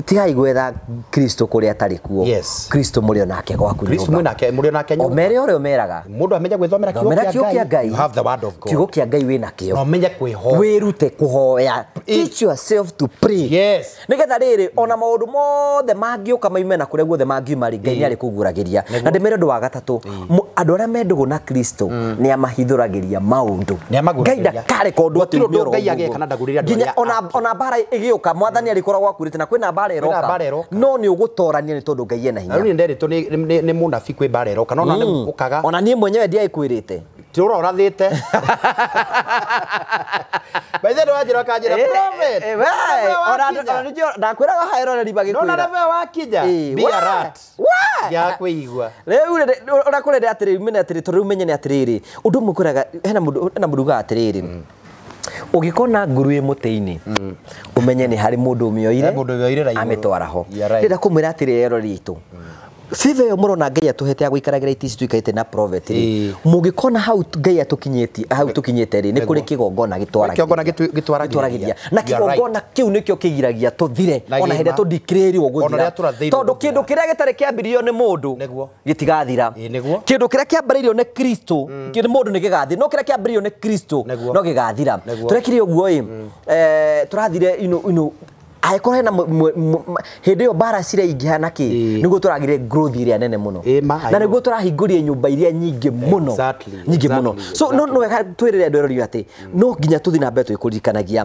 Tigai gwetha Kristo kuria atari kuo. Kristo muri onake gwaku. Kristo muri nake muri onake nyumba. Omere ore omeraga. Mundu amenye gwithomera kiugo kia Ngai. You have the word of God. Kiugo kia Ngai wina kio. No amenye kwihoya. Wirute kuhoya. Teach yourself to pray. Yes. Nigetha riri ona maundu mothe mangiuka maume na kuria guothe mangiuma ri Ngai ni arikuguragiria. Na ndimere undu wa gatatu. Andu aria mendugu na Kristo ni amahithuragiria maundu. Ngai ndakareka undu ati ume Ngai ageka na ndagurira andu aria. Ona mbara igiuka mwathani arikoragwo akurite na kwina mbara iroka. No ni ugutorania ni tondu Ngai ena hinya. Riu nderitwo ni munabi kwi mbara iroka no na ukaga. Ona nie mwenyewe ndiaikwirite. Ti uraurathite. By the way wanjira kanjira prophet. Ona ndakwiraga haeroreri magikwira. No na we wakinya. Be a rat. Ya kwigua. Riu urakurere atiriri mene atiriri tondu riu menye ni atiriri. Undu mukwiraga hena mundu hena mundu ugaga atiriri. Ugikona nguru ĩ mũtĩ-inĩ umenye nĩ harĩ mũndũ ũmĩoire amĩtwara ho. Ndĩrenda kũmwĩra atĩrĩ eroreri aitũ, favor ĩyo mũrona Ngai atũhete ya gũikaragĩra itĩ ici tũikarĩte na prophet rĩ, mũngĩkona hau Ngai atũkinyĩtie hau tũkinyĩte rĩ, nĩ kũrĩ kĩgongona gĩtwaragĩria na kĩgongona kĩu nĩkĩo kĩgiragia tũthire ona hĩndĩ ĩrĩa tũndikĩrĩirwo gũthira, tondũ kĩndũ kĩrĩa gĩtarĩ kĩambĩrĩirio nĩ mũndũ gĩtigathira. Kĩndũ kĩrĩa kĩambĩrĩirio nĩ Kristo nĩ mũndũ nĩ gĩgathira, no kĩrĩa kĩambĩrĩirio nĩ Kristo no gĩgathira. Tũrekire ũguo ĩ, tũrathire akorwo hena hĩndĩ ĩyo mbara ciraingĩha na kĩ, nĩguo tũragire growth ĩrĩa nene mũno na nĩguo tũrahingũria nyũmba iria nyingĩ mũno nyingĩ mũno. So no no wega twĩrĩre andũ erori atĩ no nginya tũthiĩ na mbere twĩkũririkanagia,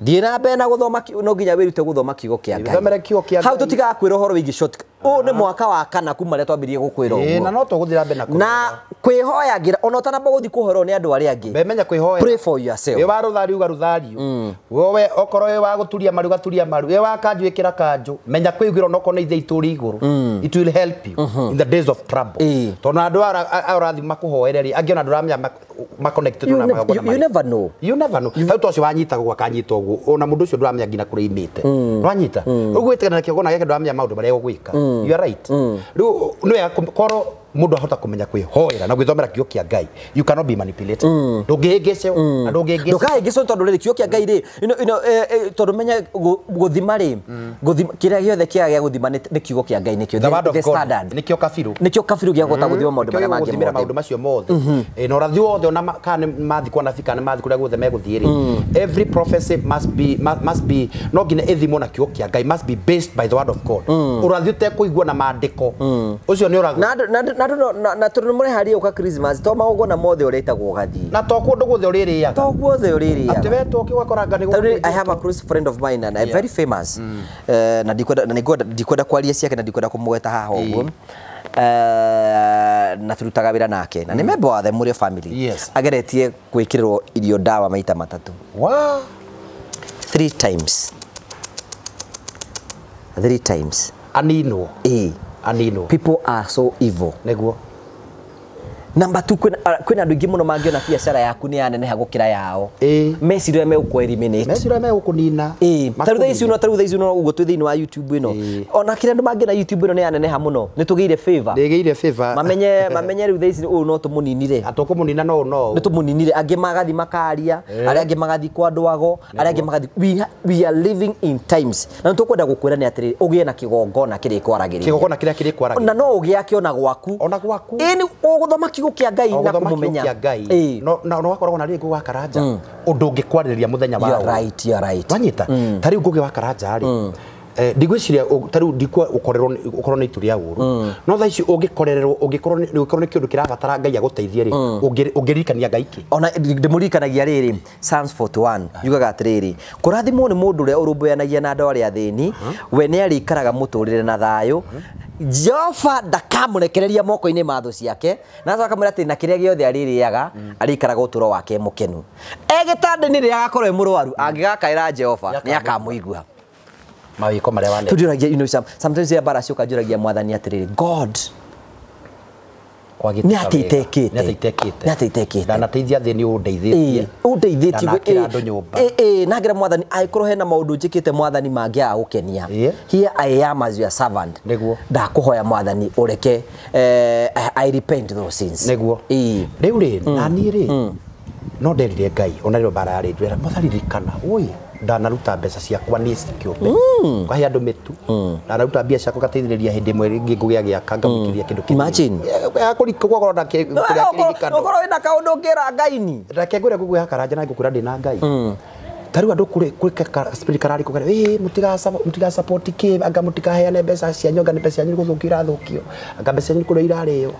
thiĩ na mbere na gũthoma, no nginya wĩrute gũthoma kiugo kĩa Ngai. Hau tũtigakwĩra ũhoro wĩgiĩ short. Ũũ nĩ mwaka wa kana kuma rĩrĩa twambĩrĩirie gũkwĩra ũguo. Na no tũgũthiĩ na mbere na kwĩhoyagĩra ona ũtanamba gũthiĩ kũhoerwo nĩ andũ arĩa angĩ. Menya kwĩhoya. Pray for yourself. Wĩ wa rũthari uga rũthari. Wewe okorwo wĩ wa gũturia maru gaturia maru. Wĩ wa kanjũ ĩkĩra kanjũ. Menya kwĩiguĩra onokorwo nĩ ithe itũri igũrũ. It will help you in the days of trouble. Tondũ andũ aya ũrathiĩ makũhoere rĩ, angĩ ona ndũramenya ma connected na magongona marĩkũ. You never know. You never know. Tau to ũcio wanyitagwo akanyitwo ũguo ona mũndũ ũcio ndũramenya nginya kũrĩa imĩte. Nĩwanyita? Ũguo gwĩtĩkana na kĩgongona gĩake ndũramenya maũndũ marĩa egũgwĩka. You are right. Riu nĩ wega korwo mundu ahota kumenya kwihoera na gwithomera kiugo kia Ngai, you cannot be manipulated. Ndũngĩhĩngĩcwo na ndũngĩhĩngĩcwo ndũkahĩngĩcwo tondũ rĩrĩ kiugo kia Ngai rĩ, tondũ menya gũthima rĩ, kĩrĩa gĩothe kĩaga gĩa gũthima nĩ kiugo kia Ngai, nĩkĩo the standard, nĩkĩo kabiru, nĩkĩo kabiru gĩa kũhota gũthima maũndũ marĩa mangĩ mothe, maũndũ macio mothe na ũrathi wothe ona kana nĩ mathi kwa nabii kana nĩ mathi kũrĩa guothe megũthiĩ rĩ, every prophecy must be no nginya ĩthimwo na kiugo kia Ngai, must be based by the word of God. Ũrathi ũtekũigua na maandĩko ũcio nĩ ũrathi na tondũ mũreharia ũka Christmas to magongona mothe ũrĩtagwo ũgathiĩ na to kũndũ guothe ũrĩrĩaga, to guothe ũrĩrĩaga atĩ wetwo ũgakora nga nĩ. I have a close friend of mine and very famous, na ndikwenda kwaria ciake na ndikwenda kũmũgweta haha ũguo, na turutaga wĩra nake na nĩ member wa the Murio family. Ageretie gwĩkĩrĩrwo irio ndawa maita matatũ. Wow. 3 times. 3 times. Aninwo. Anino. People are so evil. Nĩguo. Number 2, kwĩna andũ aingĩ mũno mangĩona biacara yaku nĩ yaneneha gũkĩra yao. Meciria megũkũ eliminate. Meciria megũkũnina. Ta rĩu thaa ici ta rĩu thaa ici ũguo twĩ thĩinĩ wa YouTube ĩno. Ona kĩrĩa andũ mangĩona YouTube ĩno nĩ yaneneha mũno. Nĩ tũgĩire favor. Nĩ ĩgĩire favor. Mamenye rĩu thaa ici ũyũ no tũmũninire. Atũkũmũnina no no. Nĩ tũmũninire. Angĩ magathiĩ makaria, arĩa angĩ magathiĩ kwa andũ ago, arĩa angĩ magathiĩ. We are living in times. Na nĩ tũkwenda gũkwĩra nĩ atĩrĩrĩ, ũgĩe na kĩgongona kĩrĩkwaragĩria. Kĩgongona kĩrĩa kĩrĩkwaragĩria. Na no ũgĩake ona gwaku. Ona gwaku. Ĩĩ ũgũthoma kiugo kia Ngai na kũmũmenya kia Ngai. No no wakoragwo na rĩngĩ wa Karanja ũndũ ũngĩkwarĩrĩria mũthenya wa. You are right, you are right. Wanyita ta rĩu Ngũgĩ wa Karanja rĩ, ndigwĩciria ta rĩu ndikwa ũkorwo nĩ itu rĩa ũũru, no thaa ici ũngĩkorererwo ũngĩkorwo nĩ kĩũndũ kĩrabatara Ngai agũteithie rĩ, ũngĩririkania Ngai kĩ? Ona ndĩmũririkanagia rĩrĩ, Psalms 41 yugaga atĩrĩrĩ, kũrathimwo nĩ mũndũ ũrĩa ũrũmbũyanagia na andũ arĩa athĩni, we nĩ arĩikaraga mũtũrĩre na thayũ. Jehova ndakamũrekereria moko-inĩ ma thũ ciake, na acoka akamwĩra atĩ na kĩrĩa gĩothe arĩrĩaga arĩikaraga ũtũũro wake mũkenu. E gĩtanda-inĩ rĩrĩa agakorwo e mũrwaru, angĩgakaĩra Jehova nĩ akamũigua. Mawĩko marĩa waneka. Tũnjũragia, you know, sometimes rĩrĩa mbara cioka njũragia mwathani atĩrĩrĩ, God, nĩ atĩa itekĩte? Nĩ atĩa itekĩte? Nĩ atĩa itekĩte? Ndanateithia thĩni ũndeithĩtie. Ũndeithĩtie. Ndanakĩra andũ nyũmba. Na ngĩra mwathani, angĩkorwo hena maũndũ njĩkĩte mwathani mangĩaga gũkenia. Here I am as your servant. Nĩguo. Ndakũhoya mwathani ũreke, I repent those sins. Nĩguo. Rĩu rĩ, na niĩ rĩ, no nderire Ngai, ona rĩo mbara yarĩ ndwĩra, mwathani ririkana, ũĩ. Ndanaruta mbeca ciakwa niĩ kĩũmbe. Ngahe andũ mĩtu. Ndanaruta mbia ciakwa ngateithĩrĩria hĩndĩ ĩmwe rĩngĩ ngũgĩa gĩaka ngamũikĩria kĩndũ kĩnini. Imagine. Gũkorwo na kĩrĩa kĩririkano. Ũkorwo wĩna kaũndũ ũngĩra Ngai-ni. Reke ngwĩre ngũgwĩha Karanja na ngũkwĩra ndĩna Ngai. Ta rĩu andũ kũrĩ spirit kararĩ kũgera ĩ mũtiga support kĩ anga mũtikaheane mbeca cianyu anga nĩ mbeca cianyu gũthũkio irathũkio anga mbeca cianyu kũrĩa irarĩo.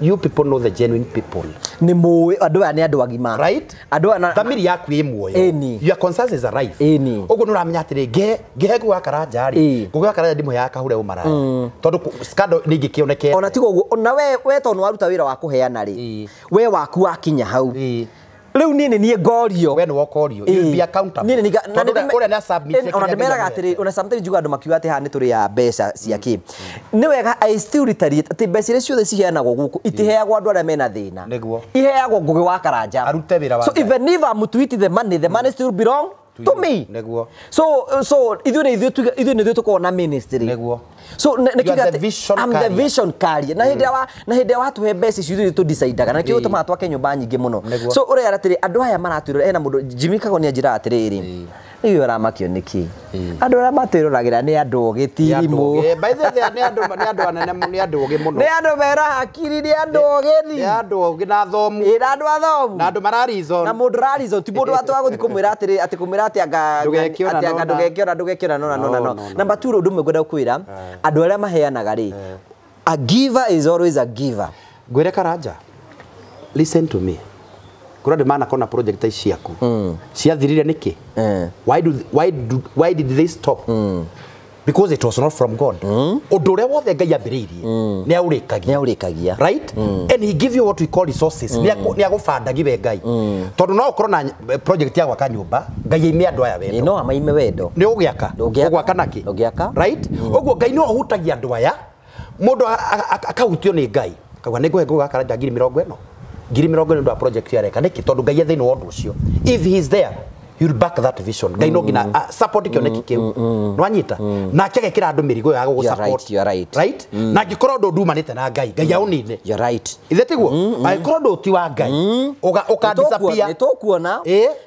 You people know the genuine people. Nĩ mũĩ andũ aya nĩ andũ agima. Right? Andũ aya thamiri yaku ĩ muoyo. Ĩni. Your conscience is alive. Ĩni. Ũguo nĩ ũramenya atĩrĩ ngehe Ngũgĩ wa Karanja rĩ, Ngũgĩ wa Karanja ndimũheaga kahure ũmaraya. Tondũ scandal nĩ ingĩkĩonekete. Ona tiga ũguo, ona we tondũ waruta wĩra wa kũheana rĩ, we waku wakinya hau. Rĩu niĩ nĩ niĩ ngorio. We nĩ wokorio. You will be accountable. Niĩ nĩ Tondũ ũrĩa nĩ submit. Ona ndĩmeraga atĩrĩ, ona sometimes njugaga andũ makiuga atĩ haha nĩ tũrĩ ya mbeca cia kĩ. Nĩ wega I still reiterate atĩ mbeca iria ciothe ciheanagwo gũkũ itiheagwo andũ arĩa mena thĩna. Nĩguo. Iheagwo Ngũgĩ wa Karanja. Arute wĩra wa So even if I'm to eat the money still belong to me. Nĩguo. So ithuĩ nĩ ithuĩ tũkoragwo na ministry. Nĩguo. So You are the vision I'm carrier. the vision carrier. Na hĩndĩ watuhe mbeca icio ithuĩ tũdecidaga na nĩkĩo gĩtũmaga twake nyũmba nyingĩ mũno. So ũrĩa atĩrĩ andũ aya maratwĩrora hena mũndũ Jimmy Kago nĩ anjĩraga atĩrĩrĩ rĩu ũramakio nĩkĩ andũ arĩa matwĩroragĩra nĩ andũ ogĩ ti irimũ. By the way nĩ andũ anene nĩ andũ ogĩ mũno. Nĩ andũ mena hakiri nĩ andũ ogĩ ni. Nĩ andũ ogĩ na athomu. Ĩ na andũ athomu. Na andũ mara reason. Na mũndũ ra reason ti mũndũ atĩ wa gũthiĩ kũmwĩra atĩrĩ atĩ kũmwĩra atĩ anga ndũgekĩona ndũgekĩona no no no. Number 2 ũndũ ũmwe ngwenda gũkwĩra andũ arĩa maheanaga rĩ, a giver is always a giver. Ngwĩre Karanja, listen to me. Kũrĩa andũ manakona project ici ciaku ciathirire nĩkĩ? Why did they stop? Because it was not from God. Ũndũ ũrĩa wothe Ngai ambĩrĩirie nĩ aũrĩkagia. Nĩ aũrĩkagia. Right? And he give you what we call resources. Nĩ agũbandagia we Ngai. Tondũ no ũkorwo na project ya gwaka nyũmba, Ngai aime andũ aya wendo. No amaime wendo. Nĩ ũgũgĩaka. Ũgwaka nakĩ? Ndũngĩaka. Right? Ũguo Ngai no ahutagia andũ aya. Mũndũ akahutio nĩ Ngai. Akauga nĩ ngũhe Ngũgĩ wa Karanja 40,000. 40,000 nĩ ũndũ wa project yareka nĩkĩ? Tondũ Ngai e thĩinĩ wa ũndũ ũcio. If he is there, he will back that vision. Ngai no nginya support kĩoneki kĩu. Nĩwanyita? Nake agekĩra andũ mĩrigo ya gũgũ support. You are right. Right? Na angĩkorwo ũndũ ndumanĩte na Ngai, Ngai aũnine. You are right. Ithe tiguo? Angĩkorwo ũndũ ti wa Ngai, ũka disappear. Nĩ tũkuona.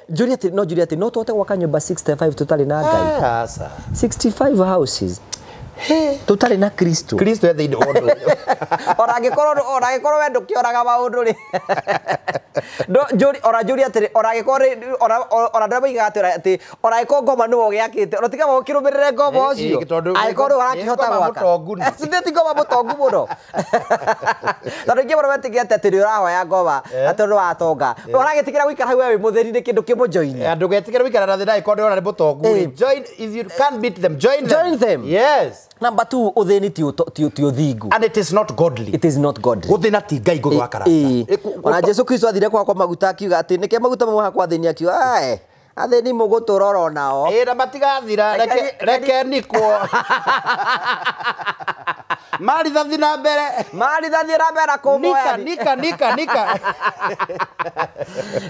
Njũrie atĩ no njũrie atĩ no tũhote gwaka nyũmba 65 tũtarĩ na Ngai. Aca. 65 houses. Tũtarĩ na Kristo. Kristo e thĩinĩ wa ũndũ ũyũ. Ona angĩkorwo we ndũkĩoraga maũndũ rĩ. Ona njũrie atĩrĩ, ona angĩkorwo ona andũ arĩa moigaga atĩ ona angĩkorwo ngoma nĩwe ũgĩakĩte, ona tiga ũkĩrũmĩrĩre ngoma ũcio. Angĩkorwo nĩwe ũrakĩhota gwaka. Ti ngoma mũtongu mũno. Tondũ aingĩ mũno metĩkĩtie atĩ nĩ ũrahoya ngoma atĩ nĩ watonga. Ũragĩtĩkĩra gũikara hau we wĩ mũthĩni nĩ kĩndũ kĩmũjoini. Ndũgetĩkĩre gũikara na thĩna angĩkorwo ndĩrona nĩ mũtongu rĩ. Join, if you can't beat them, join them. Join them. Yes. Number 2, ũthĩni ti ũthingu. And it is not godly. It is not godly. Gũthĩna ti Ngai Ngũgĩ wa Karanja. Ona Jesu Kristo athire kwakwa maguta akiuga atĩ nĩkĩo maguta mamwe hakwa athĩni akiuga ae athĩni mũgũtũrora onao. Ĩ na matigathira reke nikwo. Marithathi na mbere. Marithathi na mbere kũmoya. Nika nika nika.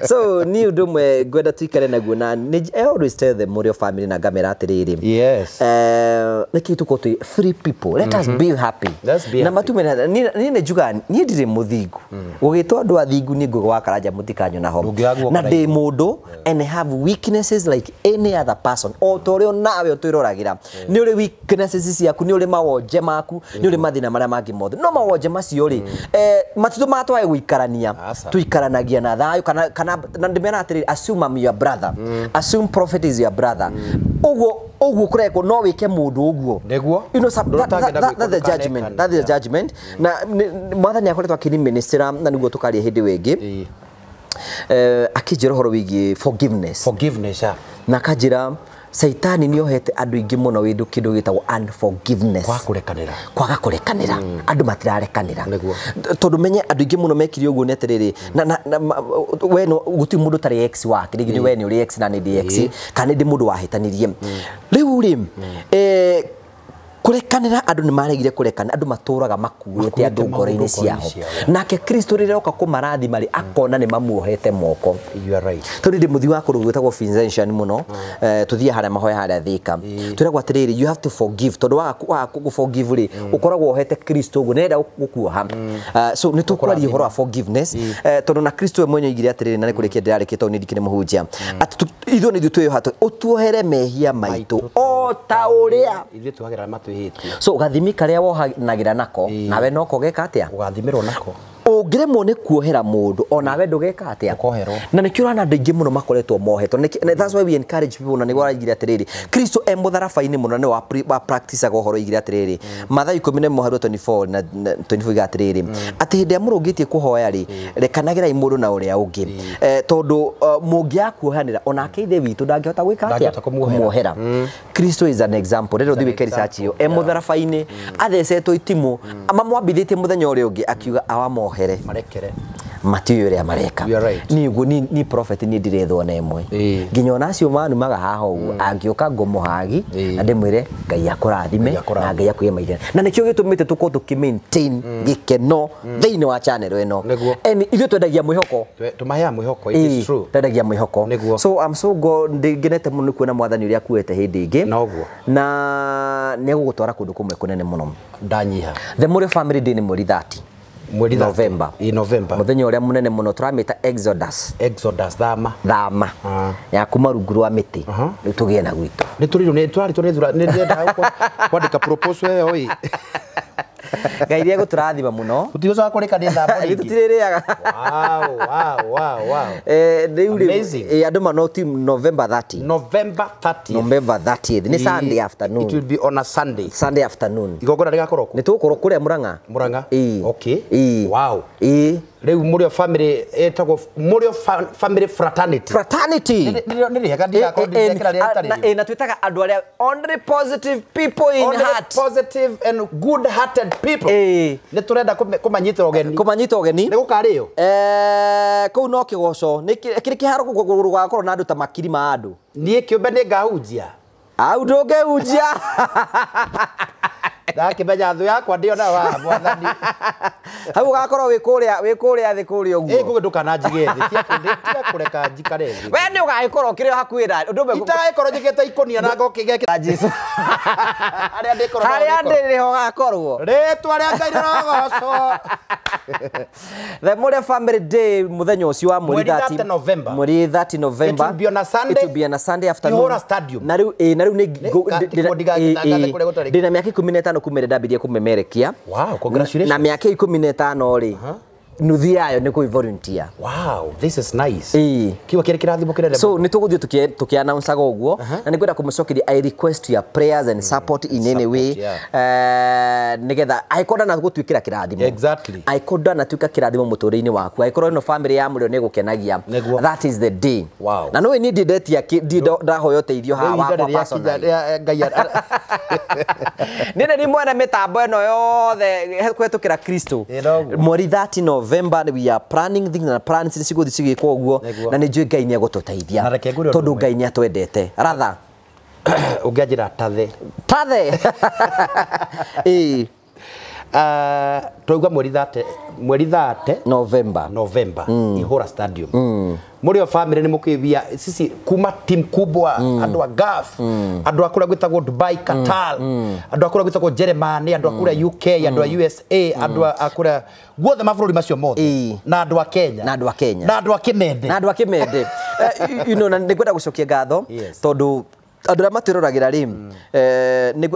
So ni ũndũ ũmwe ngwenda tuikare naguo na I always tell the Morio family na ngamera atĩrĩrĩ. Yes. Nĩkĩ tũkorwo twĩ free people. Let us be happy. Let's be na happy. matume niĩ nĩ njugaga niĩ ndirĩ mũthingu. Gũgĩtwo andũ athingu niĩ Ngũgĩ wa Karanja mũtikanyona ho. Na ndĩ mũndũ and I have weaknesses like any other person. O ta ũrĩa nawe ũtwĩroragĩra. Nĩ ũrĩ weaknesses ciaku, nĩ ũrĩ mawonje maku, nĩ ũrĩ mathĩna marĩa mangĩ mothe. No mawonje macio rĩ, matitũmaga twage gũikarania. Tũikaranagia na thayũ kana na ndĩmera atĩrĩrĩ, assume I'm your brother. Assume prophet is your brother. Ũguo ũguo kũrekwo no wĩke mũndũ ũguo. Nĩguo. You know, that's the judgment. That is the judgment. Na mwathani akoretwo akĩniministera na nĩguo tũkaria hĩndĩ wĩngĩ. Akĩnjĩra ũhoro wĩgiĩ forgiveness. Forgiveness. Na akanjĩra Saitani nĩ ohete andũ aingĩ mũno wĩndũ kĩndũ gĩtagwo unforgiveness. Kwaga kũrekanĩra. Kwaga kũrekanĩra. Andũ matirarekanĩra. Tondũ menye andũ aingĩ mũno mekire ũguo nĩ atĩrĩrĩ, na we no gũtirĩ mũndũ ũtarĩ ex wake, rĩngĩ nĩ we nĩ ũrĩ ex na nĩ ndĩ ex, kana nĩ ndĩ mũndũ wahĩtanirie. Rĩu rĩ, Kũrekanĩra andũ nĩ maregire kũrekana, andũ matũraga makuĩte andũ ngoro-inĩ ciao. Nake Kristo rĩrĩa oka kũmarathima rĩ, akona nĩ mamuohete moko. You are right. Tondũ ndĩ mũthii wa kũndũ gwĩtagwo Vincentian mũno, tũthiĩ harĩa mahoya harĩa Thika. Twĩragwo atĩrĩrĩ, you have to forgive, tondũ waga kũ forgive rĩ, ũkoragwo wohete Kristo ũguo, nĩarenda gũkuoha. So nĩ tũkwaria ũhoro wa forgiveness, tondũ na Kristo we mwenye oigire atĩrĩrĩ, na nĩ kũrĩkia ndĩrarĩkia tondũ niĩ ndikĩrĩ mũhunjia, atĩ ithuĩ nĩ ithuĩ twĩyoha, ũtuohere mehia maitũ o ta ũrĩa ithuĩ tuohagĩra matwĩhĩtie. So gathimi karĩa wohanagĩra nako, nawe noko geka atĩa? Ũgathimĩrwo nako. Ũngĩremwo nĩ kuohera mũndũ onawe ndũgeka atĩa? Ũkoherwo. Na nĩkĩo ũrona andũ aingĩ mũno makoretwo mohetwo. That's why we encourage people, na nĩguo araigire atĩrĩrĩ, Kristo e mũtharaba-inĩ mũno nĩ wa practice-aga ũhoro oigire atĩrĩrĩ, Mathayo 11 24 na 24 iga atĩrĩrĩ, atĩ hĩndĩ ĩrĩa mũrũngĩtie kũhoya rĩ, rekanagĩrai mũndũ na ũrĩa ũngĩ, tondũ mũngĩaga kuohanĩra onake Ithe witũ ndangĩhota gwĩka atĩa? Ndangĩhota kũmuohera. Kristo is an example. Rĩrĩa ũthiĩ wĩke research ĩyo, e mũtharaba-inĩ athecetwo itimũ, mamwambithĩtie mũthenya ũrĩa ũngĩ, akiuga awamohere marekere, matiũĩ ũrĩa mareka. You are right. Niĩ ũguo ni prophet, niĩ ndirethwo na ĩmwe, nginya ona acio manumaga haha ũguo angĩũka ngũmũhagi na ndĩmwĩre Ngai akũrathime na Ngai akũhe maithani, na nĩkĩo gĩtũmĩte tũkorwo tũkĩ maintain gĩkeno thĩinĩ wa channel ĩno. Nĩguo. And ithuĩ twendagia mwĩhoko. Tũmaheaga mwĩhoko, it is true. Twendagia mwĩhoko. Nĩguo. So I'm so go ngenete mũno nĩ kuona mwathani ũrĩa akuĩte hĩndĩ ĩngĩ. Noguo. Na nĩ egũgũtwara kũndũ kũmwe kũnene mũno. Ndanyiha. The Mũrĩo Family Day nĩ mweri 30 Mweri November. Ĩ November. Mũthenya ũrĩa mũnene mũno tũramĩta Exodus. Exodus, thama. Thama ya kuma rungu rwa mĩtĩ rĩu tũgĩe na gwitũ. Nĩ tũrirwo nĩ tũrarĩtwo nĩ thura, nĩ ndĩrendaga kwandĩka proposal ĩyo ĩ. Ngai nĩ egũtũrathima mũno. Tũtigocoka kũrĩka nĩ thamba Ithuĩ rĩngĩ. tũtirĩrĩaga. Wow. Rĩu rĩ, Amazing. Andũ manoti November 30. November 30th. November 30th nĩ Sunday afternoon. It will be on a Sunday. Sunday afternoon. Igongona rĩgakorwo kũ? Nĩ tũgũkorwo kũrĩa Murang'a. Murang'a. Ĩĩ. Okay. Ĩĩ. Wow. Ĩĩ. Rĩu Mũrĩo family ĩtagwo Mũrĩo family fraternity. Fraternity. Nĩ rĩega ndigakorwo ndĩrekĩra rĩrĩa rĩtarĩ rĩo. Na twĩtaga andũ arĩa only positive people in Only heart. positive and good hearted people. Ĩĩ. Nĩ tũrenda kũmanyitĩra ũgeni. Kũmanyita ũgeni. Nĩ gũkarĩo. Kũu no kĩgoco nĩ kĩrĩ kĩharo gũgakorwo na andũ ta makiri ma andũ. Niĩ kĩũmbe nĩ ngahunjia. Au ndũngĩhunjia. Ndakĩmenya thũ yakwa ndĩona wa mwathani. Hau ũgakorwo wĩ kũrĩa thĩ kũrĩa Ĩ ũguo. ngũgĩ ndũkananjige thĩ, tiga kũreka njikare thĩ. We nĩ ũgagĩkorwo ũkĩrĩ o hakuhĩ na ũndũ ũmwe. Itagĩkorwo njĩkĩte ikũnia na ngokĩgekĩra Jesu. Harĩa ndĩkorwo Harĩa ndĩ nĩho ũgakorwo. Rĩtwa rĩa Ngai rĩrogocwo. The Mũrĩo Family Day mũthenya ũcio wa mweri Mweri 30 30 November. Mweri 30 November. It will be on a Sunday. It will be on a Sunday afternoon. Ihũra Stadium. Na rĩu ĩ, na rĩu nĩ ndigathiĩ kũrĩa gũtarĩ. ndĩna mĩaka 15 kuma ĩrĩa ndambirie kũmemerekia. Wow, congratulations. Na mĩaka 15 rĩ, nuthu yayo nĩ kũ volunteer. Wow, this is nice. Ĩĩ. Kiugo kĩrĩ kĩrathimo kĩnene. So nĩ tũgũthiĩ tũkĩ-announce-aga ũguo, na nĩ ngwenda kũmũcokeria, I request your prayers and support in any way, nĩgetha angĩkorwo ndanagũtuĩkĩra kĩrathimo. Angĩkorwo ndanatuĩka kĩrathimo mũtũrĩre-inĩ waku, angĩkorwo ĩno family ya Mũrĩo nĩ ĩgũkenagia, Nĩguo. that is the day. Wow. Na nĩũĩ niĩ ndindetia ndahoya ũteithio haha Rĩu ihinda wakwa nĩ rĩakinya personally. rĩa Ngai Niĩ nĩ mwene mĩtambo ĩno yothe kũhetũkĩra Kristo. Ĩ, noguo. Mweri 30 November we are planning things, na plans nĩ cigũthiĩ cigĩkwo ũguo. Nĩguo. Na nĩ njũĩ Ngai nĩ egũtũteithia Na reke ngwĩre ũndũ tondũ ũmwe. Ngai nĩ atwendete ratha. Ũngĩanjĩra tathe. Tathe, ĩĩ. Twaigua mweri 30, mweri 30 November. November, Ihũra Stadium. Mũrĩo family nĩ mũkĩwia sisi kuma team kubwa, andũ a Gulf, andũ a kũrĩa gwĩtagwo Dubai, Qatar, andũ a kũrĩa gwĩtagwo Germany, andũ a kũrĩa UK, andũ a USA, andũ a kũrĩa guothe mabũrũri macio mothe, na andũ a Kenya, Na andũ a Kenya. na andũ a Kĩmende. Na andũ a Kĩmende. Na nĩ ngwenda gũcokia ngatho tondũ andũ arĩa matwĩroragĩra rĩ,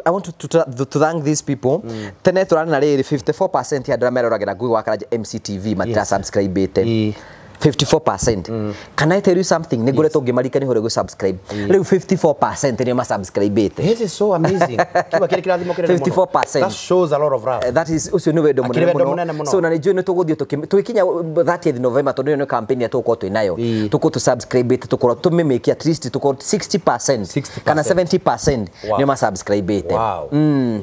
I want to thank these people. Tene tũrarĩ na rĩrĩ, 54% ya andũ arĩa meroragĩra Ngugi wa Karanja MCTV matira subscribe-ĩte. 54%. Can I tell you something? Nĩ ngoretwo ngĩmarikania ũhoro gũ subscribe. Rĩu 54% nĩo ma-subscribe-ĩte. This is so amazing. Kiugo kĩrĩ kĩrathimo kĩnene mũno. 54%. That shows a lot of love. That is, ũcio nĩ wendo Akĩrĩ mũnene wendo mũno. mũnene mũno. So na nĩ njũĩ nĩ tũgũthiĩ tũgĩkinya 30th November, tondũ ĩyo nĩ campaign ĩrĩa tũgũkorwo twĩ nayo, tũkorwo tũ subscribe tũkorwo tũmĩmĩke at least tũkorwo 60% 60%. kana 70% nĩo ma-subscribe-ĩte. Wow.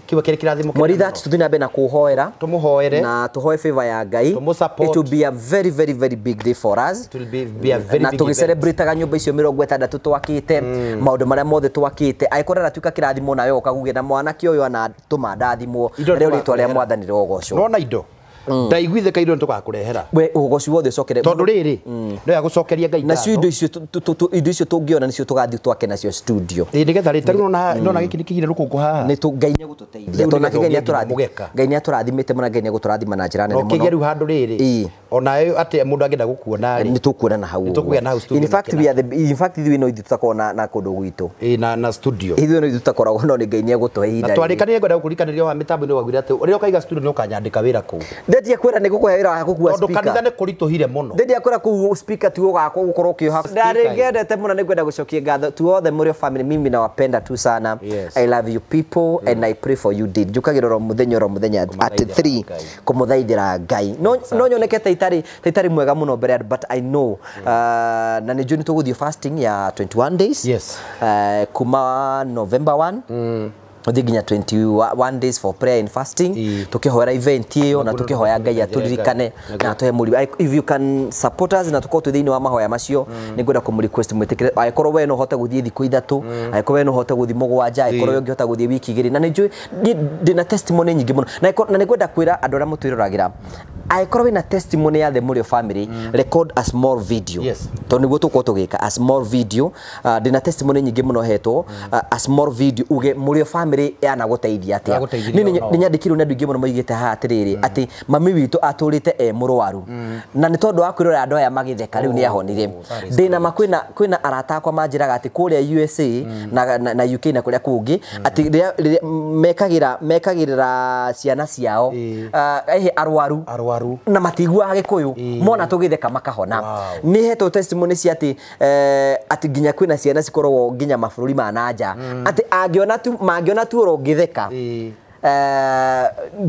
Kiugo kĩrĩ kĩrathimo kĩnene Mweri mũno. 30 tũthiĩ na mbere na kũhoera. Tũmũhoere. Na tũhoe favor ya Ngai. Tũmũ support. It will be a very very very big day for us. It will be a very na big event. Tũgĩcelebrataga nyũmba icio 60 twakĩte, maũndũ marĩa mothe twakĩte, angĩkorwo aratuĩka kĩrathimo nawe ũkaguge na mwanake ũyũ anatũma ndathimwo, Indo rĩo rĩtwa rĩa tũgakũrehera. mwathani rĩrogocwo. Nona indo ndaiguithĩka, indo nĩtũgakũrehera. We ũgoci wothe ũcokere Tondũ rĩrĩ no ya gũcokeria Ngai nacio ngatho. Indo icio indo icio tũngĩona nĩcio tũgathiĩ twake nacio studio. Ĩ, nĩgetha rĩ tarĩu nona gĩkĩ nĩkĩigire rũkũngũ haha. Nĩ tũ Ngai nĩ egũtũteithia Rĩu tondũ nake nĩgetha Ngai nĩ ũgĩe nginya mũgeka. Ngai nĩ atũrathimĩte mũno, Ngai nĩ egũtũrathima na njĩra nene Na ũkĩgĩa mũno. rĩu handũ rĩrĩ onawe atĩ mũndũ angĩenda gũkuona rĩ, Nĩ tũkuonana hau Nĩ tũkũgĩa na hau ũguo. studio In fact, na we are the, in fact ithuĩ no ithuĩ tũtakoragwo na kũndũ gwitũ. Ĩ, na studio. Ithuĩ no ithuĩ tũtakoragwo, no nĩ Ngai nĩ egũtũhe Na ihinda rĩrĩ. twarĩkanire ngwenda gũkũrikanĩria wa mĩtambo-inĩ waugire atĩ rĩrĩa ũkaiga studio nĩ ũkanyandĩka wĩra kũu. Ndendia kwĩra nĩ ngũkũhe wĩra wa gũkua Tondũ kanitha speaker. nĩ kũritũhire mũno. Ndendia kwĩra kũu speaker tu ũgakwo gũkorwo ũkĩoha. Ndarĩ ngendete mũno, nĩ ngwenda gũcokia ngatho tu othe mũrĩ family, mimi nawapenda tu sana. I love you people and I pray for you did njũkagĩra oro mũthenya oro mũthenya at Kũmũthaithĩra 3 Ngai. Kũmũthaithĩra Ngai, no nyoneke ta itarĩ mwega mũno mbere ya andũ, but I know na nĩ njũĩ nĩ tũgũthiĩ fasting ya 21 days. Kuma November 1 ũthiĩ nginya 21 days for prayer and fasting, tukihoera event ĩyo na tukihoya Ngai atũririkane na atũhe mũrimũ. If you can support us na tũkorwo twĩ thĩinĩ wa mahoya macio, nĩ ngwenda kũmũ request mwĩtĩkĩre, angĩkorwo we no ũhote gũthiĩ thikũ 3, angĩkorwo we no ũhote gũthiĩ 7, angĩkorwo we ũngĩhota gũthiĩ wiki 2. Na nĩ njũĩ niĩ ndĩna testimony nyingĩ mũno na nĩ ngwenda kwĩra andũ arĩa mũtwĩroragĩra, angĩkorwo wĩna testimony ya the Mũrĩo family, record a small video. Tondũ nĩguo tũkorwo tũgĩka a small video. Ndĩna testimony nyingĩ mũno hetwo, a small video uge Mũrĩo family yanagũteithia atĩa. Yagũteithirie. Niĩ Ona nĩ nyandĩkirwo nĩ andũ aingĩ mũno maigĩte haha atĩrĩrĩ, atĩ mami witũ atũrĩte e mũrwaru na nĩ tondũ wa kwĩrora andũ aya magĩtheka rĩu nĩ ahonire. That is Ndĩna ma kwĩna arata akwa manjĩraga atĩ kũrĩa USA na UK na kũrĩa kũngĩ atĩ rĩrĩa mekagĩrĩra ciana ciao arwaru Arwaru. Na matiguaga gĩkũyũ, mona tũgĩtheka makahona. Nĩ hetwo testimony cia atĩ atĩ nginya kwĩna ciana cikoragwo nginya mabũrũri ma nanja atĩ angĩona tu mangĩona tu oro ũngĩtheka,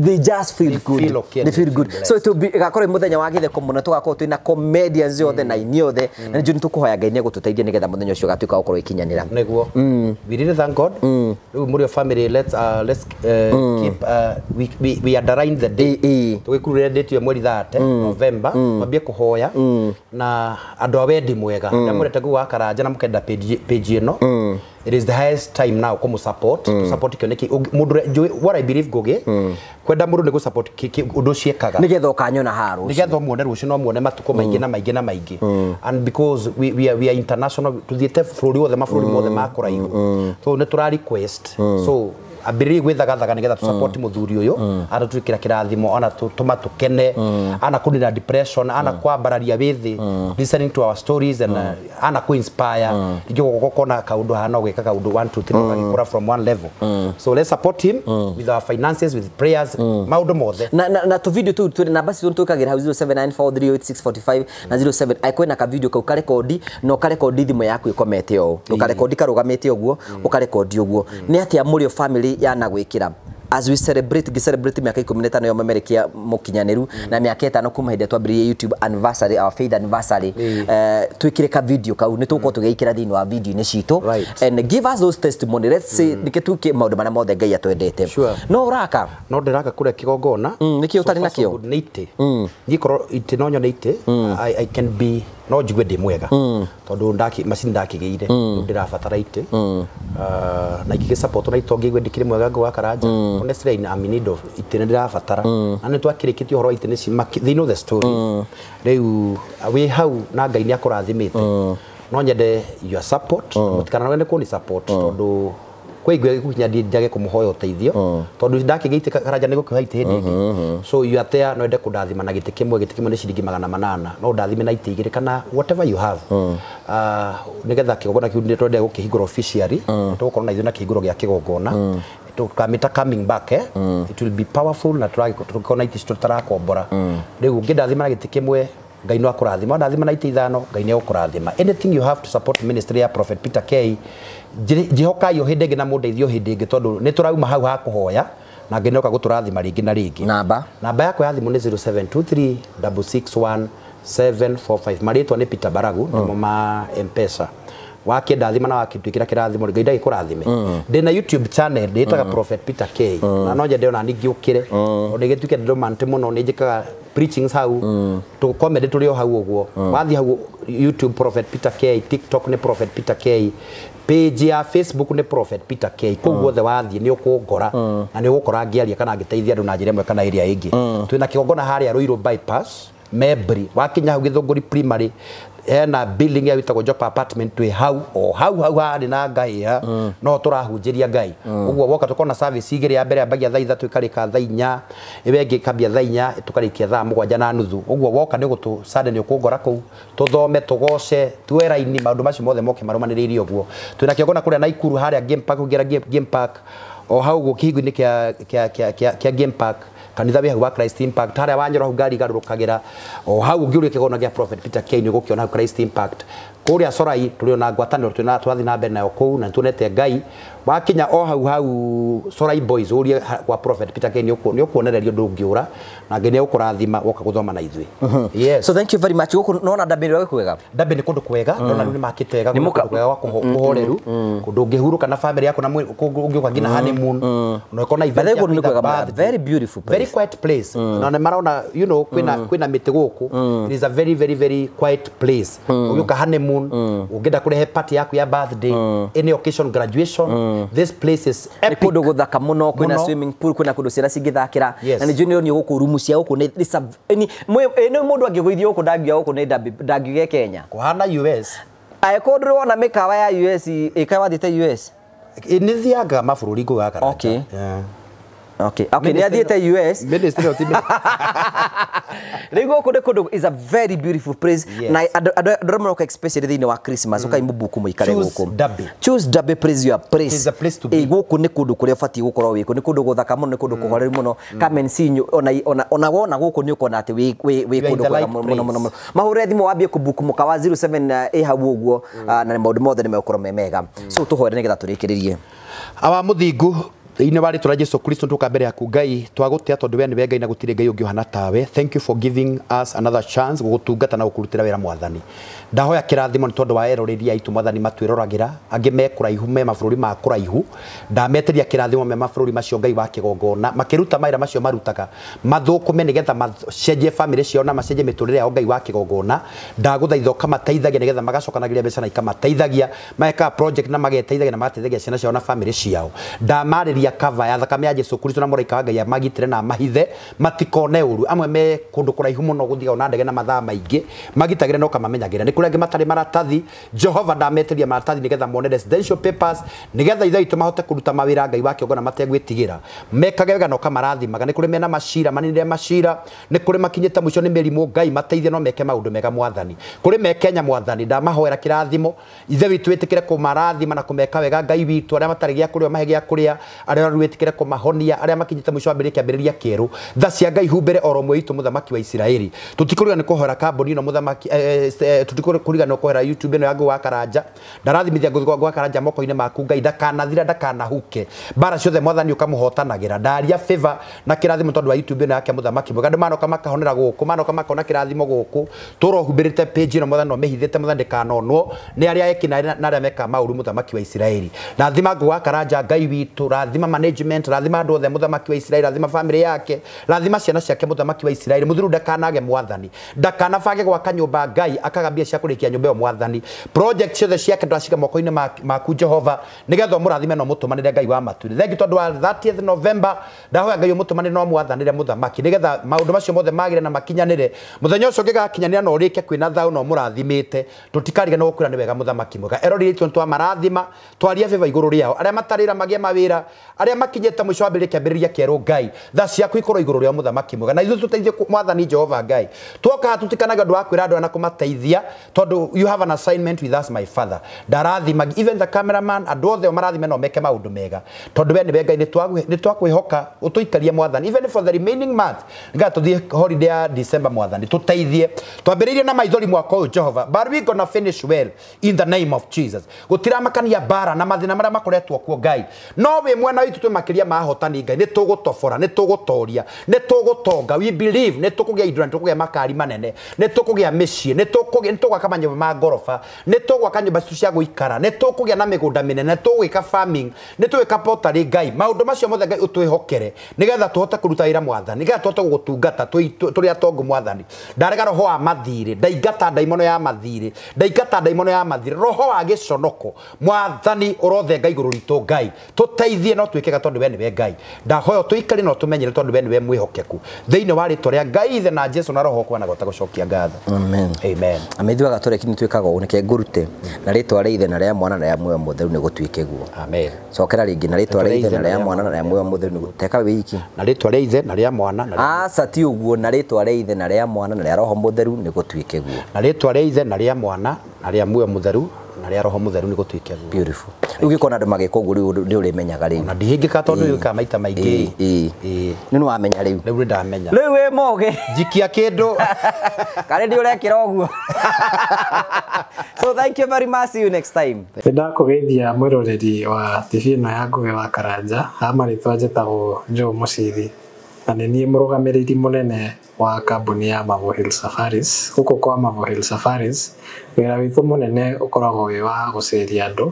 they just feel They good. feel okay They and feel they good. feel So it will be igakorwo mũthenya wa gĩtheko mũno, tũgakorwo twĩna comedians othe na aini othe, na nĩnjũĩ nĩ tũkũhoya Ngai nĩ egũtũteithia nĩgetha mũthenya ũcio ũgatuĩka wa gũkorwo ĩkinyanĩra. Nĩguo we really thank God. Rĩu Mũrĩo family, let's keep we underline the day. Tũgĩkururĩre date ĩyo mweri 30 November, twambie kũhoya na andũ a wendi mwega arĩa mũrete kũu wa Karanja na mũkenda page ĩno, it is the highest time now kũmũ support, to support kĩoneki mũndũ ũrĩa njũĩ. What I believe, Ngũgĩ, kwenda mũndũ nĩ gũ support ũndũ ũcio ekaga. Nĩgetha ũkanyona haha rũciũ. Nĩgetha ũmuone rũciũ no muone matukũ maingĩ na maingĩ na maingĩ, and because we are international, tuthiĩte bũrũri wothe, mabũrũri mothe ma kũraihu, so nĩ tũra request, so ambĩrĩrie gwĩthagathaga nĩgetha tũ support mũthuri ũyũ anatwĩkĩra kĩrathimo, ana tũma tũkene, ana kũnina depression, ana kwambararia wĩthĩ listening to our stories and ana kũ inspire rĩngĩ gũkona kaũndũ hana ũgĩka kaũndũ 1 2 3 ũgagĩkũra from one level. So let's support him with our finances, with prayers, maũndũ mothe. Na tũ video tũu twĩ namba citũ twĩkagĩra hau 0794388645 na 07 ai kwĩna ka video kau karekondi na ũkarekondi thimũ yaku ĩkomete ũũ, ũkarekondi karũgamĩte ũguo, ũkarekondi ũguo nĩ atĩa Mũrĩo family yanagwĩkĩra as we celebrate, ngĩ-celebrate mĩaka 15 ya ũmemerekia mũkinyanĩru na mĩaka 5 kuma hĩndĩ ĩrĩa twambĩrĩirie YouTube anniversary, our faith anniversary. Twĩkĩre ka video kau, nĩ tũgũkorwo tũgĩikĩra thĩinĩ wa video-inĩ citũ. And give us those testimony, let's say nĩkĩ tuke maũndũ marĩa mothe Ngai atwendete. No ũraka? No ndĩraka kũrĩa kĩgongona. Nĩkĩ ũtarĩ So far, so nakĩo? good. Nĩ itĩ niĩ korwo itĩ no nyone itĩ, I can be no njigue ndĩ mwega tondũ macini ndakĩgĩire. Rĩu ndĩrabatara itĩ. Na ingĩgĩ support na itongĩigue ndikĩrĩ mwega ngũ wa Karanja. Honestly, I'm in need of itĩ, nĩ ndĩrabatara na nĩ twakĩrĩkĩtie ũhoro wa itĩ nĩ they know the story. Rĩu wĩ hau na Ngai nĩ akũrathimĩte, no nyende your support, mũtikananoge nĩ kũni support tondũ kwĩ igwe gũkinya njage kũmũhoya ũteithio tondũ ndakĩgĩa itĩ Karanja nĩ gũkĩoha itĩ hĩndĩ ĩngĩ. So you are there, no ende kũndathima na gĩtĩ kĩmwe. Gĩtĩ kĩmwe nĩ ciringi 800. No ũndathime na itĩ 2 kana whatever you have, nĩgetha kĩgongona kĩu nĩ twende gũkĩhingũra officially. Tũgũkorwo na ithuĩ na kĩhingũro gĩa kĩgongona tũkamĩta coming back, eh? It will be powerful na tũgĩkorwo na itĩ icio tũtarakombora. Rĩu ũngĩndathima na gĩtĩ kĩmwe, Ngai no akũrathima. Wandathima na itĩ 5, Ngai nĩ egũkũrathima. Anything you have to support ministry ya Prophet Peter K, njĩhokai o hĩndĩ ĩngĩ na mũndeithio hĩndĩ ĩngĩ tondũ nĩ tũrauma hau ha kũhoya na Ngai nĩoka gũtũrathima rĩngĩ na rĩngĩ. Namba? Namba yakwa ya thimũ nĩ 0723 661 745. Marĩtwa nĩ Peter Baragu, nĩmo ma Mpesa. Wakĩndathima na wakĩnduĩkĩra kĩrathimo Ngai ndagĩkũrathime. Ndĩna YouTube channel ndĩtaga Prophet Peter K. Na no nyende ona ningĩ ũkĩre. Ona gĩtuĩke ndĩromante mũno nĩ njĩkaga preachings hau. Tũ comedy tũrĩ o hau ũguo. Wathiĩ hau YouTube Prophet Peter K, TikTok nĩ Prophet Peter K, page ya Facebook nĩ Prophet Peter K. Kũu guothe wathiĩ nĩ ũkũngora na nĩ ũgũkora ngĩaria kana ngĩteithia andũ na njĩra ĩmwe kana ĩrĩa ĩngĩ. Twĩna kĩgongona harĩa Ruiru bypass Membri, wakinya hau Gĩthũngũri primary hena building ya wĩtagwo Jopa apartment twĩ hau o hau hau harĩ na Ngai no tũrahunjĩria Ngai. Ũguo woka tũkona service igĩrĩ, ya mbere yambagia thaa 3 ĩkarĩka thaa 4, ĩyo ĩngĩ ĩkambia thaa 4 tũkarĩkia thaa 7:30. Ũguo woka nĩ ũgũtũ Sunday nĩ ũkũngora kũu tũthome tũgoce tuoe raini maũndũ macio mothe moke marũmanĩrĩire ũguo. Twĩna kĩgongona kũrĩa Naikuru harĩa Game Park, ũngĩra Game Park o hau ũguo kĩhingo-inĩ kĩa Game Park, kanitha wĩ hau wa Christ Impact harĩa wanyora hau ngari igarũrũkagĩra o hau ũngĩũria kĩgongona gĩa Prophet Peter K nĩ ũgũkĩona hau Christ Impact. Kũrĩa Sorai tũrĩ ona ngwatanĩro twĩna twathiĩ na mbere nayo kũu na nĩtuonete Ngai. Wakinya o hau hau Sorai Boys ũrie kwa Prophet Peter K nĩ ũkuonererio ndũngĩũra na Ngai nĩ egũkũrathima woka gũthoma na ithuĩ. Yes. So thank you very much. Gũkũ nona Ndambĩ nĩ kwega. Ndambĩ nĩ kũndũ kwega, ndona rĩu nĩ makĩte wega, kũndũ kwega gwa kũhoreru, kũndũ ũngĩhurũka na family yaku na ũngĩũka nginya honeymoon. Na ũkona event ya very beautiful place. Very quiet place. Na nĩ marona you know kwĩna mĩtĩ gũkũ. It is a very very very quiet place. Ũgĩũka honeymoon, ũngĩenda kũrehe party yaku ya birthday, any occasion, graduation, this place is epic. Nĩ kũndũ gũthaka mũno, kwĩna swimming pool, kwĩna kũndũ ciana cingĩthakĩra. Na nĩ njũĩ nĩ gũkũ rumu cia gũkũ nĩ mũndũ angĩgũithio gũkũ ndangiuga gũkũ nĩ ndangiuge Kenya. Kũhana US. Angĩkorwo ndũrĩ wona mĩkawa ya US, ĩkaĩ wathiĩte US? Nĩ thiaga mabũrũri ngũgaga Karanja. Okay. Okay, okay, nĩ athiĩte US. Rĩu gũkũ nĩ kũndũ is a very beautiful place. Na andũ arĩa maroka especially thĩinĩ wa Christmas, ũkai mũbuku mũikare gũkũ. Choose Derby, praise your place. It's a place to be. Gũkũ nĩ kũndũ kũrĩa ũbatiĩ gũkorwo wĩ, nĩ kũndũ gũthaka mũno, nĩ kũndũ kũhoreru mũno. Come and see, ona wona gũkũ nĩ ũkona atĩ wĩ kũndũ kwega mũno mũno mũno. Mahũre thimũ wambie kũbuku mũkawa 07 ĩ hau ũguo, na maũndũ mothe nĩ megũkorwo me mega. So tũhoere nĩgetha tũrĩkĩrĩrie. Awa mũthingu thĩinĩ wa rĩtwa rĩa Jesu Kristo tũka mbere yaku Ngai, twagũtĩa tondũ we nĩwe Ngai na gũtirĩ Ngai ũngĩ ũhana tawe. Thank you for giving us another chance gũgũtungata na gũkũrutĩra wĩra Mwathani. Ndahoya kĩrathimo nĩ tondũ wa eroreri aitũ Mwathani matwĩroragĩra, angĩ me kũraihu, me mabũrũri ma kũraihu. Ndametĩria kĩrathimo me mabũrũri macio Ngai wa kĩgongona, makĩruta mawĩra macio marutaga mathũkũme nĩgetha macenjie famĩlĩ ciao na macenjie mĩtũrĩre yao Ngai wa kĩgongona. Ndagũthaitha ũkamateithagia nĩgetha magacokanagĩria mbeca na ikamateithagia, magekaga project na mageteithagia na magateithagia ciana ciao na famĩlĩ ciao. Ndamarĩria cover ya thakame ya Jesu Kristo na mũraika wa Ngai amagitĩre na amahithe matikone ũru. Amwe me kũndũ kũraihu mũno gũthiaga na ndege na mathaa maingĩ, magitagĩre na ũkamamenyagĩra. Nĩ kũrĩ angĩ matarĩ maratathi, Jehova ndametĩria maratathi nĩgetha mone residential papers, nĩgetha ithe witũ mahote kũruta mawĩra Ngai wa kĩongona mategwĩtigĩra, mekage wega na ũkamarathimaga. Nĩ kũrĩ mena macira maninire macira, nĩ kũrĩ makinyĩte mũico nĩ mĩrimũ, Ngai mateithie no meke maũndũ mega Mwathani. Kũrĩ me Kenya Mwathani, ndamahoera kĩrathimo ithe witũ wĩtĩkĩre kũmarathima na kũmeka wega Ngai witũ. Arĩa matarĩ gĩa kũrĩa mahe gĩa kũrĩa, arĩa arwaru wĩtĩkĩre kũmahonia, arĩa makinyĩte mũico wambĩrĩrie kĩambĩrĩria kĩerũ. Tha cia Ngai humbĩre oro ũmwe witũ mũthamaki wa Isiraeli. Tũtikũriganĩrwo nĩ kũhoera kambuni ĩno mũthamaki, tũtikũriganĩrwo kũhoera YouTube ĩno ya Ngũgũ wa Karanja. Ndarathimithia Ngũgũ wa Karanja moko-inĩ maku Ngai, ndakanathira ndakanahuke. Mbara ciothe Mwathani ũkamũhotanagĩra. Ndaria favor na kĩrathimo tondũ wa YouTube ĩno yake mũthamaki mwega. Andũ manoka makahonera gũkũ, manoka makona kĩrathimo gũkũ. Tũrohumbĩrĩte page ĩno Mwathani, ũmĩhithĩte Mwathani ndĩkanonwo nĩ arĩa eki na arĩa mekaga maũru mũthamaki wa Isiraeli. Rathima Ngũgũ wa Karanja Ngai witũ, rathima management, rathima andũ othe mũthamaki wa Isiraeli, rathima family yake, rathima ciana ciake mũthamaki wa Isiraeli. Mũthiru ndakanage Mwathani, ndakanabange gwaka nyũmba Ngai akaga mbia cia kũrĩkia nyũmba ĩyo Mwathani. Project ciothe ciake ndaciga moko-inĩ maku Jehova, nĩgetha ũmũrathime na ũmũtũmanĩre Ngai wa matu-inĩ. Thengi tondũ wa 30th November, ndahoya Ngai ũmũtũmanĩre na ũmwathanĩre mũthamaki, nĩgetha maũndũ macio mothe magĩre na makinyanĩre. Mũthenya ũcio ũngĩgakinyanĩra na ũrĩke kwĩna thayũ na ũmũrathimĩte, tũtikariganĩrwo gũkwĩra nĩ wega mũthamaki mwega. Eroreri aitũ nĩtwamarathima, twaria favor igũrũ rĩao, arĩa matarĩ wĩra magĩe mawĩra, arĩa makinyĩte mũico wambĩrĩrie kĩambĩrĩria kĩerũ Ngai, tha ciaku ikorwo igũrũ rĩao mũthamaki mwega. Na ithuĩ tũteithie Mwathani Jehova Ngai, twoka tũtikanage ũndũ wa kwĩra andũ na kũmateithia, tondũ you have an assignment with us my father. Ndarathima even the cameraman, andũ othe marathime no meke maũndũ mega, tondũ we nĩwe Ngai, nĩtwakwĩhoka ũtũikarie Mwathani even for the remaining month, nĩgetha tũthiĩ holiday ya December Mwathani, tũteithie. Twambĩrĩirie na maithori mwaka ũyũ Jehova, but we gonna finish well in the name of Jesus. Gũtiramakania mbara na mathĩna marĩa makoretwo kuo Ngai, no wĩ mwena witũ twĩ makĩria ma ahotani Ngai, nĩ tũgũtobora, nĩ tũgũtoria, nĩ tũgũtonga. We believe nĩ tũkũgĩa indo na nĩ tũkũgĩa makari manene, nĩ tũkũgĩa mĩciĩ, nĩ tũgwaka manyũmba ma ngoroba, nĩ tũgwaka nyũmba citũ cia gũikara, nĩ tũkũgĩa na mĩgũnda mĩnene, nĩ tũgwĩka farming, nĩ tũgwĩka pottery Ngai. Maũndũ macio mothe Ngai ũtwĩhokere nĩgetha tũhote kũruta wĩra mwathani, nĩgetha tũhote gũgũtungata tũrĩ atongu mwathani. Ndarega roho wa mathirĩ, ndaingata ndaimono ya mathirĩ, ndaingata ndaimono ya mathirĩ, roho wa gĩconoko mwathani ũrothenga igũrũ ritũ Ngai. Tũteithie no twĩkega tondũ we nĩwe Ngai. Ndahoya tũikare no tũmenyere tondũ we nĩwe mwĩhokeku. Thĩinĩ wa rĩtwa rĩa Ngai Ithe na Jesu na Roho kwana gota gũcokia ngatho. Amen. Amen. Amethuaga tũreki nĩ twĩkaga ũũ, nĩke ngũrute na rĩtwa rĩa Ithe na rĩa Mwana na rĩa Muoyo Mũtheru nĩ gũtuĩke guo. Amen. Cokera rĩngĩ na rĩtwa rĩa Ithe na rĩa Mwana na rĩa Muoyo Mũtheru nĩ teka wiki. Na rĩtwa rĩa Ithe na rĩa Mwana na aca ti ũguo, na rĩtwa rĩa Ithe na rĩa Mwana na rĩa Roho Mũtheru nĩ gũtuĩke guo. Na rĩtwa rĩa Ithe na rĩa Mwana na rĩa Muoyo Mũtheru na rĩa Roho Mũtheru nĩ gũtuĩke guo. Beautiful. Rĩu ũngĩkona andũ magĩka ũguo rĩu nĩ ũrĩmenyaga rĩu. Na ndihĩngĩka tondũ wĩkaga maita maingĩ. Ĩĩ. Nĩ wamenya rĩu. Rĩu nĩ ndamenya. Rĩu wĩ mũgĩ. Njikia kĩndũ. Karĩ ndĩ ũrekĩra ũguo. So thank you very much. See you next time. Nĩ ndakũgeithia mwĩroreri wa TV ĩno ya Ngũgĩ wa Karanja. Ha marĩtwa njĩtagwo Joe Mũciri na nĩ niĩ mũrũgamĩrĩri mũnene wa kambuni ya Marvel Hill Safaris. Gũkũ kwa Marvel Hill Safaris wĩra witũ mũnene ũkoragwo wĩ wa gũceria andũ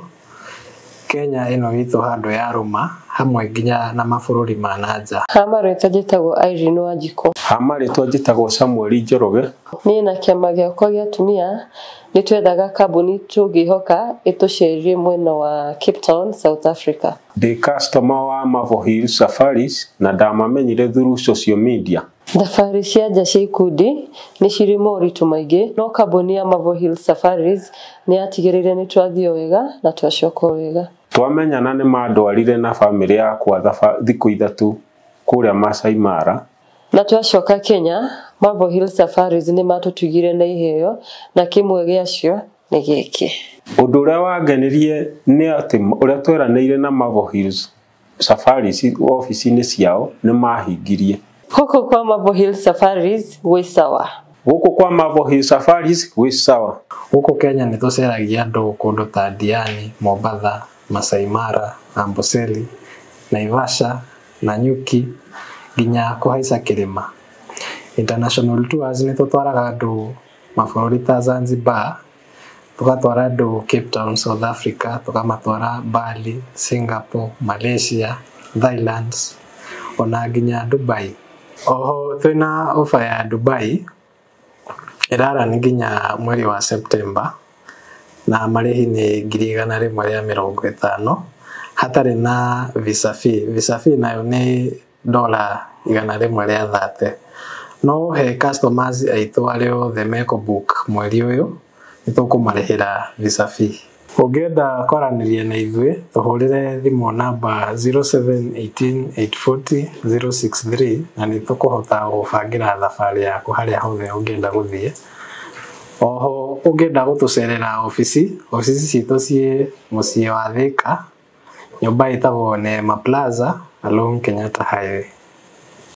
Kenya ĩno itũ handũ ya rũma hamwe nginya na mabũrũri ma na nja. Ha marĩtwa njĩtagwo Irene Wanjikũ. Ha marĩtwa njĩtagwo Samuel Njoroge. Niĩ na kĩama gĩakwa gĩa atumia nĩ twethaga kambuni tũngĩhoka ĩtũcerie mwena wa Cape Town, South Africa. Ndĩ customer wa Marvel Hill Safaris na ndamamenyire through social media. Thabarĩ cia nja cia ikundi nĩ cirĩ moritũ maingĩ, no kambuni ya Marvel Hill Safaris nĩ yatigĩrĩire nĩ twathiĩ wega na twacoka wega. Twamenyana nĩ mandwarire na bamĩrĩ yakwa thikũ ithatũ kũrĩa Masai Mara. Na twacoka Kenya, Marvel Hill Safaris nĩ matũtugire na iheo na kĩmwe gĩacio nĩ gĩkĩ. Ũndũ ũrĩa wangenirie nĩ atĩ ũrĩa tweranĩire na Marvel Hills Safaris obici-inĩ ciao nĩ mahingirie. Gũkũ kwa Marvel Hill Safaris gwĩ sawa. Gũkũ kwa Marvel Hill Safaris gwĩ sawa. Gũkũ Kenya nĩ tũceragia andũ kũndũ ta Diani, Mombatha, Masai Mara, Amboseli, Naivasha, Nanyuki nginya kũhaica kĩrĩma. International tours nĩ tũtwaraga andũ mabũrũri ta Zanzibar, tũgatwara andũ Cape Town, South Africa, tũkamatwara Bali, Singapore, Malaysia, Thailand ona nginya Dubai. Oho twĩna ofa ya Dubai ĩrarani nginya mweri wa September na marĩhi nĩ 150,000 hatarĩ na visa fee. Visa fee nayo nĩ $130. No he customers aitũ arĩa othe mekũbook mweri ũyũ nĩ tũkũmarĩhĩra visa fee. Ũngĩenda kwaranĩria na ithuĩ tũhũrĩre thimũ namba 0718 840 063 na nĩ tũkũhota gũbangĩra thabarĩ yaku harĩa hothe ũngĩenda gũthiĩ. Oho ũngĩenda gũtũcerera obici, obici citũ ciĩ mũciĩ wa Thika, nyũmba ĩtagwo Neema Plaza along Kenyatta Highway.